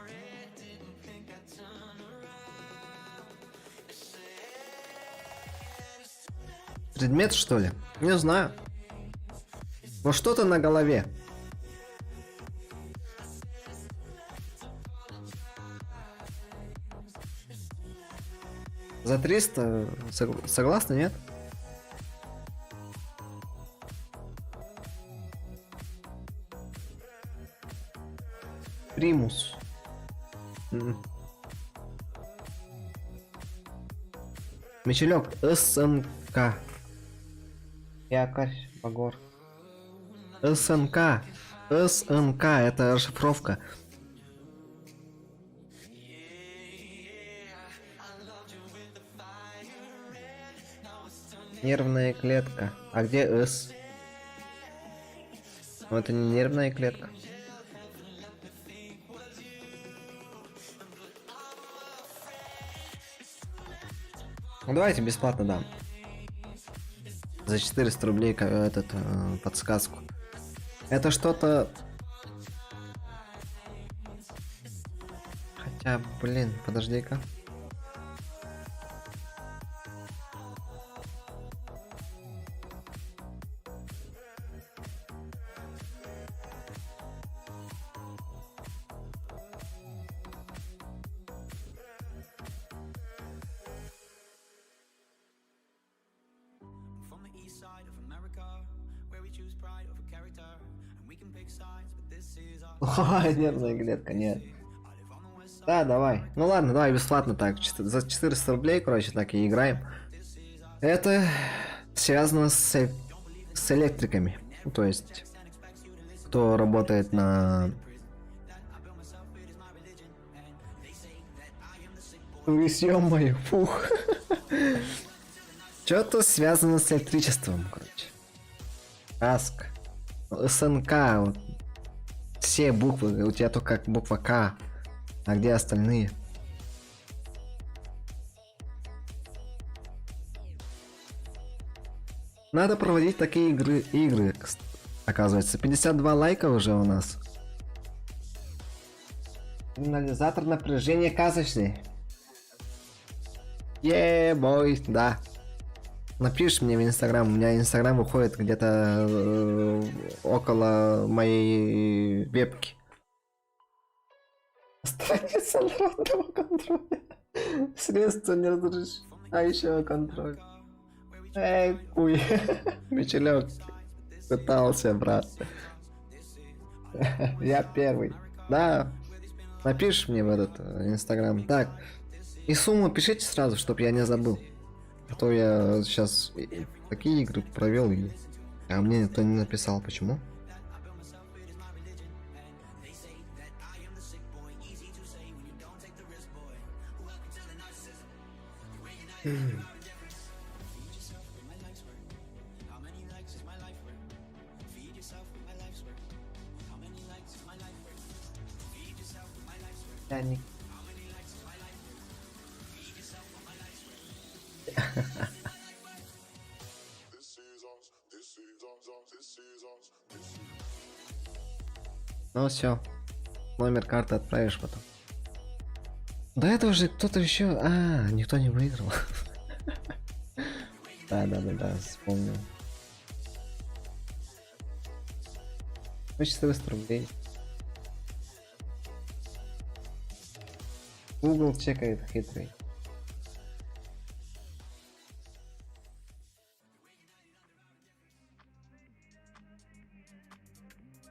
Предмет, что ли? Не знаю. Но что-то на голове. За 300 согласны, нет? Примус. Мичелек, СНК. Якорь, Багор. СНК. СНК, это расшифровка. Нервная клетка. А где С? Ну это не нервная клетка. Ну давайте бесплатно дам. За 400 рублей этот подсказку. Это что-то... Хотя, блин, подожди-ка. Ой, нервная клетка, нет. Да, давай. Ну ладно, давай бесплатно так. За 400 рублей, короче, так и играем. Это связано с электриками. Ну, то есть, кто работает на... Вы ё-моё, фух. Что-то связано с электричеством, короче. Аск. СНК, вот. Все буквы, у тебя только буква К. А где остальные? Надо проводить такие игры, оказывается. 52 лайка уже у нас. Анализатор напряжения касочный. Е-бой, да. Напишешь мне в Инстаграм, у меня Инстаграм выходит где-то около моей вебки. Страница народного контроля. Средства не разрешающего контроля. Эй, хуй. Мичелек. Пытался, брат. Я первый. Да. Напишешь мне в этот Инстаграм. Так. И сумму пишите сразу, чтоб я не забыл. А то я сейчас такие игры провел, и... а мне никто не написал, почему. Я не... Ну все, номер карты отправишь потом. До этого же кто-то еще... А, никто не выиграл. Да, вспомнил. Ну, 400 рублей. Google чекает хитрый.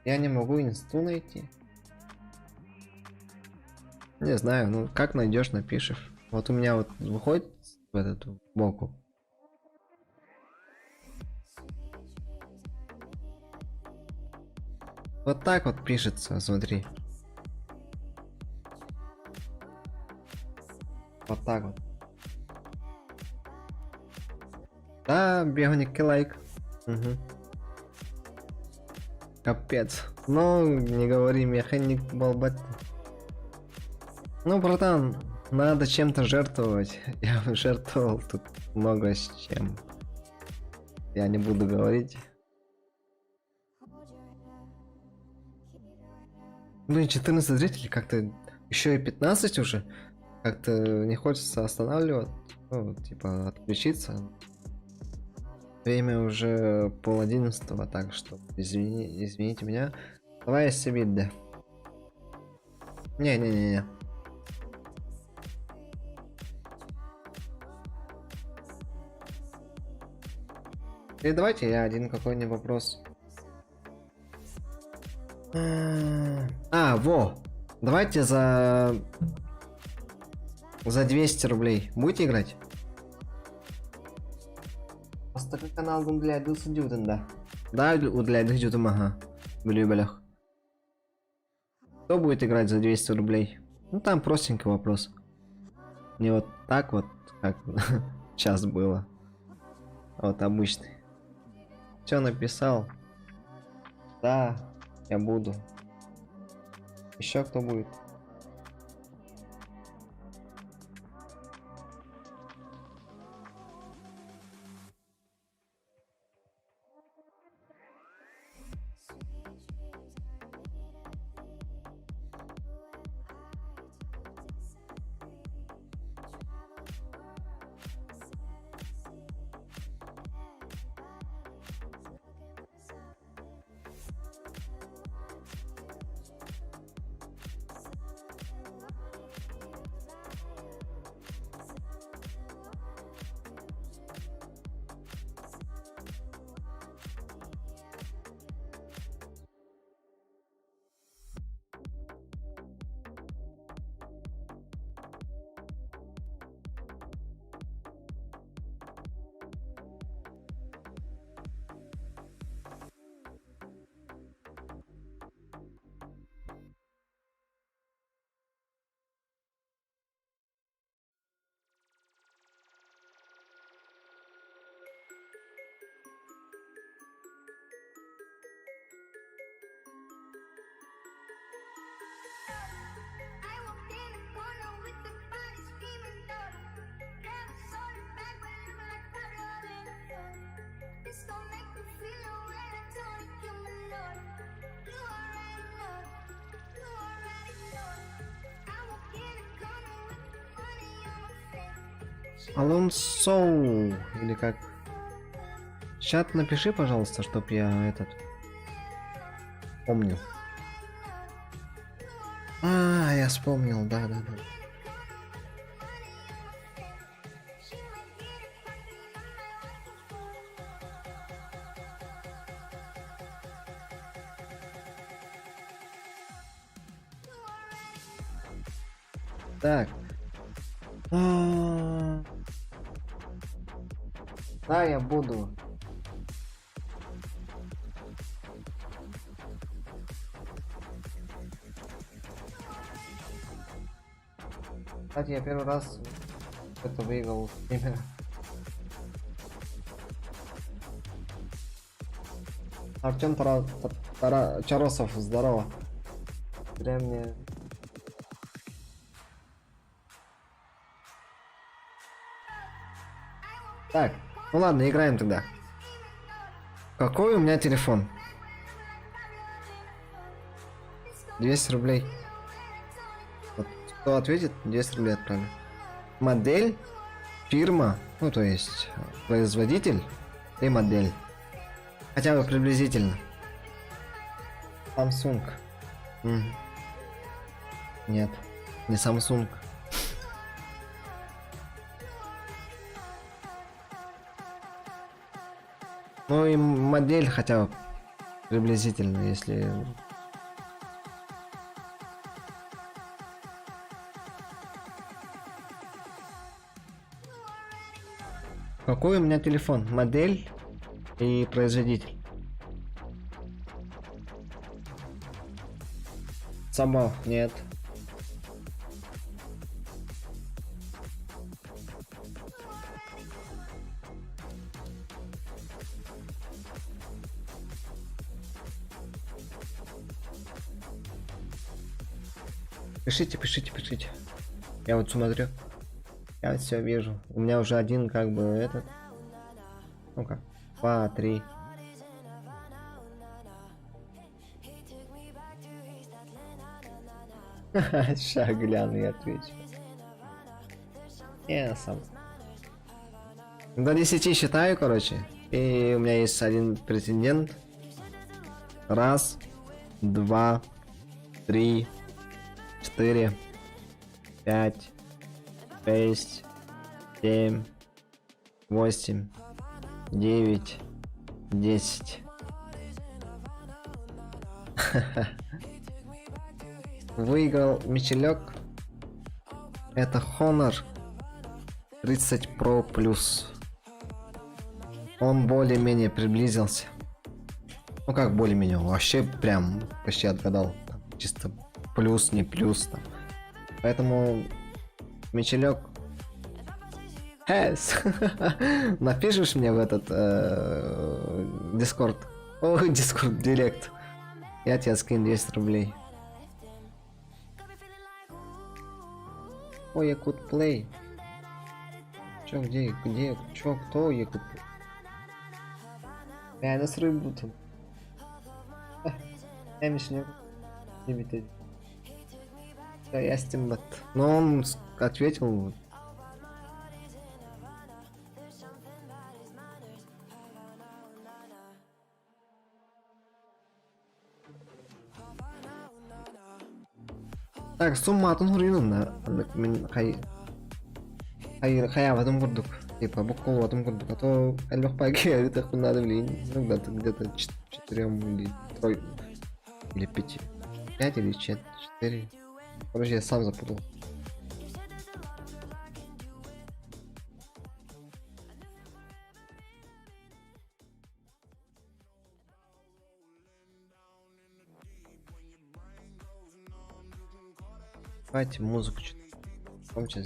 Я не могу инсту найти. Не знаю, ну как найдешь, напишешь. Вот у меня вот выходит в этот боку. Вот так вот пишется, смотри. Вот так вот. Да, 52 лайк. Угу. Капец. Ну, не говори, механик балбат. Ну, братан, надо чем-то жертвовать. Я жертвовал тут много с чем. Я не буду говорить. Блин, 14 зрителей, как-то еще и 15 уже. Как-то не хочется останавливать, ну, типа, отключиться. Время уже 10:30, так что извини, извините меня. Давай я себе, да. Не-не-не-не. И давайте я один какой-нибудь вопрос. А, во! Давайте за 200 рублей. Будете играть? Бастакы каналгын үлэлии сылдьыбытыҥ да? Да, үлэлии сылдьыбытым, ага. Бүлүү бөлөх. Кто будет играть за 200 рублей? Ну там простенький вопрос. Не вот так вот, как сейчас было. А вот обычный. Все написал. Да, я буду. Еще кто будет? Алонсо или как? Чат напиши, пожалуйста, чтоб я этот помнил. А, я вспомнил, да-да-да. Так. А, да, я буду. Кстати, я первый раз это выиграл стримера. Артем Чаросов, здорово. Прям мне. Так, ну ладно, играем тогда. Какой у меня телефон? 200 рублей. Вот, кто ответит, 200 рублей отправлю. Модель, фирма, ну то есть производитель и модель. Хотя бы приблизительно. Samsung. Нет, не Samsung. Ну и модель хотя бы приблизительно, если... Какой у меня телефон? Модель и производитель. Само, нет. Пишите, пишите, пишите. Я вот смотрю. Я все вижу. У меня уже один как бы этот. Ну-ка. Два, три. Ща гляну и отвечу. Я сам. До 10 считаю, короче. И у меня есть один претендент. Раз, два, три, четыре, пять, шесть, семь, восемь, 9, 10. Выиграл Мичелек. Это Honor 30 Pro Plus. Он более-менее приблизился. Ну как более-менее, вообще прям почти отгадал. Там, чисто плюс, не плюс там. Поэтому Мичелек. Эс. Напишешь мне в этот Дискорд. О, Дискорд Директ. Я тебе скину 200 рублей. О, Якут Плей. Чё, где, где, чё, кто Якут Плей? Я нас рыбу там. Я мишню. Не Да, я стимбат. Но он ответил. Так, сумма атын хуруйун мин хай хай хаябатым курдук. Типа буккулуатым курдук. А то элбэх паги это надо блин. Ну где-то где-то четырем или трой или пяти. Пять или четыре. Короче, я сам запутал. Давайте музыку что-то. Громче.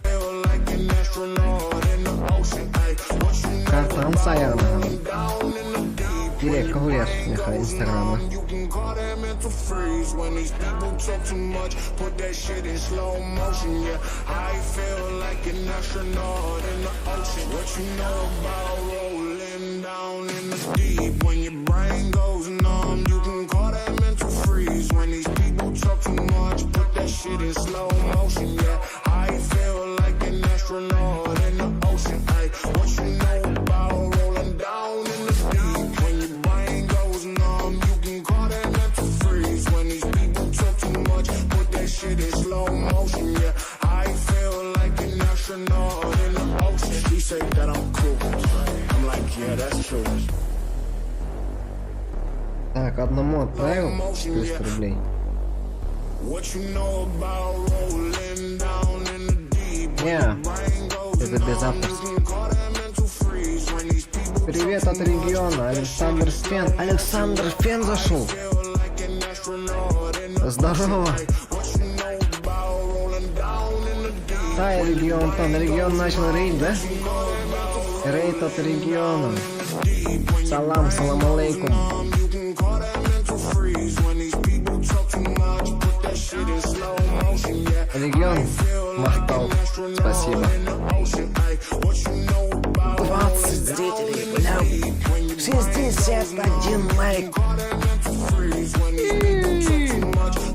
Feel like an astronaut in the ocean. Ay, what you know Картан Саяна. down in the deep? Директ кахуяр меха инстаграма. You can call that mental freeze when these people talk too much. Put that shit in slow motion. Yeah, I feel like an astronaut in the ocean. What you know about rolling down in the deep? When your brain goes numb, you can call that mental freeze. When these people talk too much, put that shit in slow motion. Yeah, I feel like an astronaut in the ocean. Ay, what you know about rolling down in the deep? When your brain goes numb, you can call that mental freeze. When these people talk too much, put that shit in slow motion. Yeah, I feel like an astronaut in the ocean. She say that I'm cool. I'm like, yeah, that's true. Так, одному отправил 400 рублей. What you know about rolling down in the deep? Не, это без авторства. Привет от региона, Александр Фен. Александр Фен зашел. Здорово. Да, регион там, регион начал рейд, да? Рейд от региона. Салам, салам алейкум. You can call that mental freeze when these people talk too much. Put that shit in slow motion, yeah. Регион Махтал. Спасибо. 20 зрителей, бля. 61 лайк.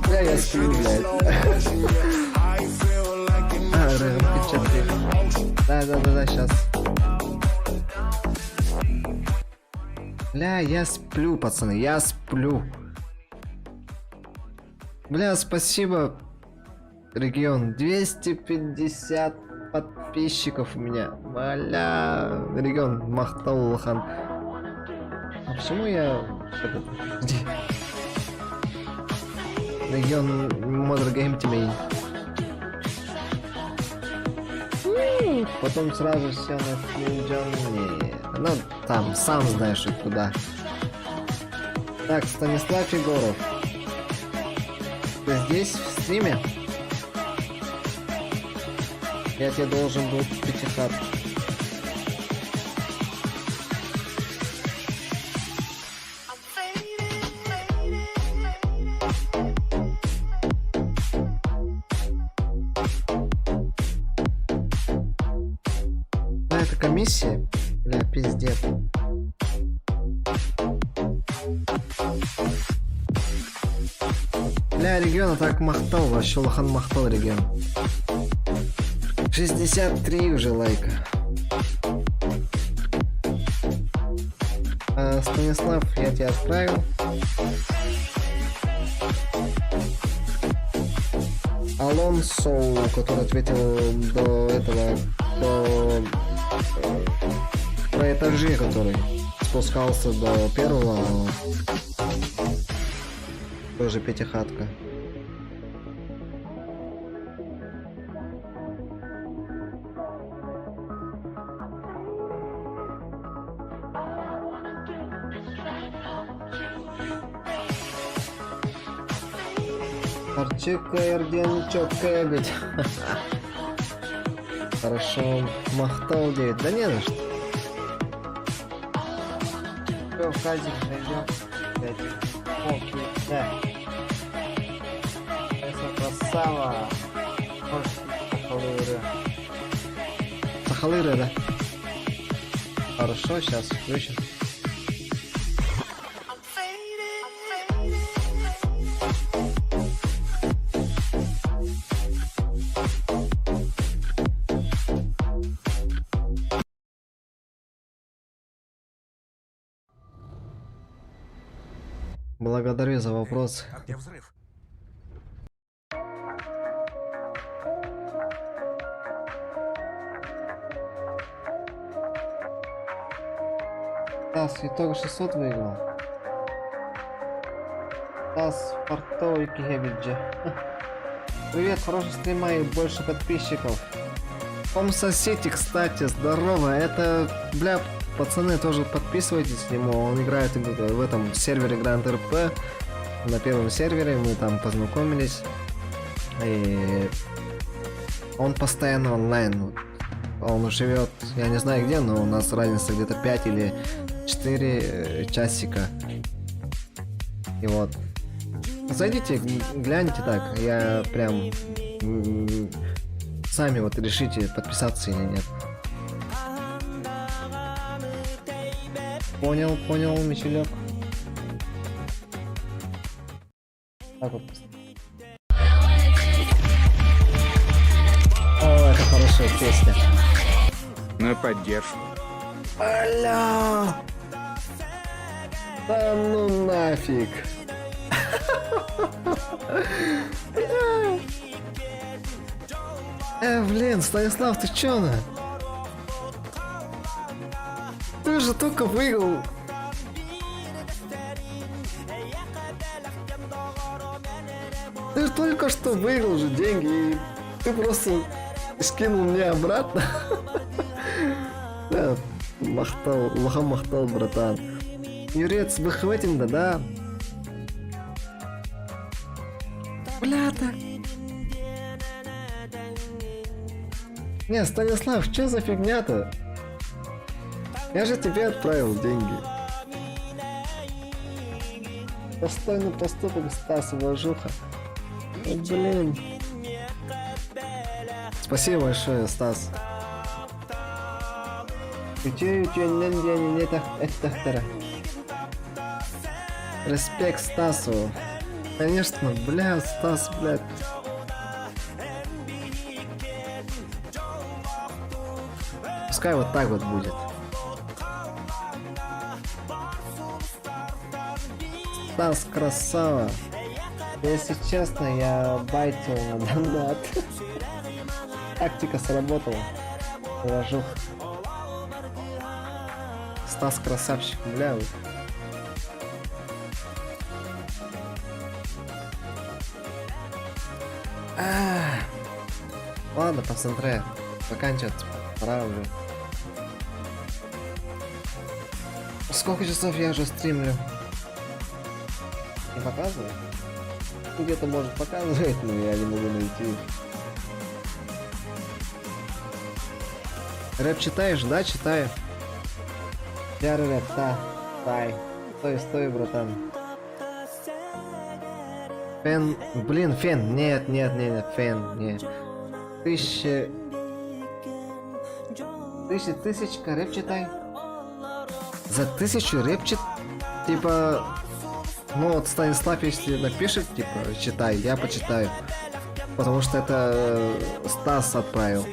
Бля, я сплю, блядь. А, РМП-4. Да, да, да, да, сейчас. Бля, я сплю, пацаны, я сплю. Бля, спасибо, регион. 250 подписчиков у меня. Бля, регион Махтаулахан. А почему я... этот, Где? Регион Mother Game Team. Потом сразу все на Фьюджан. Ну, там, сам знаешь и куда. Так, Станислав Егоров. Ты здесь, в стриме? Я тебе должен был пятихат. Комиссия? Бля, пиздец. Бля, региона так махтал, вообще улахан махтал регион. 63 уже лайка. А, Станислав, я тебе отправил. Алонсо, который ответил до этого, по, э, про этажи, который спускался до первого, тоже пятихатка. Арчик Эрден чёткая Хорошо, махтал 9. Да не за что. Все, в казик зайдем. Блядь. О, да. Это красава. Сахалыры. Сахалыры, да. Хорошо, сейчас включим. Благодарю за вопрос. А где взрыв? Тасс, итог 600 выиграл. Тасс, фартовый киһи Привет, хороший стрима и больше подписчиков. Комса Сити, кстати, здорово. Это, бля, пацаны, тоже подписывайтесь к нему. Он играет в этом сервере Grand RP. На первом сервере мы там познакомились. И он постоянно онлайн. Он живет, я не знаю где, но у нас разница где-то 5 или 4 часика. И вот. Зайдите, гляньте так. Я прям сами вот решите, подписаться или нет. Понял, понял, Мичелек. Так вот. О, это хорошая песня. На поддержку. Бля! Да ну нафиг. Бля. Блин, Станислав, ты чё на? Ты же только выиграл. Ты же только что выиграл же деньги, и ты просто скинул мне обратно. Да, махтал, улахан махтал, братан. Юрец, выхватим, да, да? Бля, так. Не, Станислав, что за фигня-то? Я же тебе отправил деньги. Достойный поступок, Стас, уважуха. О, блин. Спасибо большое, Стас. Үтүө үтүөннэн диэн эттэхтэрэ. Респект Стасу. Конечно, бля, Стас, блядь. Пускай вот так вот будет. Стас красава. Если честно, я байтил на донат. Тактика сработала. Уважух. Стас красавчик, бля. Вот. А. Ладно, пацаны, заканчиваться пора уже. Сколько часов я уже стримлю? Не показывает? Где-то может показывает, но я не могу найти. Рэп читаешь? Да, читаю. Я рэп, да. Тай. Стой, стой, братан. Фен, блин, фен, нет, нет, нет, нет, фен, нет. Тысяча, тысячка рэп читай. За тысячу рэп чит... Типа... Ну вот Станислав, если напишет, типа, читай, я почитаю. Потому что это э, Стас отправил.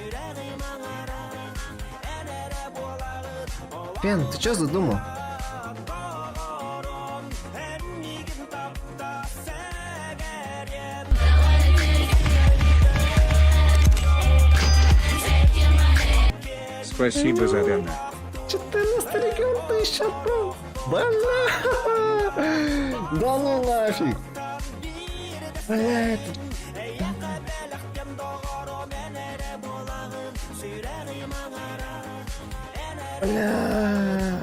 Фен, ты что задумал? Спасибо за донат. 14 регион тысяча отправил. Бля! Да ну нафиг! Бля, это... Бля.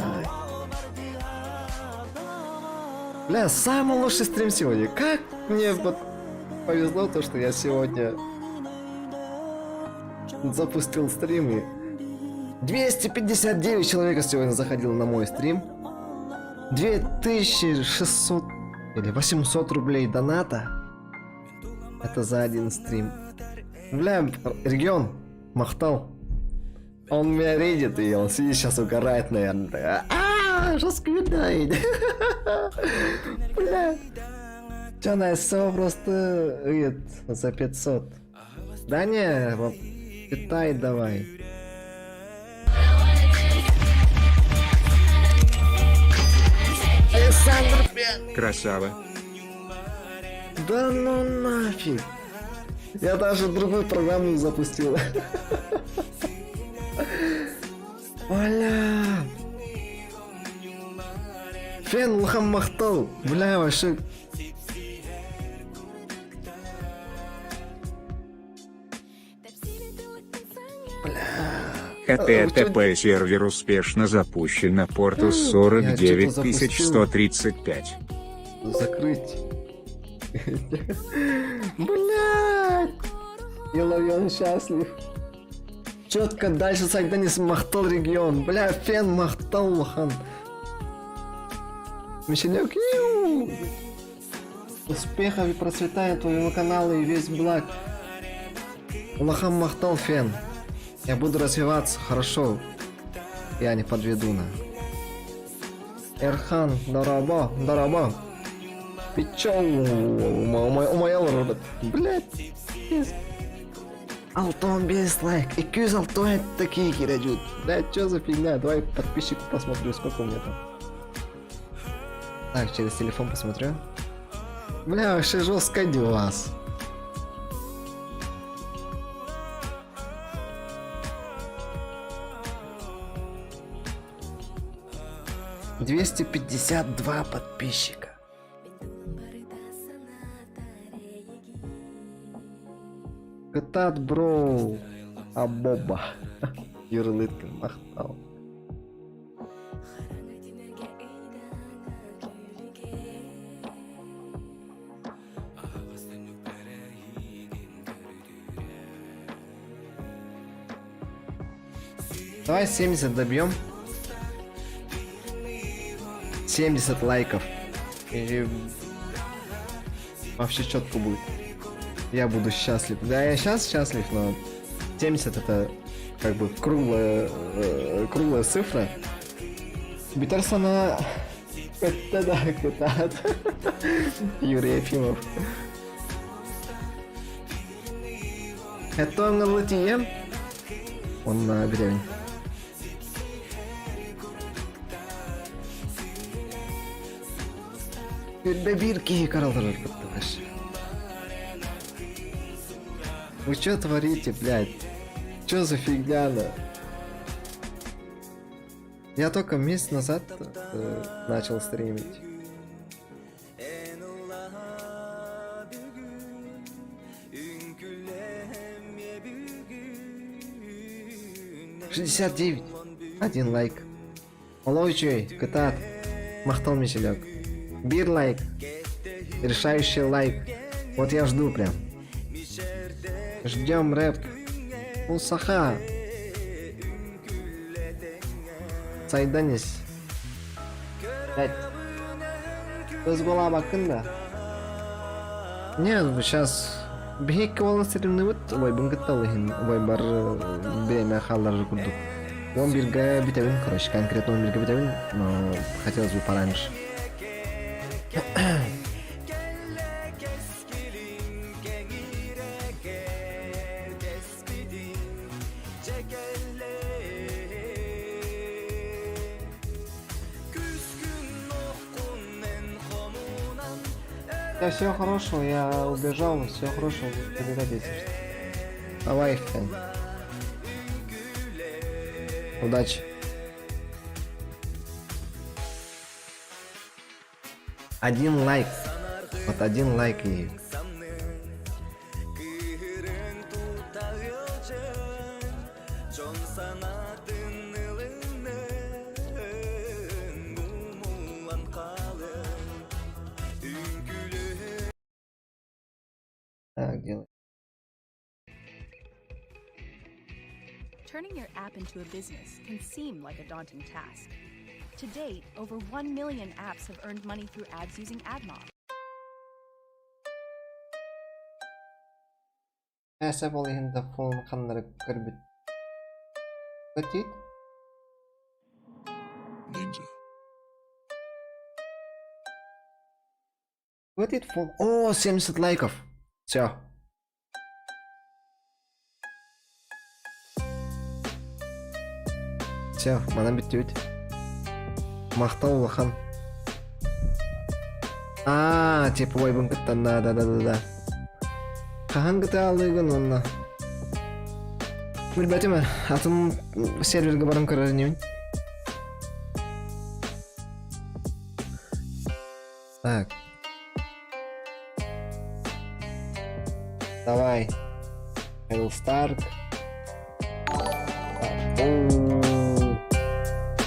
Бля, самый лучший стрим сегодня. Как мне вот повезло то, что я сегодня запустил стрим и 259 человек сегодня заходило на мой стрим. 2600 или 800 рублей доната. Это за один стрим. Бля, регион, Махтал. Он меня рейдит, и он сидит сейчас угорает, наверное. А, жестко видно. Бля. Че, на СО просто говорит, за 500. Да не, вот, Китай давай. Александр, блядь. Красава. Да ну нафиг. Я даже другую программу запустил. Бля. Фен улахан махтал. Бля, вообще. Бля. HTTP сервер успешно запущен на порту Я что-то 49135. Закрыть. Блядь. Иловьон счастлив. Четко дальше Сайданис Махтал регион. Бля, Фен Махтал Лохан. Мишелек, иу! Успехов и процветания твоему каналу и весь благ. Улахан Махтал Фен. Я буду развиваться хорошо. Я не подведу на. Эрхан, дорообо, дорообо. Пичоу, Блять. Алтон без лайк. 200 алтон такие кирәдют. Блять, что за фигня? Давай подписчик посмотрю, сколько у меня там. Так, через телефон посмотрю. Бля, вообще жестко у вас. 252 подписчика. Кытаат бро. Абоба. Юрий Лыткин махтал. Давай 70 добьем. 70 лайков. И вообще четко будет. Я буду счастлив. Да, я сейчас счастлив, но 70 это как бы круглая, э, круглая цифра. Битерсона это да, кытаат. Юрий Ефимов. Это на латине. Он на гребень. Бир киһи каралар Вы что творите, блядь? Что за фигня, да? Я только месяц назад э, начал стримить. 69. Один лайк. Олочуй, кытаат. Махтал Мишелек. Биир лайк. Решающий лайк. Вот я жду прям. Ждем рэп. Ну, саха. Сайданис. Блять. Көз да. Не, сейчас биһикки буолан стримныбыт, ой, быҥкыттал иһин, ой, бар время хааллар курдук. 11-ге бүтэбин, короче, конкретно 11-ге бүтэбин, но хотелось бы пораньше. Да, всего хорошего, я убежал, всего хорошего, пригодится. Давай, Фен. Удачи. Один лайк. Вот один лайк и... Так, делай. Turning your app into a business can seem like a daunting task. To date, over 1 million apps have earned money through ads using AdMob. Эсэ ол иһин да фон ханнары көрбүт. Petit. Ninja. Хватит фон. О, 70 лайков. Все. Все, манан бүттүбүт. Махтал улахан. А, типа ойбун кыттан да да да да да. Хаһан кытаалыгын онно? Билбэтим атын серверге баран көрөр инибин. Так. Давай. Хелл Старк.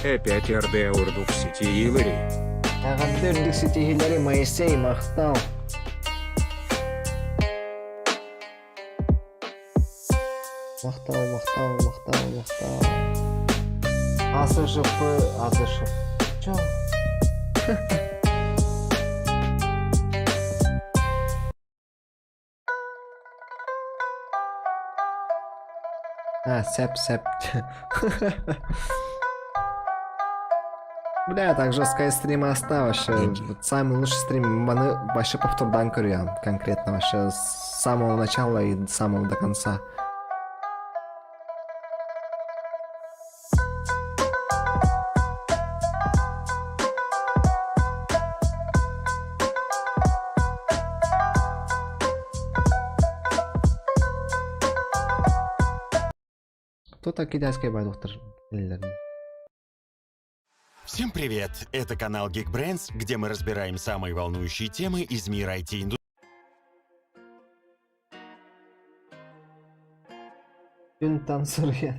Опять РД Урдук Сити Илари. Эҕэрдэ үрдүк ситиһиилэри Моисей махтал. Махтал, махтал, махтал, махтал. АСШП, АСШ. Чё? А, сеп, сеп. Бля, так жесткая стрима осталась. Вот самый лучший стрим. Маны вообще повтордан көрүөм. Конкретно вообще с самого начала и до самого до конца. Кто так китайская доктор? Всем привет! Это канал Geekbrains, где мы разбираем самые волнующие темы из мира IT-индустрии. Күн танцуруйан.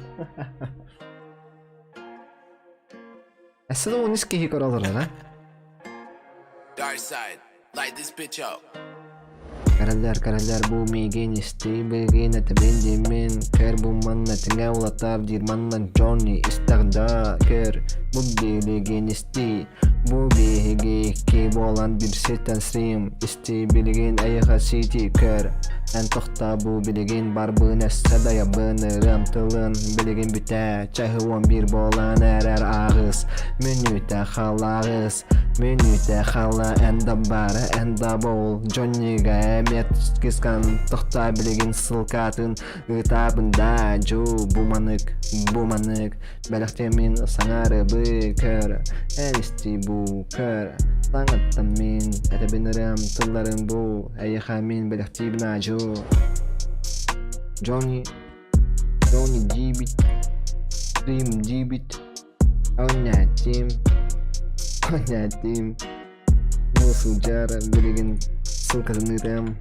Эссе он киһи көрөлөр, а? Dark side, light this bitch up. Кэрэллэр, кэрэллэр бу миигин истии билигин этэбин дииммин Кэр бу манна тэҥэ улатар диир манна Джонни истэҕин да көр бу билигин истии Бу биһиги икки буолан билситтэн стрим истии билигин эйиэхэ сити көр Эн тохтоо бу билигин барбын өссө дайабын ырыам тылын билигин бүтээ чаһы 11 буолан эрэр аҕыс мүнүүтэ хаалаҕыс мүнүүтэ хаала эн да бар эн да бол Джоннига эмиэ кыскан тохтоо билигин ссылкатын ыытабын да дьу бу манык бу манык бэлэхтиэмин саҥарыбы көр эн истии бу көр Саҥаттан мин этэбин ырыам тылларын бу эйиэхэ мин бэлэхтиибин аадьу Джонни Джонни диибит Тим диибит Онньаатим Онньаатим Бу сылдьар билигин ссылкатын ыытыам.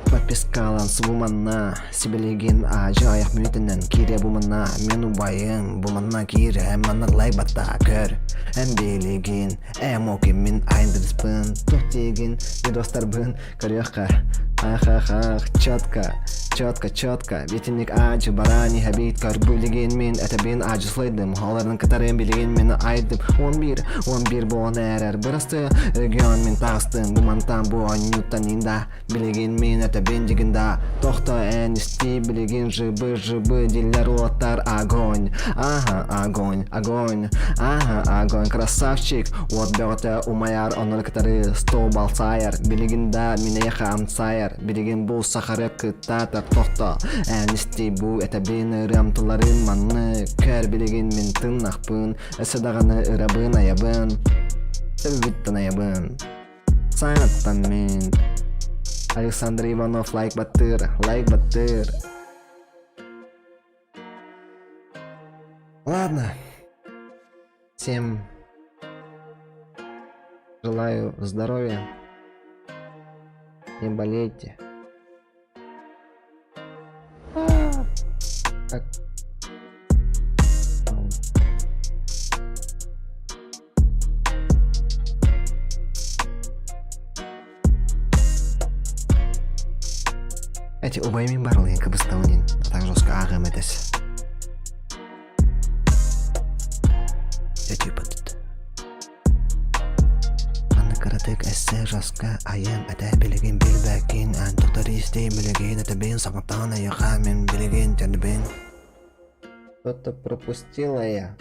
Подпискалан субуманна, сибилигин аадьы айах мүнүүтэнэн киирэ буманна, мен убайым буманна киирэ, манна лайбата көр. Эн билигин, эм мин айндырыспын, тух тиигин, видостарбын көрүөххэ. Ах-ах-ах, четко. четко, четко. Ветинник аджы барани хабит Көрбүлигин мин этэбин ажыслайдым Оларын кытарын билигин мин айдым 11, 11 буон эрэр Бырасты регион мин тағыстым Бу мантан бу онньуттан инда Билигин мин этэбин дигинда Тохто эн исти билигин жыбы жыбы Диллер уоттар огонь Ага, огонь, огонь Ага, огонь, красавчик Уот бөҕөтө умайар онор кытары Стол балсайар Билигин да минэйэхэ амсайар Билигин бу сахары кыттаатар тохто Эн исти бу этэбин ырыам тыларын манны Көр билигин мин тыннахпын Өссө даҕаны ырабын айабын Сөбүттэн айабын Саҥаттан мин Александр Иванов лайк баттыр, лайк баттыр. Ладно. Всем желаю здоровья. Не болейте. Так. Эти убаймин барыл ең кыбыстауынен, а так жестко ағым этес. Манна кыратык эссе жаска айым этэ билигин билбэккин эн тохтор истей билигин этэбин саҥаттан эйиэхэ мин билигин тэннибин Что-то пропустила я.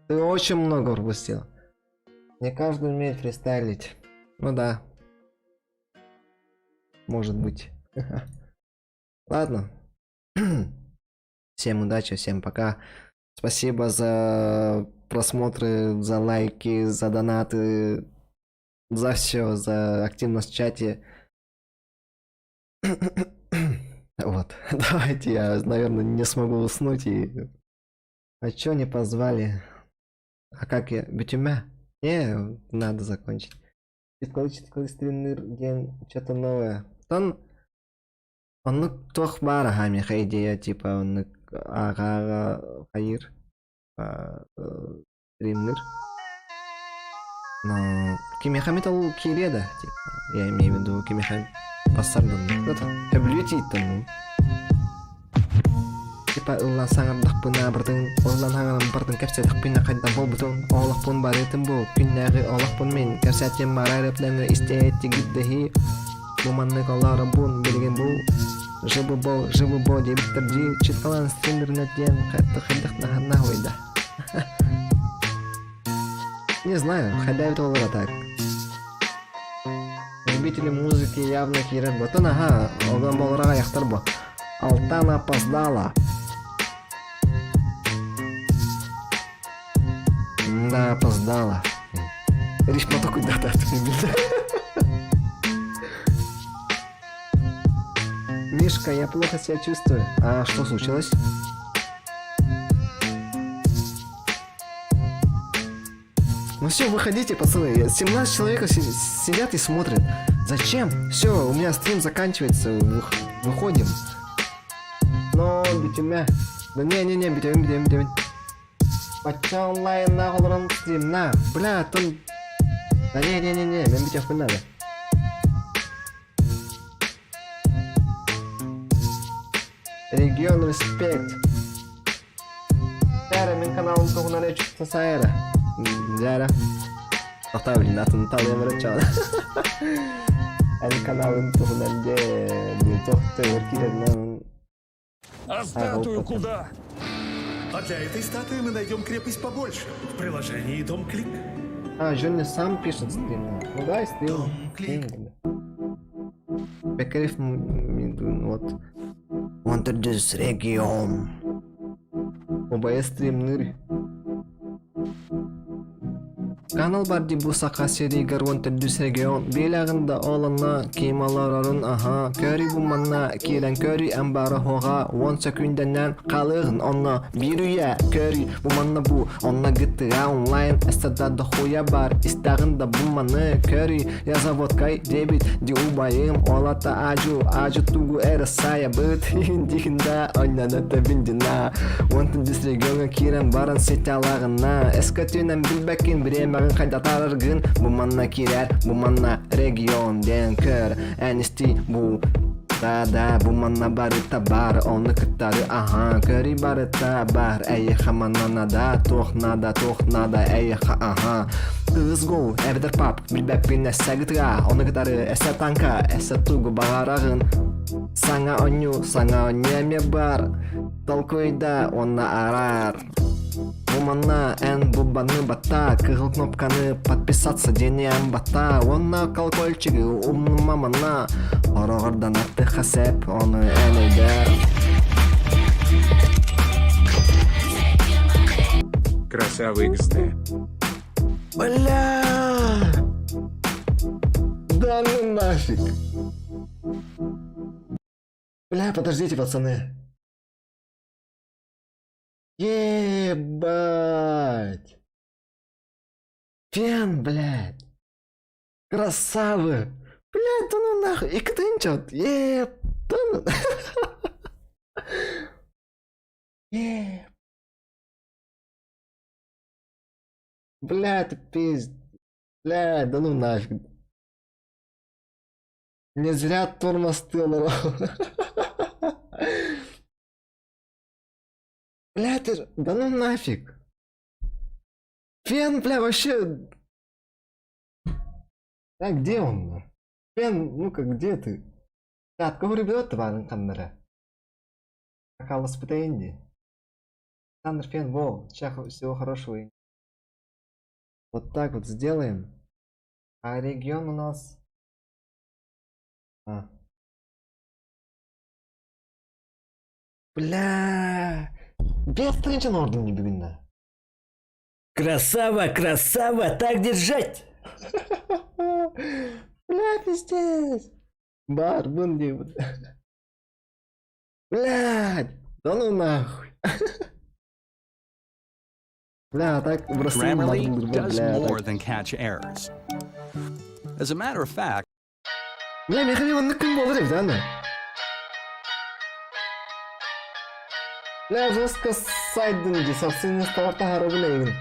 Ты очень много пропустил. Не каждый умеет фристайлить. Ну да. Может быть. Ладно. Всем удачи, всем пока. Спасибо за просмотры, за лайки, за донаты, за все, за активность в чате. Вот, давайте я, наверное, не смогу уснуть и... А чё не позвали? А как я? Битюмя? Не, надо закончить. Психологический день, что-то новое. Он Оннук туох баар аһаа миэхэ идея типа оннук ааҕа хайыыр стримныр. Но кимиэхэ эмит ол киириэ да типа я имею в виду кимиэхэ бассардыннык да төбүлүү тииттэн Типа ыллаан саҥардахпына бардын, ыллаан хаҥаран бардын кэпсэтэхпинэ хайдах буолбутун, олохпун барытын бу күннээҕи олохпун мин кэпсээтим бара рэплэҥҥэ истээттигит дэһии бу маннык олоробун билигин бу живы бо живы бо диэбиттэр дии чыткалаан стримеринэ диэн хайдах хайдах наһаа да Не знаю, хайдах олора так. Любители музыки явно киирэр ботан аха, оҕо болораҕа яхтар бо. Алтан опоздала. Да, опоздала. Речь поток куда-то Мишка, я плохо себя чувствую. А что случилось? Ну все, выходите, пацаны. 17 человек сидят и смотрят. Зачем? Все, у меня стрим заканчивается. Выходим. Но битюмя. Да не-не-не, битюмя, битюмя, битюмя. Бачча онлайн олорон стримна. Бля, там... Да не-не-не-не, мен битюх надо. Регион респект. Дьээрэ, мин каналым туһунан өчүттэ сайара. Дьээрэ. Тоқта блин, атын талыам эрэ чаҕына. Эн каналын туһунан дьэ туох киирэринэн А статую куда? А для этой статуи мы найдем крепость побольше. В приложении Дом Клик. А, Жённи сам пишет стрим. Ну да, стрим. Дом Клик. Бекарев, вот. Wanted this region. ОБС стримныр. Канал бар ди бу Саха сиригэр уон төрдүс регион биэлэҕин да ол онно ким олорорун аһа көрүй бу манна киирэн көрүй амбара хоҕа уон сөкүүндэнэн халыгын онно биир үйэ көрүй бу манна бу онно гыттыга онлайн эстэда дохуя бар истэҕин да бу маны көрүй я заводкай дебит ди убайым олата ажу ажу тугу эрэ сайабыт дихинда оннана тэбиндина Онтон дис региоҥҥа киирэн баран ситэ алаҕына эскэтинэн билбэккин бириэмэҕин хайдатараргын бу манна киирэр бу манна регион диэн көр эн истий бу. Да-да, бу манна барыта баар, ону кытары аһаан көрүй барыта баар. Эйиэхэ манна нада, туох наада, туох наада, эйиэхэ аһаан. CSGO, эбэтэр пап, билбэппин эссе гытыга, ону кытары эссе танка, эссе тугу баҕараҕын. Саҥа оонньуу, саҥа оонньуу эмиэ баар. Толкуйда уонна араар. Бу манна эн бу баны батта, кыһыл кнопканы подписаться диэни эн батта, уонна колокольчигы умнума манна. Ороҕордан аттыха сеп, ону эн өйдөө. Красава XD. Бля! Да ну нафиг! Бля, подождите, пацаны. Ебать! Фен, блядь! Красавы! Блядь, да ну нахуй! И ктынчат! Еб! Да ну... Еб! Бля, это пиздец. Бля, да ну нафиг. Не зря тормоз ты Бля, ты... Да ну нафиг. Фен, бля, вообще... А где он? Фен, ну-ка, где ты? От кого ребят камера? Какалас Инди. Александр Фен, во, всего хорошего. Вот так вот сделаем. А регион у нас... А. Бля. Без встречи орден не бүгүннэ. Красава, красава, так держать! Бля, пиздец. Бар, бун Блядь, да ну нахуй. Бля, так в России Grammarly надо, does бля, more так. than catch errors. As a matter of fact, Бля, Михаил, он күн болар эбит, аны. Бля, жестко сайдын ди, совсем не тахар билегин.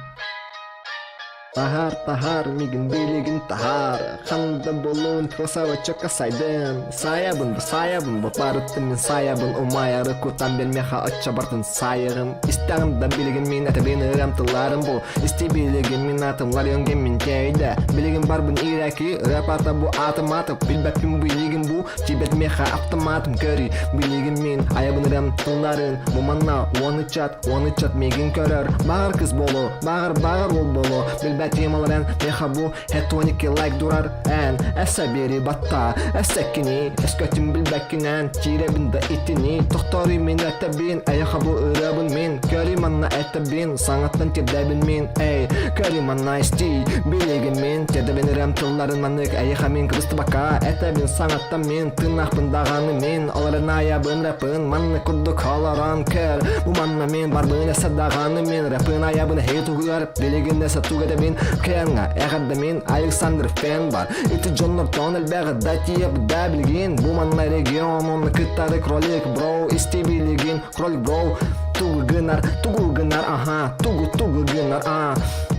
Тахар, тахар, мигин билигин тахар. Ханда болуун красавчика сайдын. Саябын, бу саябын, бу барыттын мен саябын. Умаяры кутан белмеха отча бартын сайыгым. Истагым да билигин мин әтебин ырам тылларым бу. Исти билигин мин атым ларионген мин тейде. Билигин барбын ираки, рэп ата бу атым атып. Билбеппин билигин бу, тибет меха автоматым көрүй. Билигин мин аябын ырам тылларын. Бу манна оны чат, оны чат мегин көрөр. Багыр кыз болу, багыр багыр ол болу. Билбет темалар меха бу хетоники лайк дурар эн. Эссе бери батта, эссе кини, эскөтүм билбеккинен, тиребин да итини. Тохтори мен әтебин, аяха бу ырабын мен. Көрі манна әтебин, саңаттан тердебин мен. Эй, көрі манна исти, билигин мен. Тердебин ырам тылларын манык, аяха мен кыбысты бака. Әтебин саңаттан мен, тынақпын дағаны мен. Оларын аябын рэпын, манны курдук оларан көр. Бу манна мен барбын эссе дағаны мен. Рэпын аябын хей тугар, билигин эссе тугадабин. Кенга, эгадда мен Александр Фен бар. Ити Джоннор тоннель бәгы да тиеп да билгин. Бу манна регион, оны кытары кролик бро. Исти билигин, кролик бро. Тугу гынар, тугу гынар, ага, тугу тугу гынар, а.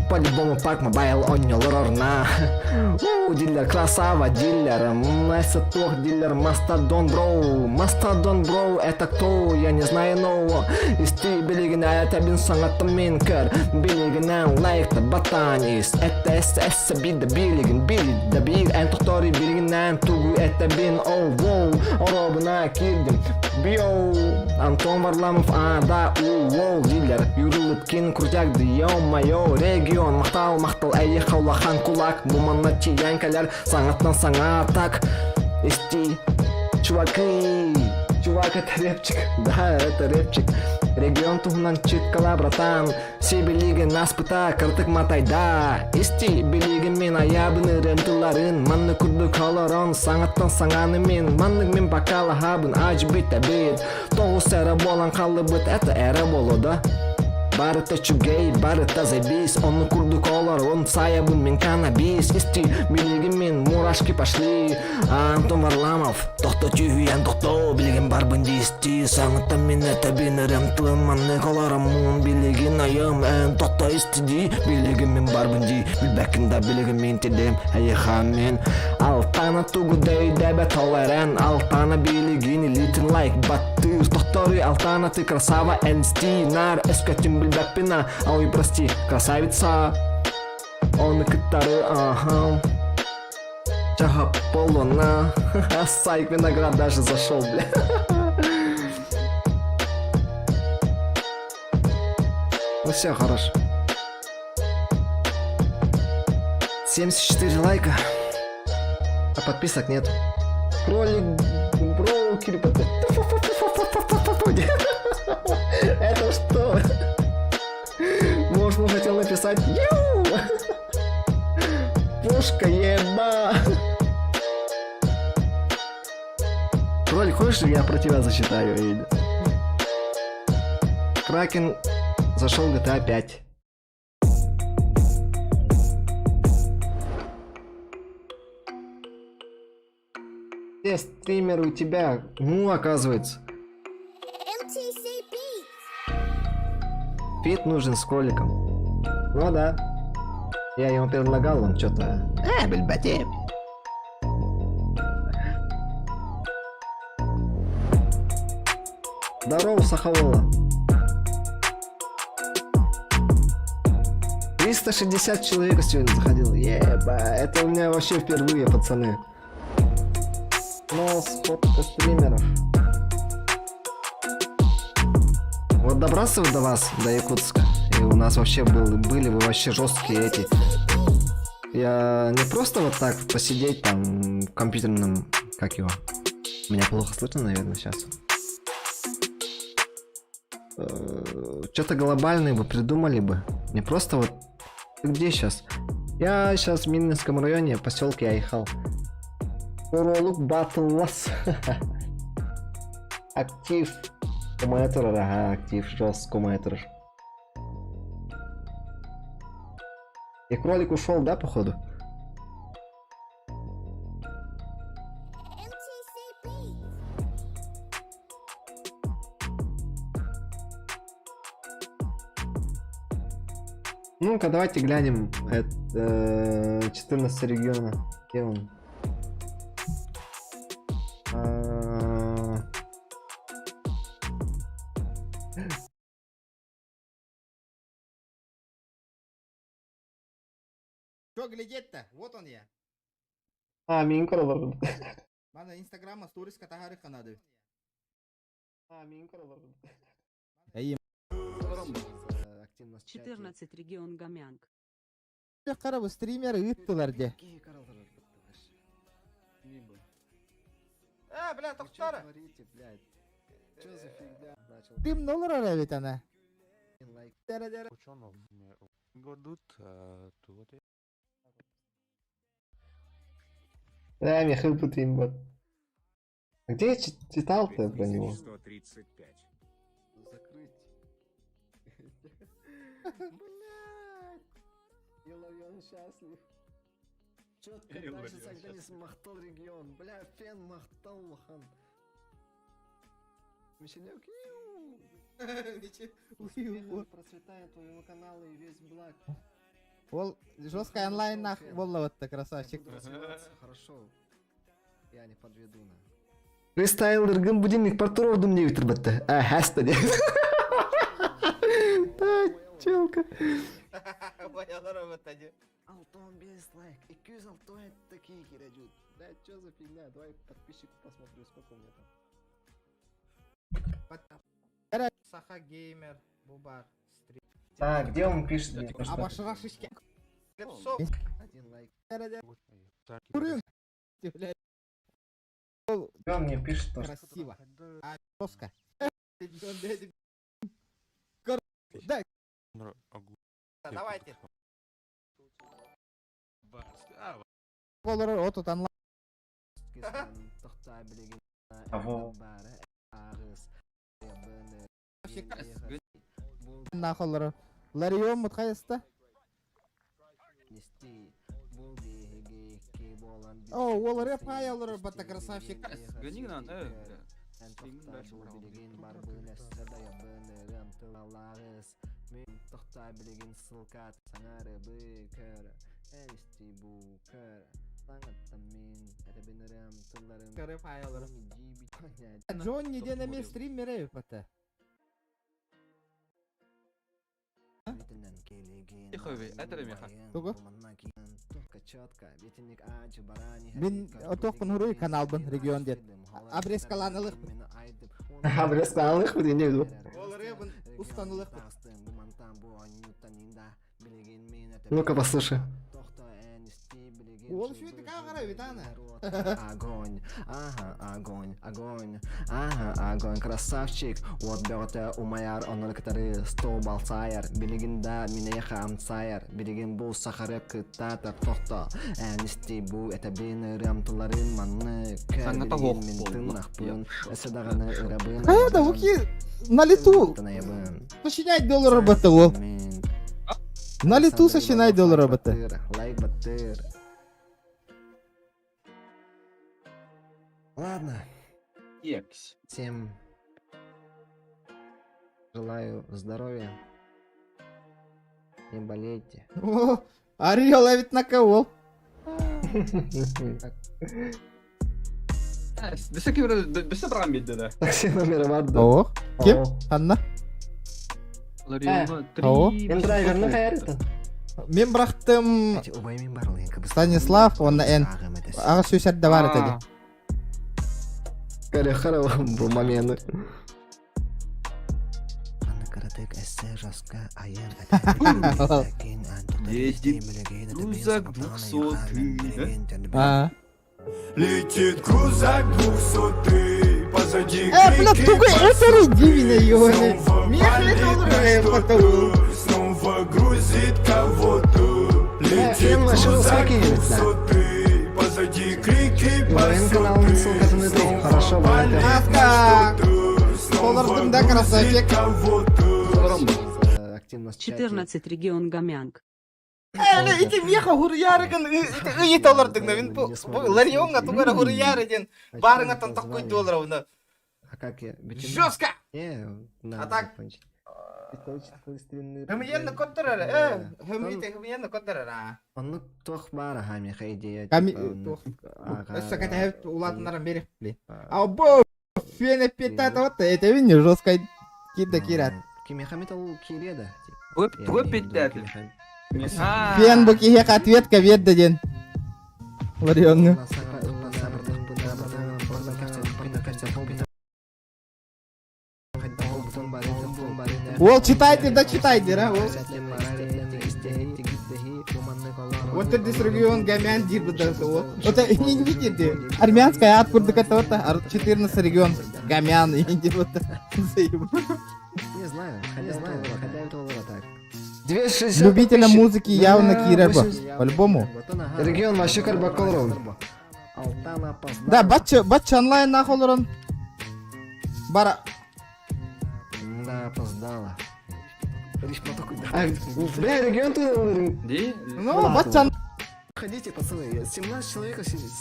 По-любому парк мобайл онньолор орна. У, дилер, красава, дилер, эссе тох, дилер, мастодон бро. Мастодон бро, это кто? Я не знаю, но Исти билигин әтәбин саңаттым мен көр. Билигинен лайкты батанис. Это эссе эссе биде билигин биде бир. Эн тохтори билигинен тугу әтәбин оу воу. Оробына кирдим. Био. Антон Варламов, а, да, у, воу, дилер. Юрылыткин крутяк, ё-моё, регион. Мактал, мактал, әйе хаулахан кулак. Бу манна тиен кәләр, саңаттан саңа так. Исти, чуваки, чувак, это репчик, да, это репчик. Регион туһунан чыткала, братан. Си билигин наспыта, кыртык матайда. Исти билигин мен аябын ырым Манны курдук олорон, саңаттан саңаны мен. Маннык мен бакала хабын, аж бит бит. Тоғыз эра болан қалыбыт, это эра болу, да? Барыта үчүгэй, барыта заебись Ону курдук олорон сайабын мин каннабис Исти, билигин мин мурашки пошли Антон Варламов Тохто түһүйэн тохто билигин барбын дии Саҥыттан мин этэбин ырыам тылын маннык олороммун Билигин айым эн тохто исти дии Билигин мин барбын дии Билбэккин да билигин мин тилим Эйиэхэ мин Алтана тугу да өйдөөбөт ол эрэн Алтана билигин илиитин лайк баттыыр Тохторуй Алтана ты красава энсти Нар өскөтүн билбэппин а Ой прости красавица Оны кыттары ага Чахаполона Сайк виноград даже зашел бля Ну все, хорош. 74 лайка. А подписок нет. Кролик, бро, Это что? Может, он хотел написать Ю! Пушка еба! Кролик, хочешь, я про тебя зачитаю, Эйда? Кракен зашел в GTA 5. Все стримеры у тебя, ну, оказывается. Фит нужен с кроликом. Ну да. Я ему предлагал, он что-то... билбэтим. Здорово, Сахавола. 360 человек сегодня заходил. Еба, это у меня вообще впервые, пацаны. Но сколько стримеров. Вот добраться бы до вас, до Якутска. И у нас вообще был, были бы вообще жесткие эти. Я не просто вот так посидеть там в компьютерном, как его. Меня плохо слышно, наверное, сейчас. Что-то глобальное бы придумали бы. Не просто вот... Ты где сейчас? Я сейчас в Мининском районе, поселке Айхал. Уролук Батлас. Актив. Кумайтер, ага, актив, жестко кумайтер. И кролик ушел, да, походу? Ну-ка, давайте глянем. Это 14 региона. Где он? А, Чё глядеть-то? Вот он я. А, мин көрөр. Мана инстаграма сторис таһаарыахха наада. А, мин көрөр. Эй, Активность в чате. 14 регион Гамянг. Карабы стример ыыттылар де. Э, бля, Вы чё тохтара. творите, блядь? Чё за фигня? Начал. Тим нолар ведь она. Лайк. Годут, тут Да, Михаил Путин, А где я читал-то про него? 135. Закрыть. Блядь! Иларион счастлив. Четко Иларион дальше Сагденис счастлив. махтал регион. Бля, фен махтал лахан. Мишенек, иу! Успехов, процветания твоему каналу и весь благ. Ол жестко онлайн нах болла вот красавчик. Буду развиваться, хорошо. Я не подведу на. Фристайлергын будильник партурордум не битир А, хаста де. Да, челка. Алтон без лайк. 206 такие херачут. Да, чё за фигня? Давай подписчику посмотрю, сколько у меня там. Саха геймер, Бубар, стрим. А, где он пишет мне? то, что- Абашыра шишке. Один лайк. Курын. Блядь. Где он мне пишет то, что... Красиво. А, жестко. Да. Давайте. Болор отут онлайн. Аво. Нахоллары. Ларион мутхайыста. О, ол рэп хайалары бата красавчик. Гони гнан, Рэп хайалары. Джонни ден эме стример бата. Тугу? Мин отоқпын хуруй каналбын регион дед. Обрезкаланылық. Обрезкаланылық бит инде бу. Ол рэбін устанылық. Ну-ка послушай. Ол шүйті қағара бит ана. Огонь, ага, огонь, огонь, ага, огонь, красавчик. От бөҕөтө умайар, оннор кытары стол балсайар, билигин да минеха амсайар, билигин бу сахары кыттатар тохто. Эн исти бу этэбин ырыам тыларын манны көр Саҥата билигин суох мин буолла. тыннахпын, өссө даҕаны ырабын Хайа да уки на лету. тынайбын. Сочиняй доллар бата ол. На лету сочиняй доллар бата. Лайк баттыр. Ладно. Всем желаю здоровья. Не болейте. О, Орел ловит на кого? Такси номер бар да. О, кем? Анна? О. Мен драйверны каярытын. Мен бырақтым Станислав, онна эн. Аға сөйсәр да бар еді. Каре харава бу момент. Ездит крузак 200-й, А. Летит крузак 200-й, позади Э, бля, крики тугой это дивина, ёбаный. Снова Мех палит летал, на потому. что-то, Снова грузит кого-то. Летит Э, машину крузак скакивает, да. 200-й, позади крики Воен каналын ссылкасын өтей. Хорошо, палит Аска! на что-то, снова Солардың да красавчик. грузит кого-то. Активность в чате. 14 регион Гамянг. Э, ити меха хурьярыгын ыйыт олардың да мен бу Ларионга тугара хурьяры ден барыңа тантак кой доллар уна. А как я? Жестко! Не, надо А так- закончить. Хымиенны коттарар, э, хымите хымиенны коттарар, а. Оннук туох баар аха миэхэ идея. Ками типа, оннук, туох. ага, Өссө кәтәһәп улатыннаран берип били. А бу фене петата вот это вин жестко кида кират. Кимиэхэ металл киириэ да. Фен бу киһиэхэ ответка берді ден. Ларионга. Ол читайте да читайте, ра, ол. Вот это регион Гамян дир вот. Это не не видите. Армянская ат курдык это вот 14 регион Гамян и вот. Не знаю, не знаю, хотя это было так. 260 Любителям тысяч. музыки явно Бля, Кира бо. 80. По-любому. Регион вообще Карбаколров. Да, батча батча онлайн нахолорон. Бара. Да, опоздала. А, бля, регион туда. Ну, батча Ходите, пацаны, 17 человек сидит.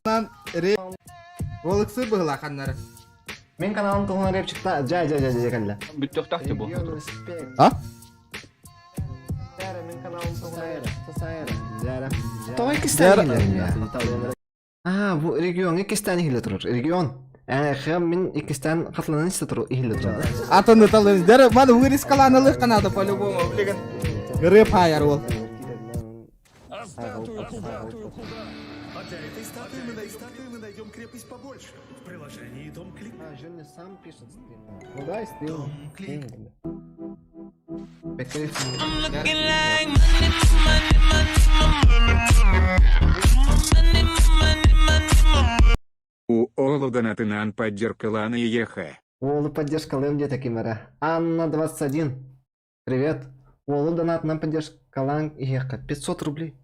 ре. Ол ыксы была ханнары. Мен каналым туһунан репчикта. Жай, жай, жай, жай, калла. А? Той кистан А, бу регион иккистан иһиллэ турар. Регион. Э, хэм мин иккистан хатланан истэ турар, иһиллэ турар. Атыны талы. Дәрі, маны вырезкаланылық канады по-любому, блин. Рэп хайар ол. А статую куда? А для этой статуи мы, най- статуи мы найдем крепость побольше. В приложении Дом Клик. А, Женя сам пишет стрим. Ну да, стрим. Клик. У Олу донатынан поддержка Ланы ЕХ. Олу поддержка ЛМД таким эра. Анна 21. Привет. Олу донат нам поддержка Лан ЕХ. 500 рублей.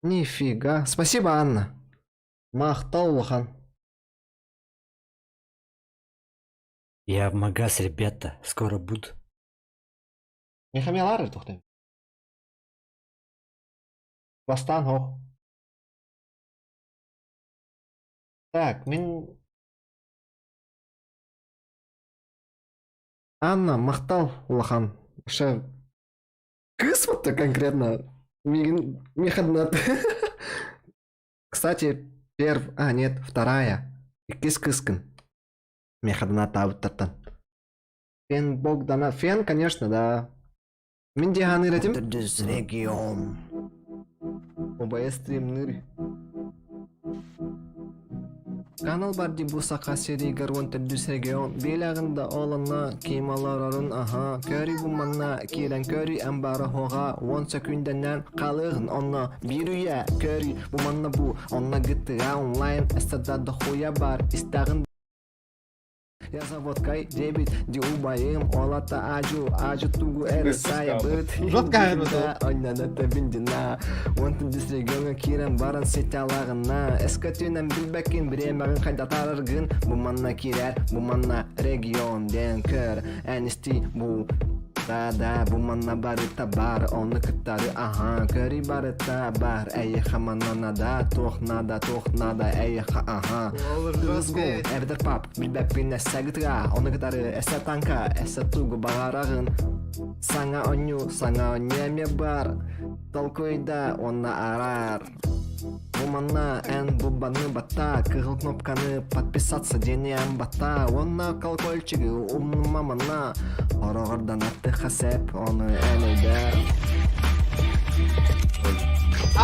Нифига. Спасибо, Анна. Махтал улахан. Я в магаз, ребята, скоро буду. Мехамелары тухтым. Бастан хох. Так, мин Анна, махтал улахан. Вообще, кыс вот конкретно. Мигин мехаднат. Кстати, перв... А, нет, вторая. Иккис кыскын. Мехадна табыттартан. Фен Богдана. Фен, конечно, да. Мин диханыр этим. Регион. ОБС стримныр. Канал бар ди бу саха сиригэр уон төрдүс регион биэлэҕин да ол онно ким олорорун аһа көрүй бу манна киирэн көрүй амбара хоҕа уон сөкүүндэнэн халыгын онно биир үйэ көрүй бу манна бу онно гыттыга онлайн эсседа дохуя бар истэҕин Я за водкой дебит, ди убайым, олата ажу, ажу тугу эрэ сайбыт. Жестко Ойнана биндина, онтун дисрегионга киирэн баран сетялагына, эскөтүнэн билбэккин бириэмэҕин хайдатараргын, бу манна киирэр, бу манна регион диэн көр, эн исти бу Да, да, бу манна барыта бар, ону кыттары аха, көрүй барыта бар, эйиэхэ манна нада, туох нада, туох нада, эйиэхэ аха. Тыгызгу, эбэтэр пап, билбэппин эссе гытыга, ону кытары эссе танка, эссе тугу баҕараҕын. Саҥа онньу, саҥа онньу эмиэ бар, толкуйда уонна араар. Бу манна эн бу баны батта, кыһыл кнопканы подписаться диэни эн батта, уонна колокольчигы умнума манна, Ороҕордон аттыха сеп, ону эн өйдөө.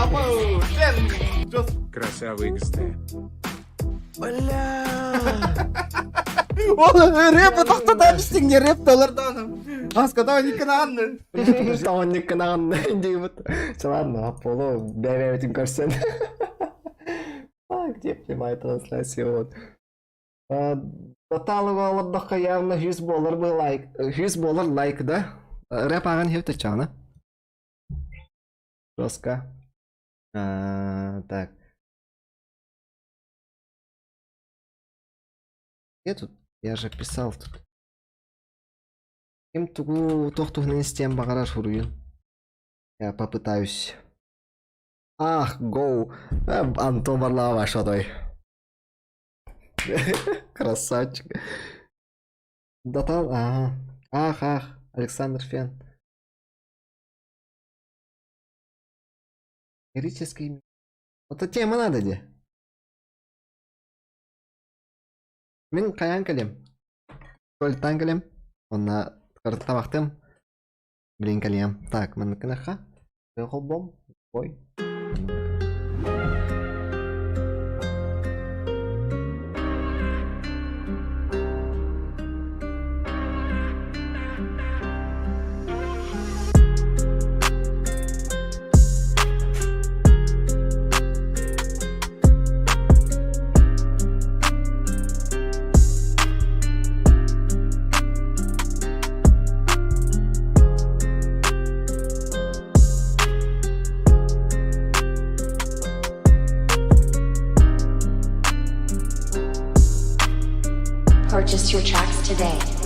Абу, фен. Красава XD. Бля! Ол рэп тохтотон истиҥ рэп толордоном. Аската никканаанны. Таон никканаанны диибит. Ладно, Аполло бэйбэбитин көрсөн. А, где прямая трансляция вот. Тоталыга олордоххо явно 100 буолар бы лайк, 100 буолар лайк да? Рэп ааҕан иһэбит оччоҕуна. Жестко. Так. Где тут? Я же писал тут. Ким тугу туох туһунан истиэн баҕарар суруйун. Я попытаюсь. Ах, гоу. Антон Варлава шатой. Красавчик. Датал, ага. Ах, ах, Александр Фен. Лирический. Вот эта тема надо де. Мин хайаан кэлиэм. Туалеттаан кэлиэм. Онно табахтым. Блин кэлиэм. Так, манныкынаха. Холбом. Ой. Purchase your tracks today.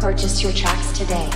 Purchase your tracks today.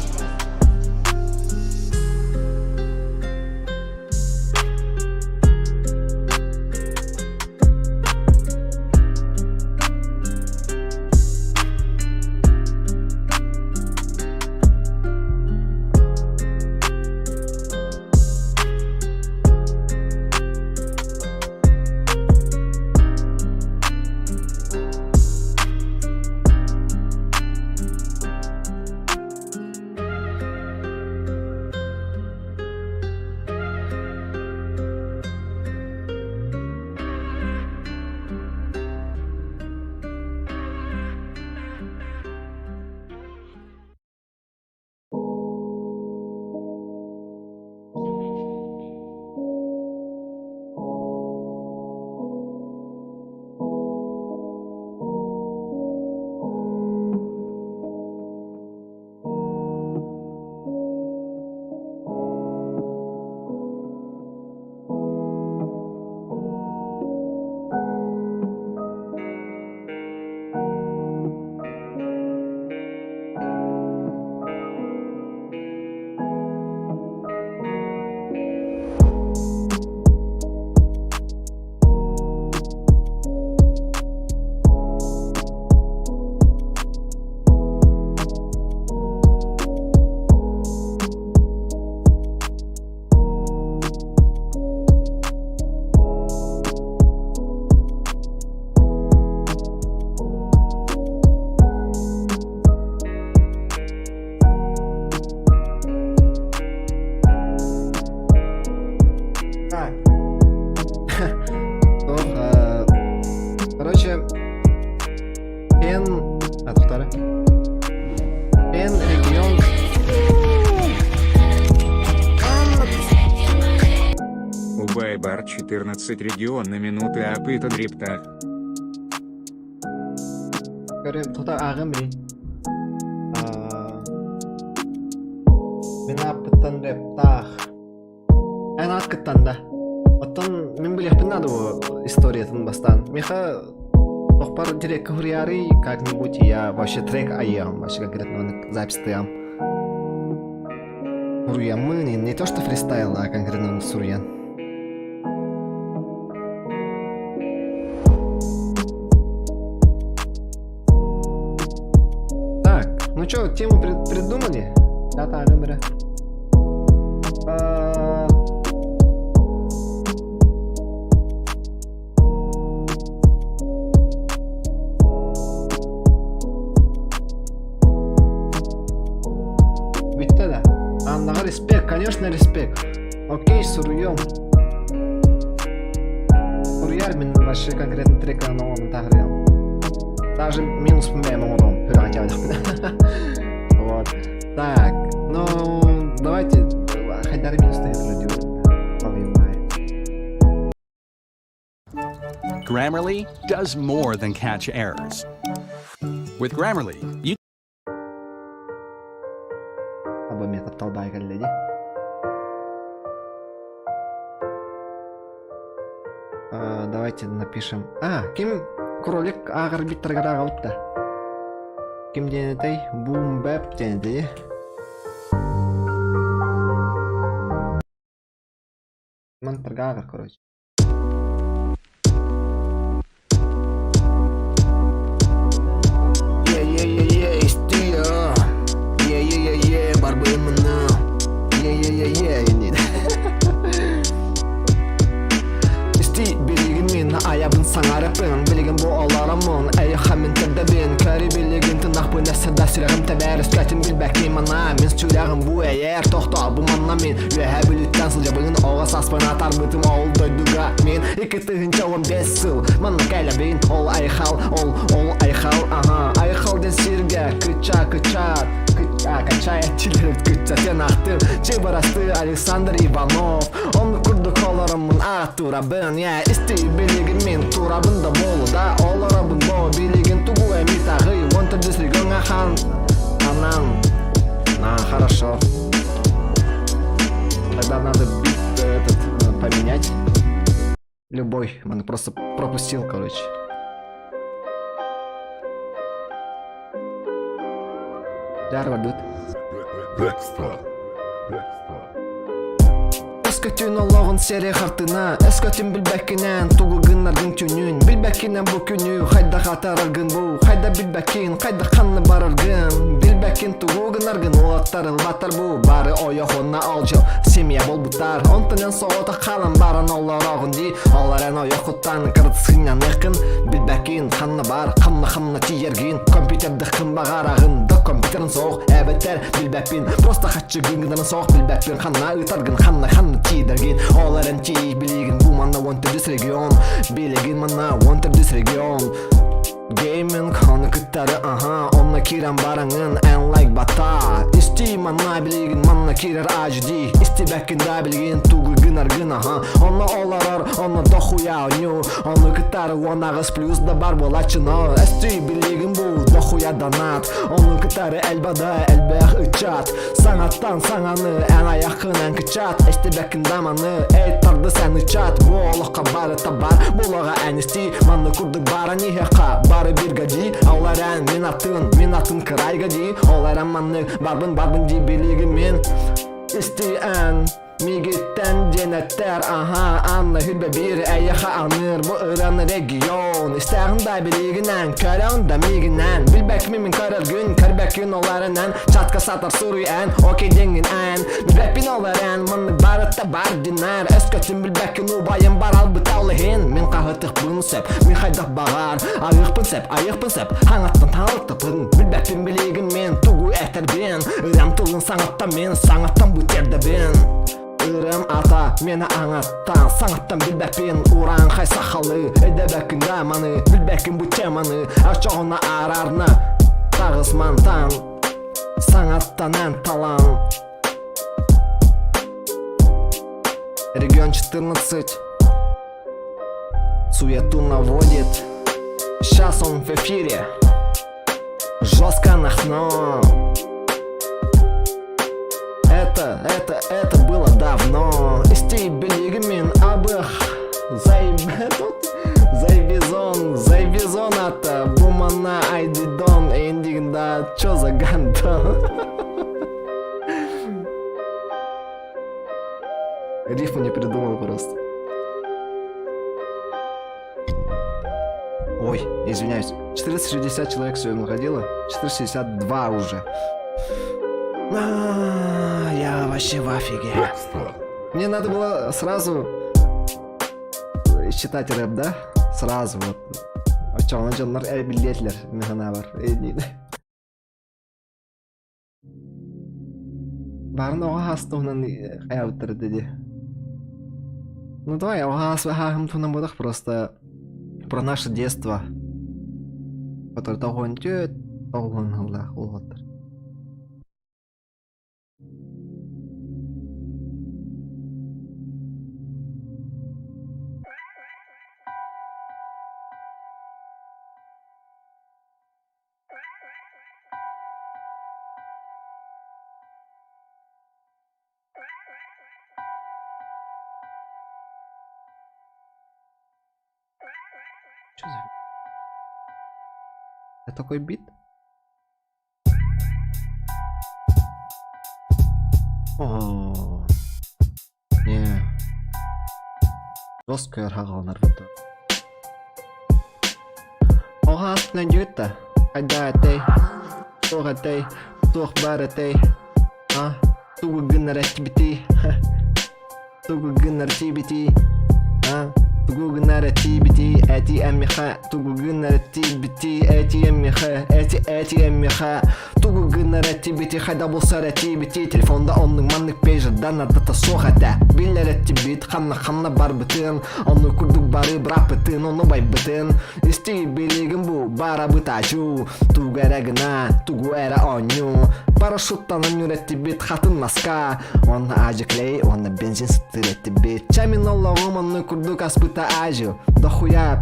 Так. Ох, короче, Эн... А, повторы. Эн регион... Убайбар 14 регион на минуты апыта дрипта. Көрө, тута ааҕым били. Мин ааппыттан рэптаах. Эн аат да. Оттон мин билиэхпин наада бу историятын бастаан. Миха тохпар дирекка хуруйаарый как-нибудь я вообще трек айыам, вообще конкретно оны запись тыам. Суруйаммын, не, не то что фристайл, а конкретно оны суруйан. Так, ну чё, тему придумали? Да-да, выборы. А, Бүттэ да. Аннаҕа респект, конечно респект. Окей, суруйуом. Суруйар мин вообще конкретно трек оҥорон таһырыам. Даже минус бэйэм оҥоруом. Хүрэх Вот. Так, ну давайте Хайдар минус делаю. Grammarly does more than catch errors. With Grammarly, you Аба метод талбай кэллэ дии. А, давайте напишем. А, ким кролик ааҕар биттаргар ааҕабыт да. Ким диэн этэй? Boom Bap диэн этэй. Мантарга ааҕар, короче. Yeah, истия. Yeah, барбымына. Yeah, yeah, Исти билигин мин айабын саҥараппын Билигин бу олороммун Эйиэхэ мин тирдэбин Көрү билигин тыыннаахпын Өссө да сүрэҕим тэбэр Өскөтүн билбэккин манна Мин сүрэҕим бу эйэр Тохтоо бу манна мин Үөһээ Бүлүүттэн сылдьабын Оҕо сааспын атаарбытым Ол дойдуга мин 2015 сыл Манна кэлэбин Ол айхал Ол ол айхал Аха Айхал диэн сиргэ Кыча кыча Кыча кача этилэр кыча сен ахтым Чыбарасты Александр Иванов Оннук курдук олороммун ааттуурабын Я исти билигин мин турабын да буолу да Олоробун бо билигин тугу эмит аҕый Он төрдүс региоҥҥа хан анан На, хорошо. Тогда надо бит этот поменять. Любой. Он просто пропустил, короче. Дарвардут. Өскөтүн олоҕун сири хартына Өскөтүн билбэккинэн тугу гыннаргын түүнүн Билбэккинэн бу күнү хайдах атаараргын бу Хайда билбэккин хайда ханна бараргын Билбэккин тугу гынаргын уолаттар ылбаттар бу Бары ойох уонна ол дьыл семья буолбуттар Онтон эн соҕотох хаалан баран олороҕун дии Ол эрэн ойоххуттан кырыт сынньаныаххын Билбэккин ханна бар ханна ханна тиийэргин Компьютердыххын баҕараҕын да компьютерын суох эбэтэр билбэппин Просто хаччыгын гынарын суох билбэппин Ханна ыытаргын ханна ханна тиийдэргин Ол эрэн тиий билигин бу манна 14 регион Билигин манна 14 регион Гейминг ону кыттары аха Онно киирэн бараҥын эн лайк бата Исти манна билигин манна киирэр HD Истибэккин да билигин тугу гынаргын аха Онно олорор онно дохуя оонньуу Ону кытары 18 плюс да бар буолааччыны Эсти билигин бу дохуя донат Ону кытары элбада элбэх ыччат Саҥаттан саҥаны эн айаххын эн кыччат Истибэккин да маны эй тарды сен ыччат Бу олоххо барыта бар булаҕа эн исти Манны курдук баран иһиэххэ бары биргэ дии Ол эрэн мин атын мин атын кырайга дии Ол эрэн маннык барбын барбын дии билигин мин Исти эн Миигиттэн диэн эттэр, аһаа, Анна хүрбэ биир эйиэхэ аныыр бу ырыаны регион Истээҕин да билигинэн, көрөҕүн да миигинэн Билбэккин мин көрөргүн, көрбөккүн ол эрэнэн Чатка сатар суруй эн, окей диэҥҥин эн Билбэппин ол эрэн, маннык барыта бар динар Өскөтүн билбэккин убайым баралбыта ол иһин Мин хаһытыхпын сөп, мин хайдах баҕар Айыахпын сөп, айыахпын сөп, хаҥаттан таҥалыктаппын Билбэппин билигин мин тугу этэрбин Ырыам тылын саҥаттан мин, саҥаттан бу тиэрдэбин. Ырыам ата мені аңаттан Саңаттан билбэппин урааҥхай сахалыы Өйдөбөккүн да маны билбэккин бу теманы Очоҕуна араарна таҕыс мантан Саҥаттан талан Регион 14 Суету наводит. Сейчас он в эфире. Жестко нахно. Это, это, это было давно. Исти билигин абых. Заебизон, заебизон ата. Бумана айдидон. Эндигда, чё за гандон? Рифму не придумал просто. Ой, извиняюсь. 460 человек сегодня выходило. 462 уже. А, я вообще в афиге. Мне надо было сразу читать рэп, да? Сразу вот. Оччоҕуна дьоннор эбиллиэтилэр мин санаабар. Баарын оҕо хаас туһунан хайаабыттар дии. Ну давай оҕо хаас хааһым туһунан буолах просто про наше детство. Который тоҕуон түөт оҕуһун ыллаах уолаттар. Что за... Это такой бит? О, не. Жестко хагалнар бутта. Оҕо астынан дьүөттэ. Хайдаа этэй? Туох этэй? Туох баар этэй? А? Тугу гыннар этибитий? Тугу гыннар тиибитий? А? Тугу гыннар этиибитий? Эти эммиха тугу гыннар этиибитий? Эти эммиха, эти эти эммиха Тугу гыннар этибити, хайда булсар этибити Телефонда оннук маннык пейджердан ардата суох этэ Биллэр этибит, ханна-ханна барбытын Ону курдук бары быраппытын, ону байбытын Истии билигин бу барабытаачу Тугу эрэ гына, тугу эрэ оонньуу Парашюттанан үрэттибит хатын маска Уонна аадьы клей, уонна бензин сыттыр этибит Чэ мин олоҕум онну курдук аспыта аадьы Дохуя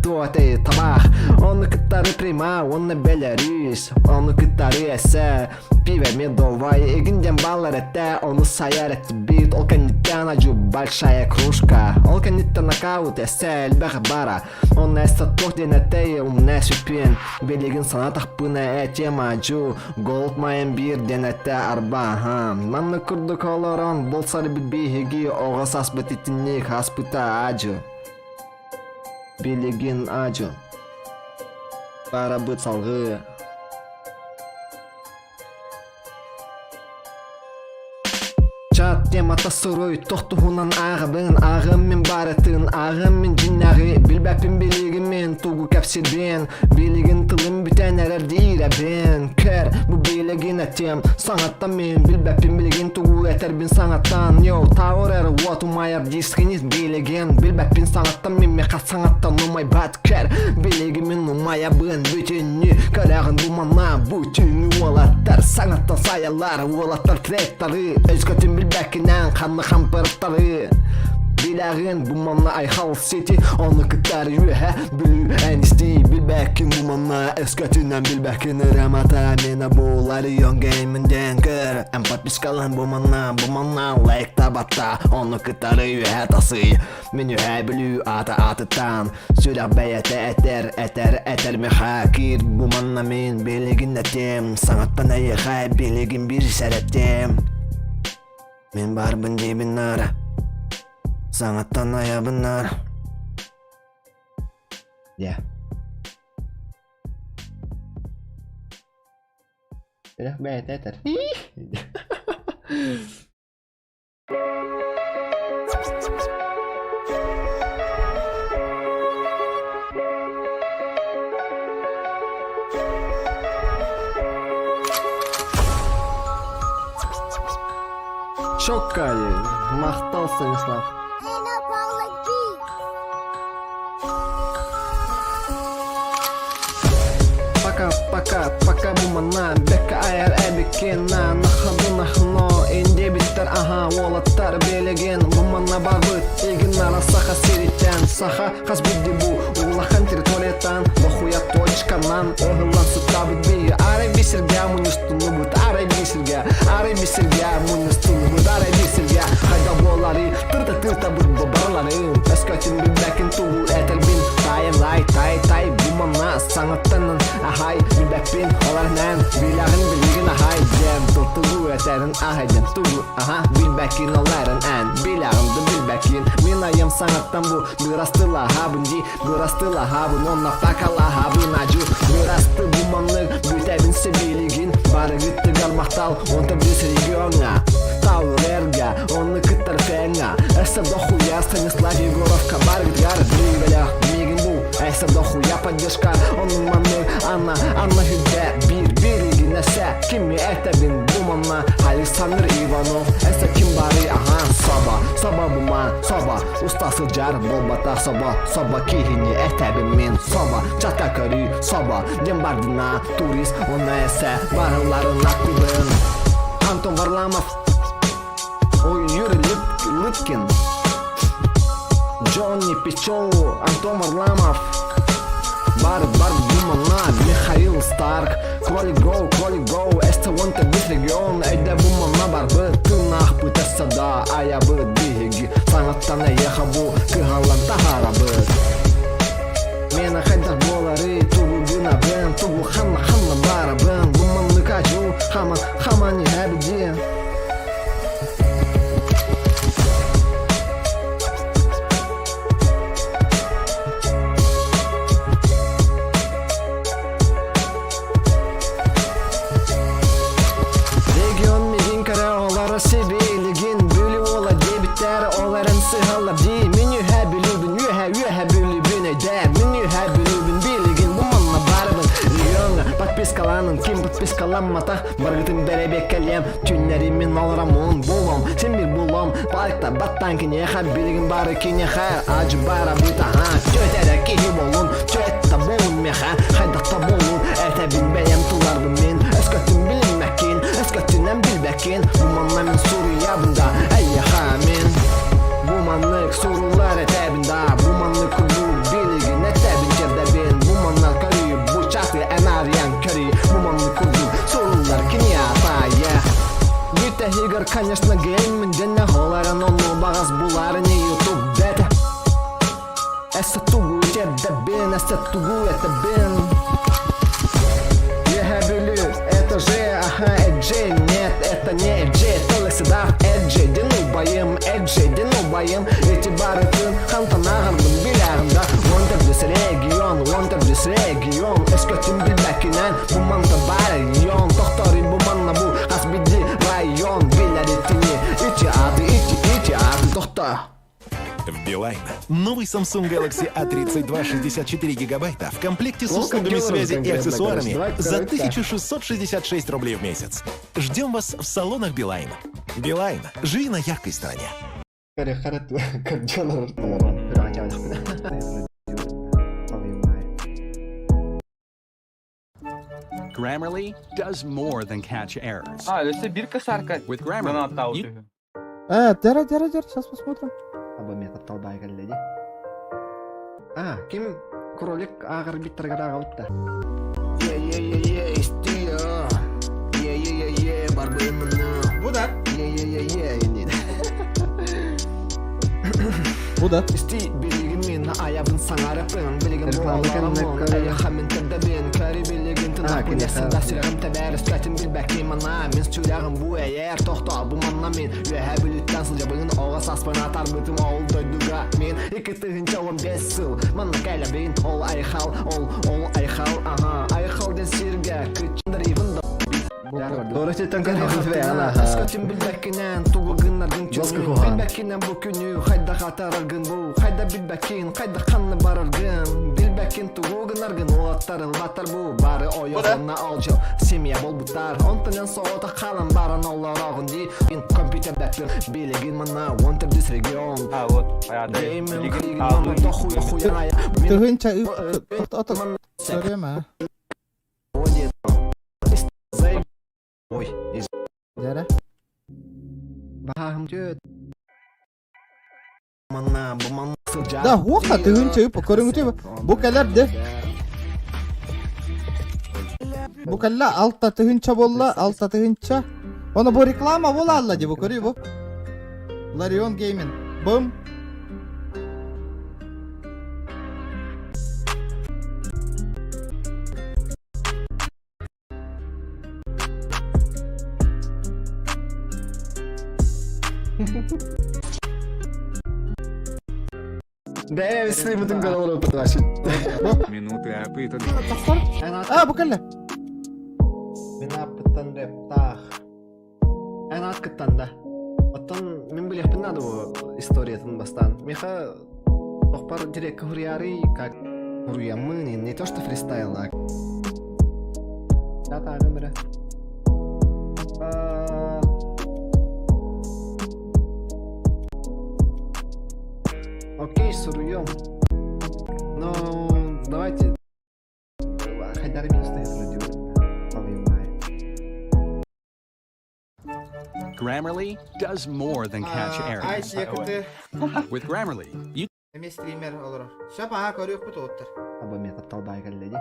туо этэй табах Ону кыттары прима, уонна Беларусь Ону кыттары эсэ Пиво медовай Эгин диэн баалар этэ Ону сайар этибит Ол кэнниттэн ажу большая кружка Ол кэнниттэн нокаут эсэ элбэх бара Онно эсэ туох диэн этэй умна сүппүөн Билигин санаатахпына этиэм ажу Голд майын биир диэн этэ арба аха Маннык курдук олорон булсар биһиги оҕо саспыт итинник аспыта ажу Билигин ажу Барабыт салгыы Чат темата суруй, туох туһунан ааҕабын, ааҕым мин барытын, ааҕым мин дьиҥнээҕи, билбэппин билигин мин тугу кэпсиирбин, билигин тылым бүтэн эрэр диирэбин, көр, бу билигин этиэм, саҥаттан мин билбэппин билигин тугу этэрбин саҥаттан, йоу, тауэр эрэ уот умайар дискинис билигин, билбэппин саҥаттан мин миэхэ саҥаттан умайбат Кэр, билигин мин умайабын бүтүннүү Көрөҕүн бу манна бу түүҥҥү уолаттар Саҥаттан сайаллар уолаттар тректары Өскөтүн билбэккинэн ханна хампыртары Билэҕин бу манна Айхал Сити Ону кытары үөһэ Бүлүү NST Билбэккин бу манна өскөтүнэн билбэккин Рамата мена буолар Йонгеймин диэн көр Эн подпискалан бу манна бу манна лайк табатта Ону кытары үөһэ тасый Мин үһээ Бүлүү аата аатыттан Сүрэх бэйэтэ этэр, этэр, этэр миэхэ Киир бу манна мин билигин этим Саҥаттан эйиэхэ билигин биир сэрэттим Мин баарбын диибин наар Саҥаттан айабын наар Yeah. Сүрэх бэйэтэ этэр. Чокка Махтал, Станислав. Пока, пока, пока бумана, бекка айар эбиккина, нахаду нахно, индебиттер, аха, уолаттар билигин, бумана барбыт, игиннара саха сириттен, саха хас бидди бу, улахан территорияттан, дохуя точканан, ыһыллан сыттабыт би, арай бисиргэ мунньустунубут, арай бисиргэ, арай бисиргэ мунньустунубут, арай бисиргэ, хайда буолары, тырта тырта бут барылары, өскөтүн билбэкин тугу этэрбин, тайым лай, тай тай, бумана, саҥаттанан, ахай, билбэппин, оларынан, билэҕин билигин ахай, диэн, тугу этэрин ахай диэн, тугу, аха, билбэккин оларын эн, билэҕин да билбэккин, мин айым саҥаттан бу, бырастылаһабын дии, бырастылаһабын, онно пакалаһабын ажу, бырасты буманнык, бүтэбин сибилигин, барыгыттыгар махтал, онто бис региоҥҥа, Таурерга, онны кыттар фэҥҥа, өссө дохуя Станислав Егоровка барыгытыгар билбэлэх миигин бу, өссө дохуя поддержка, оннук маннык Анна, Анна хүдэ биир билигин эсэ, кими этэбин бу манна, Александр Иванов, эсэ ким бары, аха, саба, саба бума, саба, уста сылдьар буолбатах саба, саба киһини этэбин мин, саба, чата көрүү, саба, диэн бардына, турист, онно эсэ, барыларын аттыбын. Антон Варламов, ой, Юрий Лып, Лыткин, Джонни Печоу, Антон Варламов, Бар Бар Бумана, Михаил Старк, Кролик Гоу, Кролик Гоу, Эсте Уонта Бис Регион, Эйдэ Бумана барбы, Тынаахпыт Эссада, Аябыт Биһиги, Саҥаттан эйиэхэ бу, Кыһаллан таһаарабыт. Миэнэ хайдах буоларый, тугу гынабын, тугу ханна ханна барабын, бу маннык ажу, хаман, хаман иһэбидиэн. Регион мигин көрө олоро сибилигин Бүлүү уола диэбиттэр ол эрэн сыһаллар дии Мин үһэ бүлүүбүн үөһэ үөһэ бүлүүбүн өйдөө Мин үһэ бүлүүбүн билигин бу манна барыбын Региоҥҥа подпискаланын ким подпискаламматах барыгытын бэрэбиэккэлиэм Түүннэри мин олоромун булуом син бир булуом Балыкта баттаан киниэхэ билигин бары киниэхэ Ажы барабыт аха Түөт эрэ киһи буолун Түөт да буолун миэхэ Хайдах да буолун Этэбин бэйэм туларбын мин Өскөтүн билиммэккин Өскөтүнэн билбэккин Бу манна мин суруйабын да Эйиэхэ мин Бу маннык суруллар этэбин да Бу маннык курдук билигин этэбин тиэрдэбин Бу манна көрүү бу чаты эн арыйан көрүй Бу маннык курдук суруллар кини аата yeah. Бүтэһигэр, конечно, гейммин дэнэ Оларын ону баҕас булар не ютуб бэтэ Эссе тугу тиэрдэбин, эссе тугу этэбин Үөһээ Бүлүү, это же, ага, Эджей, нет, это не Эджей, это Лексидав, Эджей, дин убайым, Эджей, дин убайым, эти барытын хантан ааҕарбын билэҕин да Уон төрдүс регион, уон төрдүс регион, өскөтүн билбэккинэн, бу манта баар регион, тохторуй бу манна бу хас биирдии район билэр итини, ити аты, ити, ити аты тохто. В Билайн новый Samsung Galaxy A32 64 гигабайта в комплекте с Ну, как услугами дело связи и конкретно, аксессуарами короче. Давай, за короче, так. 1666 рублей в месяц. Ждем вас в салонах Билайн. Билайн. Живи на яркой стороне. Көрдьон Grammarly does more than catch errors. А, өссө бир косарка With Grammarly, you Э, дера, дера, дера, сейчас посмотрим. Аба мен тапталбай кэллэ дии. А, ким кролик ааҕар биттаргар аҕалытта. Е е е е истиа. Е е е е барбымына. Бу да. Е е е е инди. Бу да. Исти билигин мин аябын саҥараппын билигин Реклама буолараммын кэннэ эйиэхэ мин тирдэбин көрү билигин А, тынахпын киниэхэ. эсседа сүрэҕим тэбэр өскөтүн билбэккин манна мин сүрэҕим бу эйэр тохтоо бу манна мин үөһээ бүлүүттэн сылдьабын оҕо сааспын атаарбытым ол дойдуга мин икки тыһыынча он бес сыл манна кэлэбин ол айхал ол ол айхал аха айхал диэн сиргэ кыччындар ивын да Туора сиртэн көрөҕүн Өскөтүн билбэккинэн тугу гыннаргын Жестко түнү куһаҕан. Билбэккинэн бу күнү хайдах атаараргын бу Хайда билбэккин хайдах ханна бараргын Билбэккин тугу гынаргын уолаттар ылбаттар бу Бары ойоҕунна олдьо семья болбуттар Онтон соҕотох хаалан баран олороҕун дии Компьютердаппын билигин манна он төрдүс регион А, вот, Гейминг манна дохуя хуя Тыһыынча Көрүөм аа. Ой, Дьэрэ. Баһаһым түөт. Манна, бу манна сылдьар. Да, уоха тыһыынча үп көрүҥүтү бу кэлэр де. Бу кэллэ алта тыһыынча буолла, алта тыһыынча. Ону бу реклама буолаалла ди бу көрүү бу. Ларион Гейминг. Бум. Бээ, стримытын көрө олорбут вообще. Минуты аппытан. А, бу кэллэ. Мин аппыттан рэптаах. Эн аат да. Оттон мин билиэхпин наада бу историятын бастаан. Миха тохпар дирекка хуруйаары как хуруйаммын, не то что фристайл, а Татагым эрэ. Окей, суруйом. Но давайте Хайдары минус Grammarly does more than catch errors. With Grammarly, you Эмиэ стример олорор. Сөп аха көрүөхпүт уоттар. Аба мен тапталбай кэллэ ди.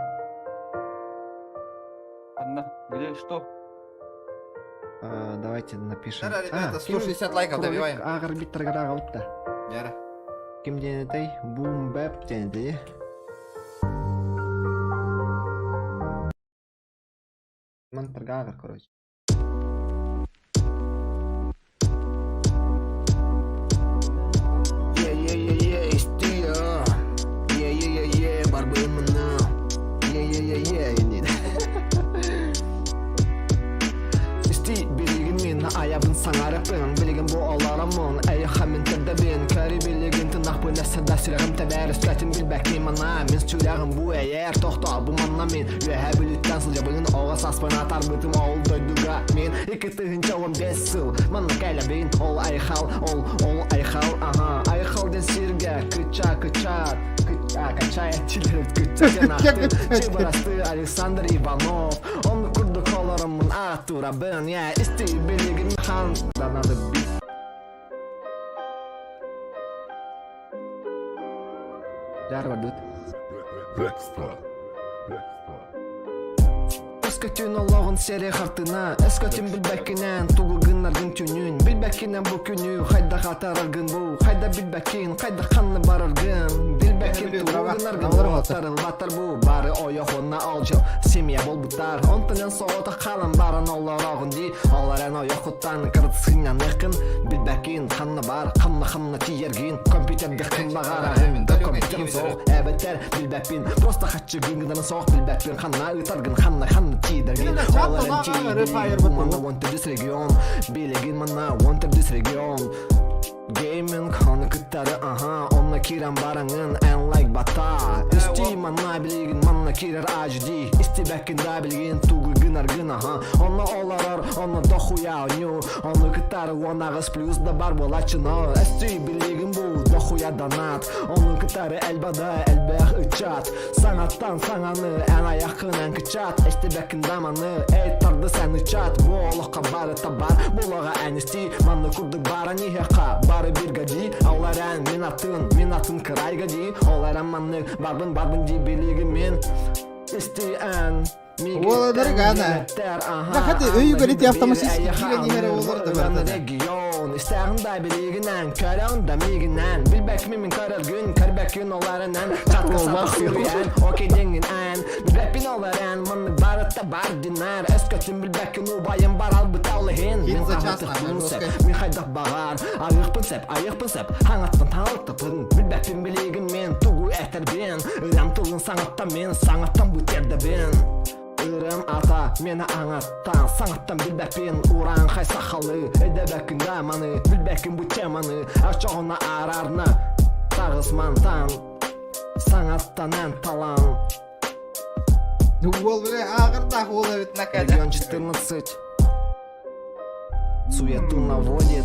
Анна, где что? Давайте напишем. Да, ребята, 160 лайков добиваем. Ағыр биттер ағалыпта. Яра. Ким диэн этэй? Boom Bap диэн этэй. Мантырга ағыр, короче. Yeah, yeah, yeah, yeah, it's Tia. Yeah, yeah, yeah, yeah, барбымына. Yeah, yeah, yeah, yeah, indeed. Исти билигин мин аябын саңарыппын билигин бу олороммун эйиэхэ мин тырдабын көрү билигин тынахпын эсседа сүрэҕим тэбэр өскөтүн билбэккин манна мин сүрэҕим бу эйэр тохтоо бу манна мин үөһэ бүлүттэн сылдьабын оҕо сааспын атаарбытым ол дойдуга мин икки тыһыынча он бес сыл манна кэлэбин ол айхал ол ол айхал аха айхал диэн сиргэ кыча кыча кыча качая кыча диэн ааттыыр чыбырасты Александр Иванов Оннук курдук олороммун ааттуурабын я исти билигин хан Да надо бить. Жар Өскөтүн олоҕун сири хартына Өскөтүн билбэккинэн тугу гыннаргын түнүн Билбэккинэн бу күнү хайдах атаараргын бу Хайда билбэккин хайдах ханна бараргын Билбэккин тугу гыннаргын уоттар ылбаттар бу Бары ойоҕунна олдьо семья болбуттар Онтон эн соҕотох хаалан баран олороҕун дии Ол эрэн ойоххуттан кырытсыҥнаныаххын Билбэккин ханна бар ханна ханна тиийэргин Компьютерга ким баҕараҕын да компьютерын суох эбэтэр билбэппин Просто хаччы гынгынан суох билбэппин Ханна ыытаргын ханна ханна тиийдэргин Ол эрэн тиийдин манна он төрдүс регион Билигин манна он төрдүс регион Гейминг оны кыттары аха онно киирэн бараҥын эн лайк бата Исти манна билигин манна киирэр HD Истибэккин да билигин тугу гынаргын аха Онно олорор онно дохуя оню Ону кытары он аҕыс плюс да бар буолааччыны Эсти билигин бу дохуя донат Ону кытары элбада элбэх ыччат Саҥаттан саҥаны эн айаххын эн кыччат Истибэккин даманы эй тарды сен ыччат Бу олоххо барыта бар булаҕа эн исти Манна курдук баран иһиэххэ бары биргэ дии Ол эрэн мин атын мин атын кырайга дии Ол эрэн маннык барбын барбын дии билигин мин Исти эн Уоланары гана. Да хати өйүгэр ити автоматически киирэн иһэрэ буолар да барыта да. Регион истэҕин да билигинэн көрөҕүн да миигинэн билбэкпин мин көрөргүн көрбөккүн ол эрэнэн чатка сатар окей диэҥҥин эн билбэппин ол эрэн маннык барыта бар динар өскөтүн билбэккин убайым бар албыта ол иһин мин хаһытыхпын сөп мин хайдах баҕар арыахпын сөп айыахпын сөп хаҥаттан таҥалыктапын билбэппин билигин мин тугу этэрбин ырам тылын саҥаттан мин саҥаттан бу тиэрдэбин. Кырым ата мени аңаттан Саңаттан билбэппин урааҥхай сахалыы Өйдөбөккүн да маны билбэккин бу теманы Оччоҕуна араарна таҕыс мантан Саҥаттан талан Уол бile ааҕырдаах уол эбит накада. Регион 14 Суету наводит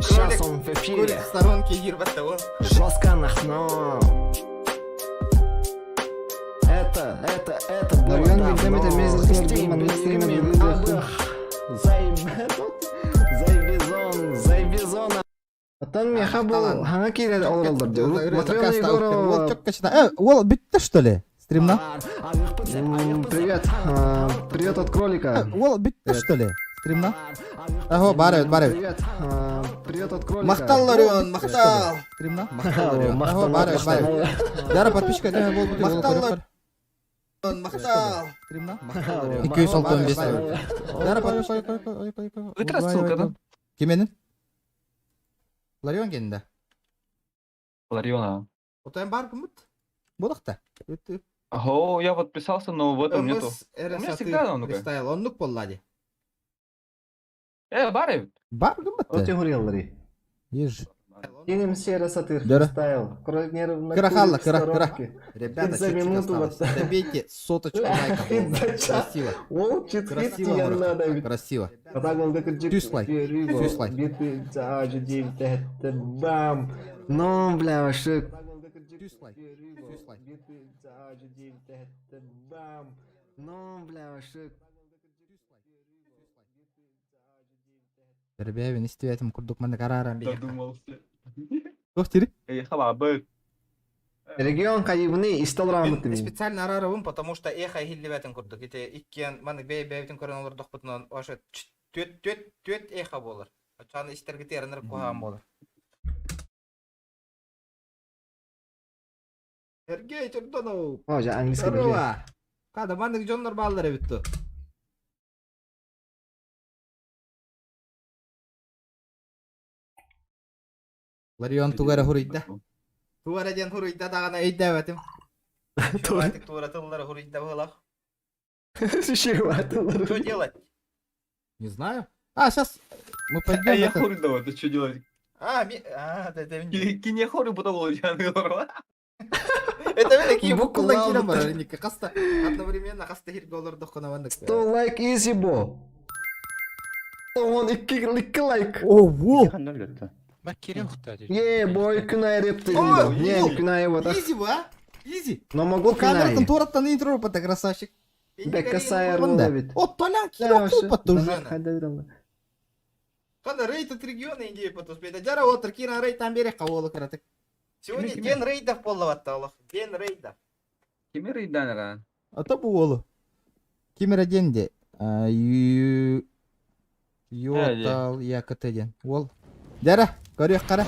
Сейчас он в эфире Кролик в сторонке киирбэт уол. Жестко нахно Это, это, это было Ларион давно. Вильдемит эмиэ Заебизон, заебизон. Оттон миэхэ бу хаҥа киирэр олороллор дии. Урут Матрена Егорова Уол бүтте что ли? Стримна? Привет. Привет от кролика. Уол бүтте что ли? Стримна? Аһо, бар эбит, бар эбит. Привет. Привет от кролика. Махтал, Ларион, махтал. Стримна? Махтал, Ларион. Аһо, бар эбит, бар эбит. Дара подписчика, да, бол, Махтал, Ларион, махтал. Стримна? Махтал, Ларион. 265 Дара подписчика. Вытра ссылка, да? Кименин? Ларион кенде. Лариона. Отайын бар кымыт? Болықта. О, я подписался, но в этом нету. У меня всегда он такой. Фристайл, оннук боллади. Бар эбит. Бар кымыт? Оте хуреллари. Еж. Кинем серо сатыр Дара. фристайл. Кролик нервно Кыра халла, курит в кыра, кыра. сторонке. Ребята, За чуть-чуть минуту осталось. вот. Добейте соточку лайков. Хит за час. Красиво. Ол чит хит Красиво, тиен Марат, надо ведь. Красиво. А так он как джип. Түс лайк, түс лайк. Биты, аджи, девять, это бам. Ну, бля, вообще. Түс лайк, түс лайк. Бам. Ну, бля, вообще. Ребята, истибэтим курдук манна карааран бейха. Додумался. Туох тири? Эй, халабы. Регион кайыбыны истал рамыты. Специально арарабын, потому что эхо иһиллибэтин курдук. Ити иккиэн маннык бэйэ-бэйэбитин көрөн олордохпутунан ошо түөт түөт түөт эхо буолар. Оччоҕуна истэргит эрэнэр куһаҕан буолар. Сергей Чердонов. О, жа английский билет. Здорово. Када маннык дьоннор бааллар эбит ту. Ларион тугара хуруйда. Тугара диэн хуруйда даҕаны өйдөөбөтүм. Тура тыллары хуруйда быһылах. Что делать? Не знаю. А, сейчас мы пойдем. Эй, я это- хуруйда, это что делать? А, ми... а, да, да, Кине хоры потом Это мен такие Буквально. буквально кирем бар, ника хаста одновременно хаста хирге олордоххуна маннык. 100 лайк изи бо. Он икки икки лайк. О, во! Е, бой күнай репти. О, Не, во! күнай вот. Изи, ба? Изи. Но могу Камератын күнай. туораттан интро пата красавчик. Бекка сайыр ловит. О, Толян киро купа уже. Кана рейд от региона Индии потуспейда. Жара отыр кира рейд там берег каволы кыратык. Сегодня день рейдов боллаватта олох. День рейдов. Кими рейданера? А то буолу. Кимера денде. Йотал якотеден. Ол. Жара, көрүөх кара.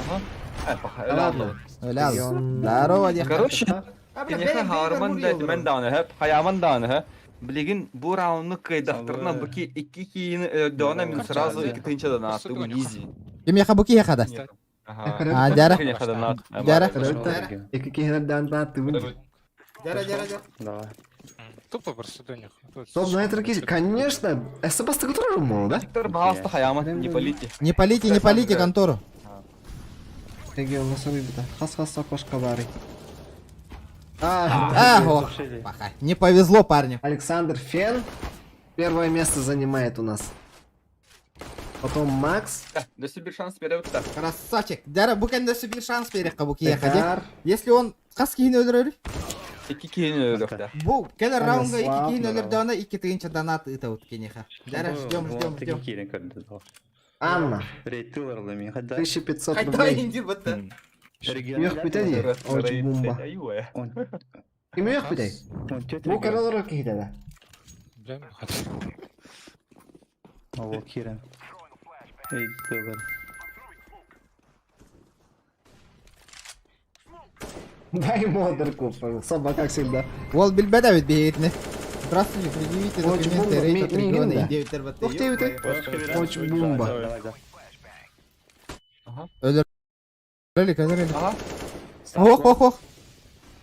Ладно. Здорово, дед. Короче, Кинеха харман да мен дааны хөп, хаяман дааны хөп. Билигин бу раунну кыйдахтырна буки икки кийини дөна мен сразу икки тынча да нааты бу изи. Ким яха буки яхада? Ага. А, жара. Кинеха да наат. Жара. Икки кихерден нааты. Жара, жара, жара. Тупо просто до них. Топ на это Конечно. СП тоже мол, да? Виктор Баста хаяман не полите. Не полите, не полите контору. Регион насырыбыта. Хас-хас сапожка бары. А, ох, паха. Не повезло парню. Александр Фен первое место занимает у нас. Потом Макс. Да себе шанс берет да. Красавчик. Жара, бу кэнде бир шанс берек буки яхаде. Бекар. Если он хас кихини өлөрөр. Икки кийини өлөрдө. Бу кэлэр раунга икки Станислав, кихини өлөрдөөнө икки тыгынча донат ыта кинеха. Жара, ждем, ждем, ждем. Анна. 1500 рублей. Мех питани. Очень бомба. Ким мех питай? Бу каралар кихитеда. Бля, Дай модерку, Соба, как всегда. Ол билбеде бит бейетне. Здравствуйте, предъявите Очень документы бомба. рейд от Ми- региона Мигинда. Индия ТРБТ. Ух ты, ты. Очень бомба. Өлөрөлүк, өлөрөлүк. Ох, ох, ох.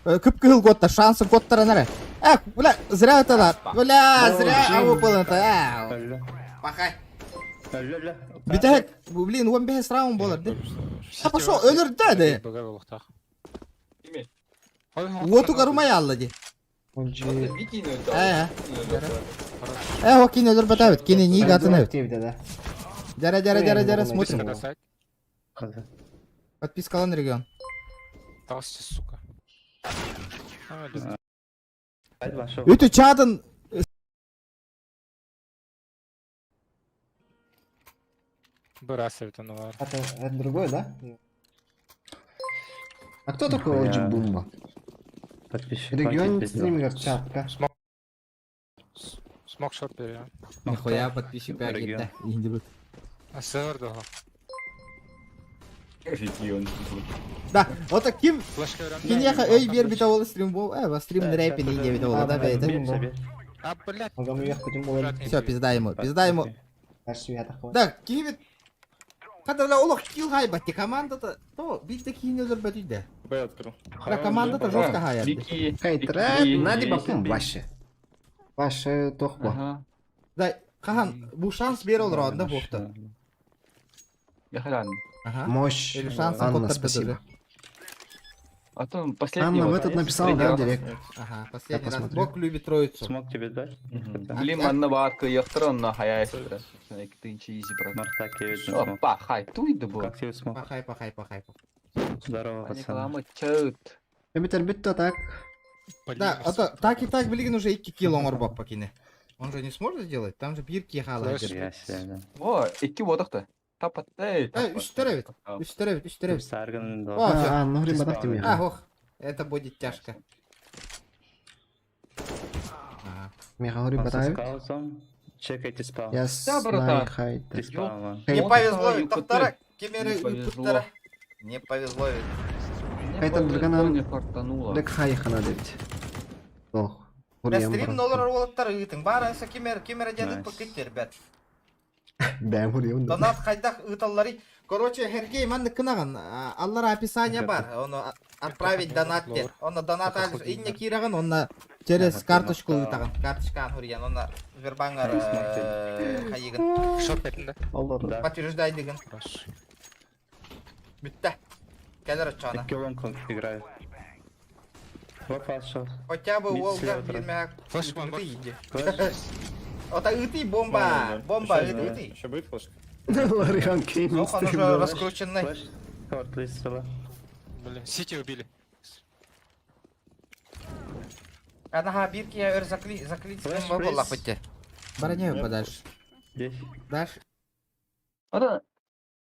Күп кыһыл готта, шансы готтара нара. Э, бля, зря это да. Бля, зря АВП-ны а. Пахай. Бүтэһик, блин, 15 раунд болар, да? А пошел, өлөрдө да. Уоту карумай алла ди. Э, э, о кини өлөрбөтөбүт, кини нииг атын эбит. Дьара, дьара, дьара, дьара, смотрим. Подпискалан регион. Толсти, сука. Үтү чатын Бырасывает он var. Это другой, да? А кто такой Оджи Бумба? Подписчик. Регион стример чатка. Смок шорт бери, а. Нихуя подписчик Регион. Индибут. А сервер дого. Регион. Да, вот ким Флешка берем. кинеха өй бербите ол стрим бол, э, стрим рэпин индибит ол, да, бейте. А, блядь. Все, пизда ему, пизда ему. Да, кимит. Когда бля олох килл хайбатти команда-то, то бит кийин өлөрбөтүйдэ. Б открыл. Бля команда-то жестко хаят. Хейтред, нади бапум ваше. Ваше тохбо. Да, хахан, бу шанс бер ол родында бохта. Ага. Мощь. Или шанс Анна, спасибо. А то последний. Анна в этот написала, да, в директ. Ага, Я последний раз. посмотрю. Бог любит троицу. Смог тебе дать? Блин, манна ватка, яхтрон хаяй. Ты изи, брат. Опа, хай, туй да был. Как тебе смог? Пахай, пахай, пахай. Здорово, пацаны. Реклама чат. Эбитер битто так. Да, а то так и так, блин, уже 2 кило оңорбок покине. Он же не сможет сделать, там же бир кихала. О, икки бодохта. Тапаттай. Э, үч теребит. Үч теребит, үч теребит. О, А, всё. а, ну ребята, тебе. А, ох, это будет тяжко. Ага. Меха ребята. Чекайте спал. Я Да, братан. знаю хайт. Ты спал, Не повезло, Ой, тоқтара, Не кемері повезло. туттара. Не повезло ведь. Хайтер Не дрганан. фартануло. Лек хай хана депти. Ох. Бля, стрим доллар олыттар ыытың. Бары кемер, кемер дедік пакеттер, ребят. Бәм хурьям. Донат хайдах ыыталлары. Короче, Хергей манны кынаган. Аллар описание бар. Оны отправить донат дед. Оны донат алыш. Инне кираган, оны через карточку ыытаган. Карточкан хурьян. Оны Сбербанкар хайыгын. Шорт беттин да. Подтверждай деген. Бітті. Келер отчана. Икки лонг играет. Вот Хотя бы Мид Волга слева. бирмәк. Флеш вон, Ыты иди. Ота ыты бомба. Бомба ыты. Еще будет флешка? Ларион Кейн. Ох, он уже раскрученный. Шорт листила. Блин, Сити убили. Ага, бирки я өр закли, заклить Флеш, была плиз. хоть. Баранею подальше. Здесь. Дальше. Ата,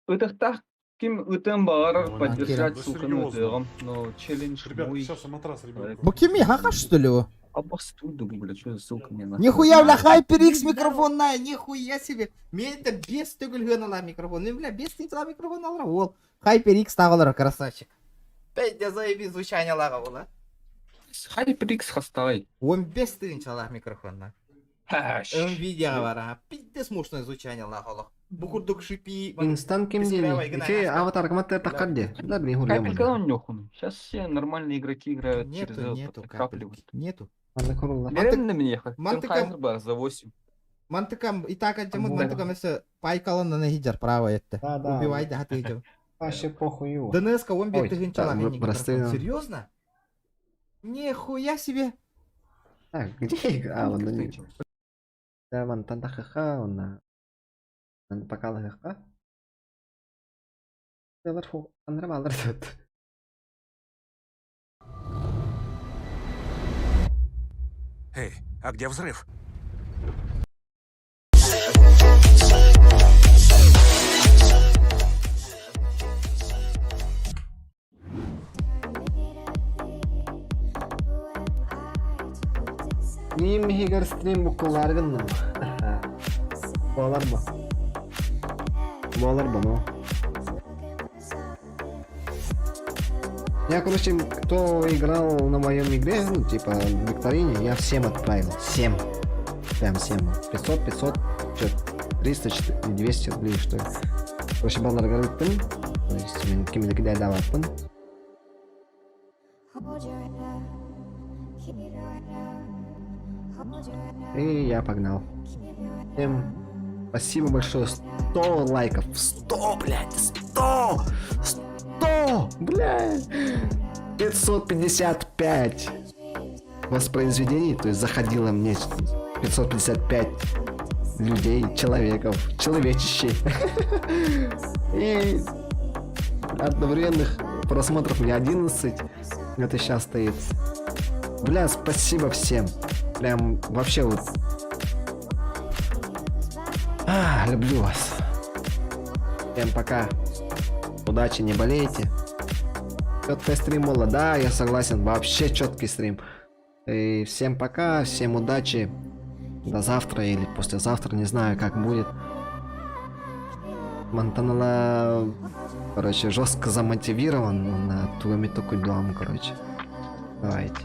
ытыхтах ким ытым бағарар поддержать, Вы сука, ну это, но челлендж мой. сейчас матрас, ребят. Букими, хаха что ли? его? Обостуй, бля, что за ссылка мне нахуй? Нихуя, бля, HyperX микрофон на, нихуя себе. Мен это без төгілген ала микрофон. Мен, бля, без тегіл микрофон алра. Ол HyperX тағылар, красавчик. Петя заеби звучание лаға ол, а. HyperX хастай. 15 тысяч ала микрофон на. Хаш. Nvidia бар, а. Пиздец мощное звучание лаға ол. Букурдук шипи. Инстан ким дени? Ити аватар кыматты таккадди. Да, блин, хурьям. Капелька он нехуй. Сейчас все нормальные игроки играют Нету, через этот, нету капли. Нету. Анда курулла. Берем на меня, Мантыка- бар за 8. Мантыкам и так антимут, Да. мантыкам если пайкалан на хиджар право это. Да, да. Убивай, да, ты идем. Вообще похую. ДНС-ка он Ой, бит тыгын да, чалак. мы простые. Серьезно? Нихуя себе. Так, где? А, вон они. Да, вон там ха он на покала ха. Алар фу, андрам алар тут. Эй, а где взрыв? Ним хигар стрим букуларгын. Болар ба. Болар ба, ну. Я, короче, кто играл на моем игре, ну, типа, в викторине, я всем отправил. Всем. Прям всем. 500, 500, чё, 300, 400, 200 рублей, что ли. Короче, баннер горыттым. То есть, мен кимде кидай даваппын. Hold your head up, keep your head up. И я погнал. Всем спасибо большое. 100 лайков. 100, блядь, 100! 100, блядь! 555 воспроизведений, то есть заходило мне 555 людей, человеков, человечищей. И одновременных просмотров у меня 11. Это сейчас стоит. Бля, спасибо всем. Прям вообще вот. А, люблю вас. Всем пока. Удачи, не болейте. Четкий стрим было, да, я согласен, вообще четкий стрим. И всем пока, всем удачи. До завтра или послезавтра, не знаю, как будет. Монтанала, короче, жестко замотивирован на ту короче. Давайте.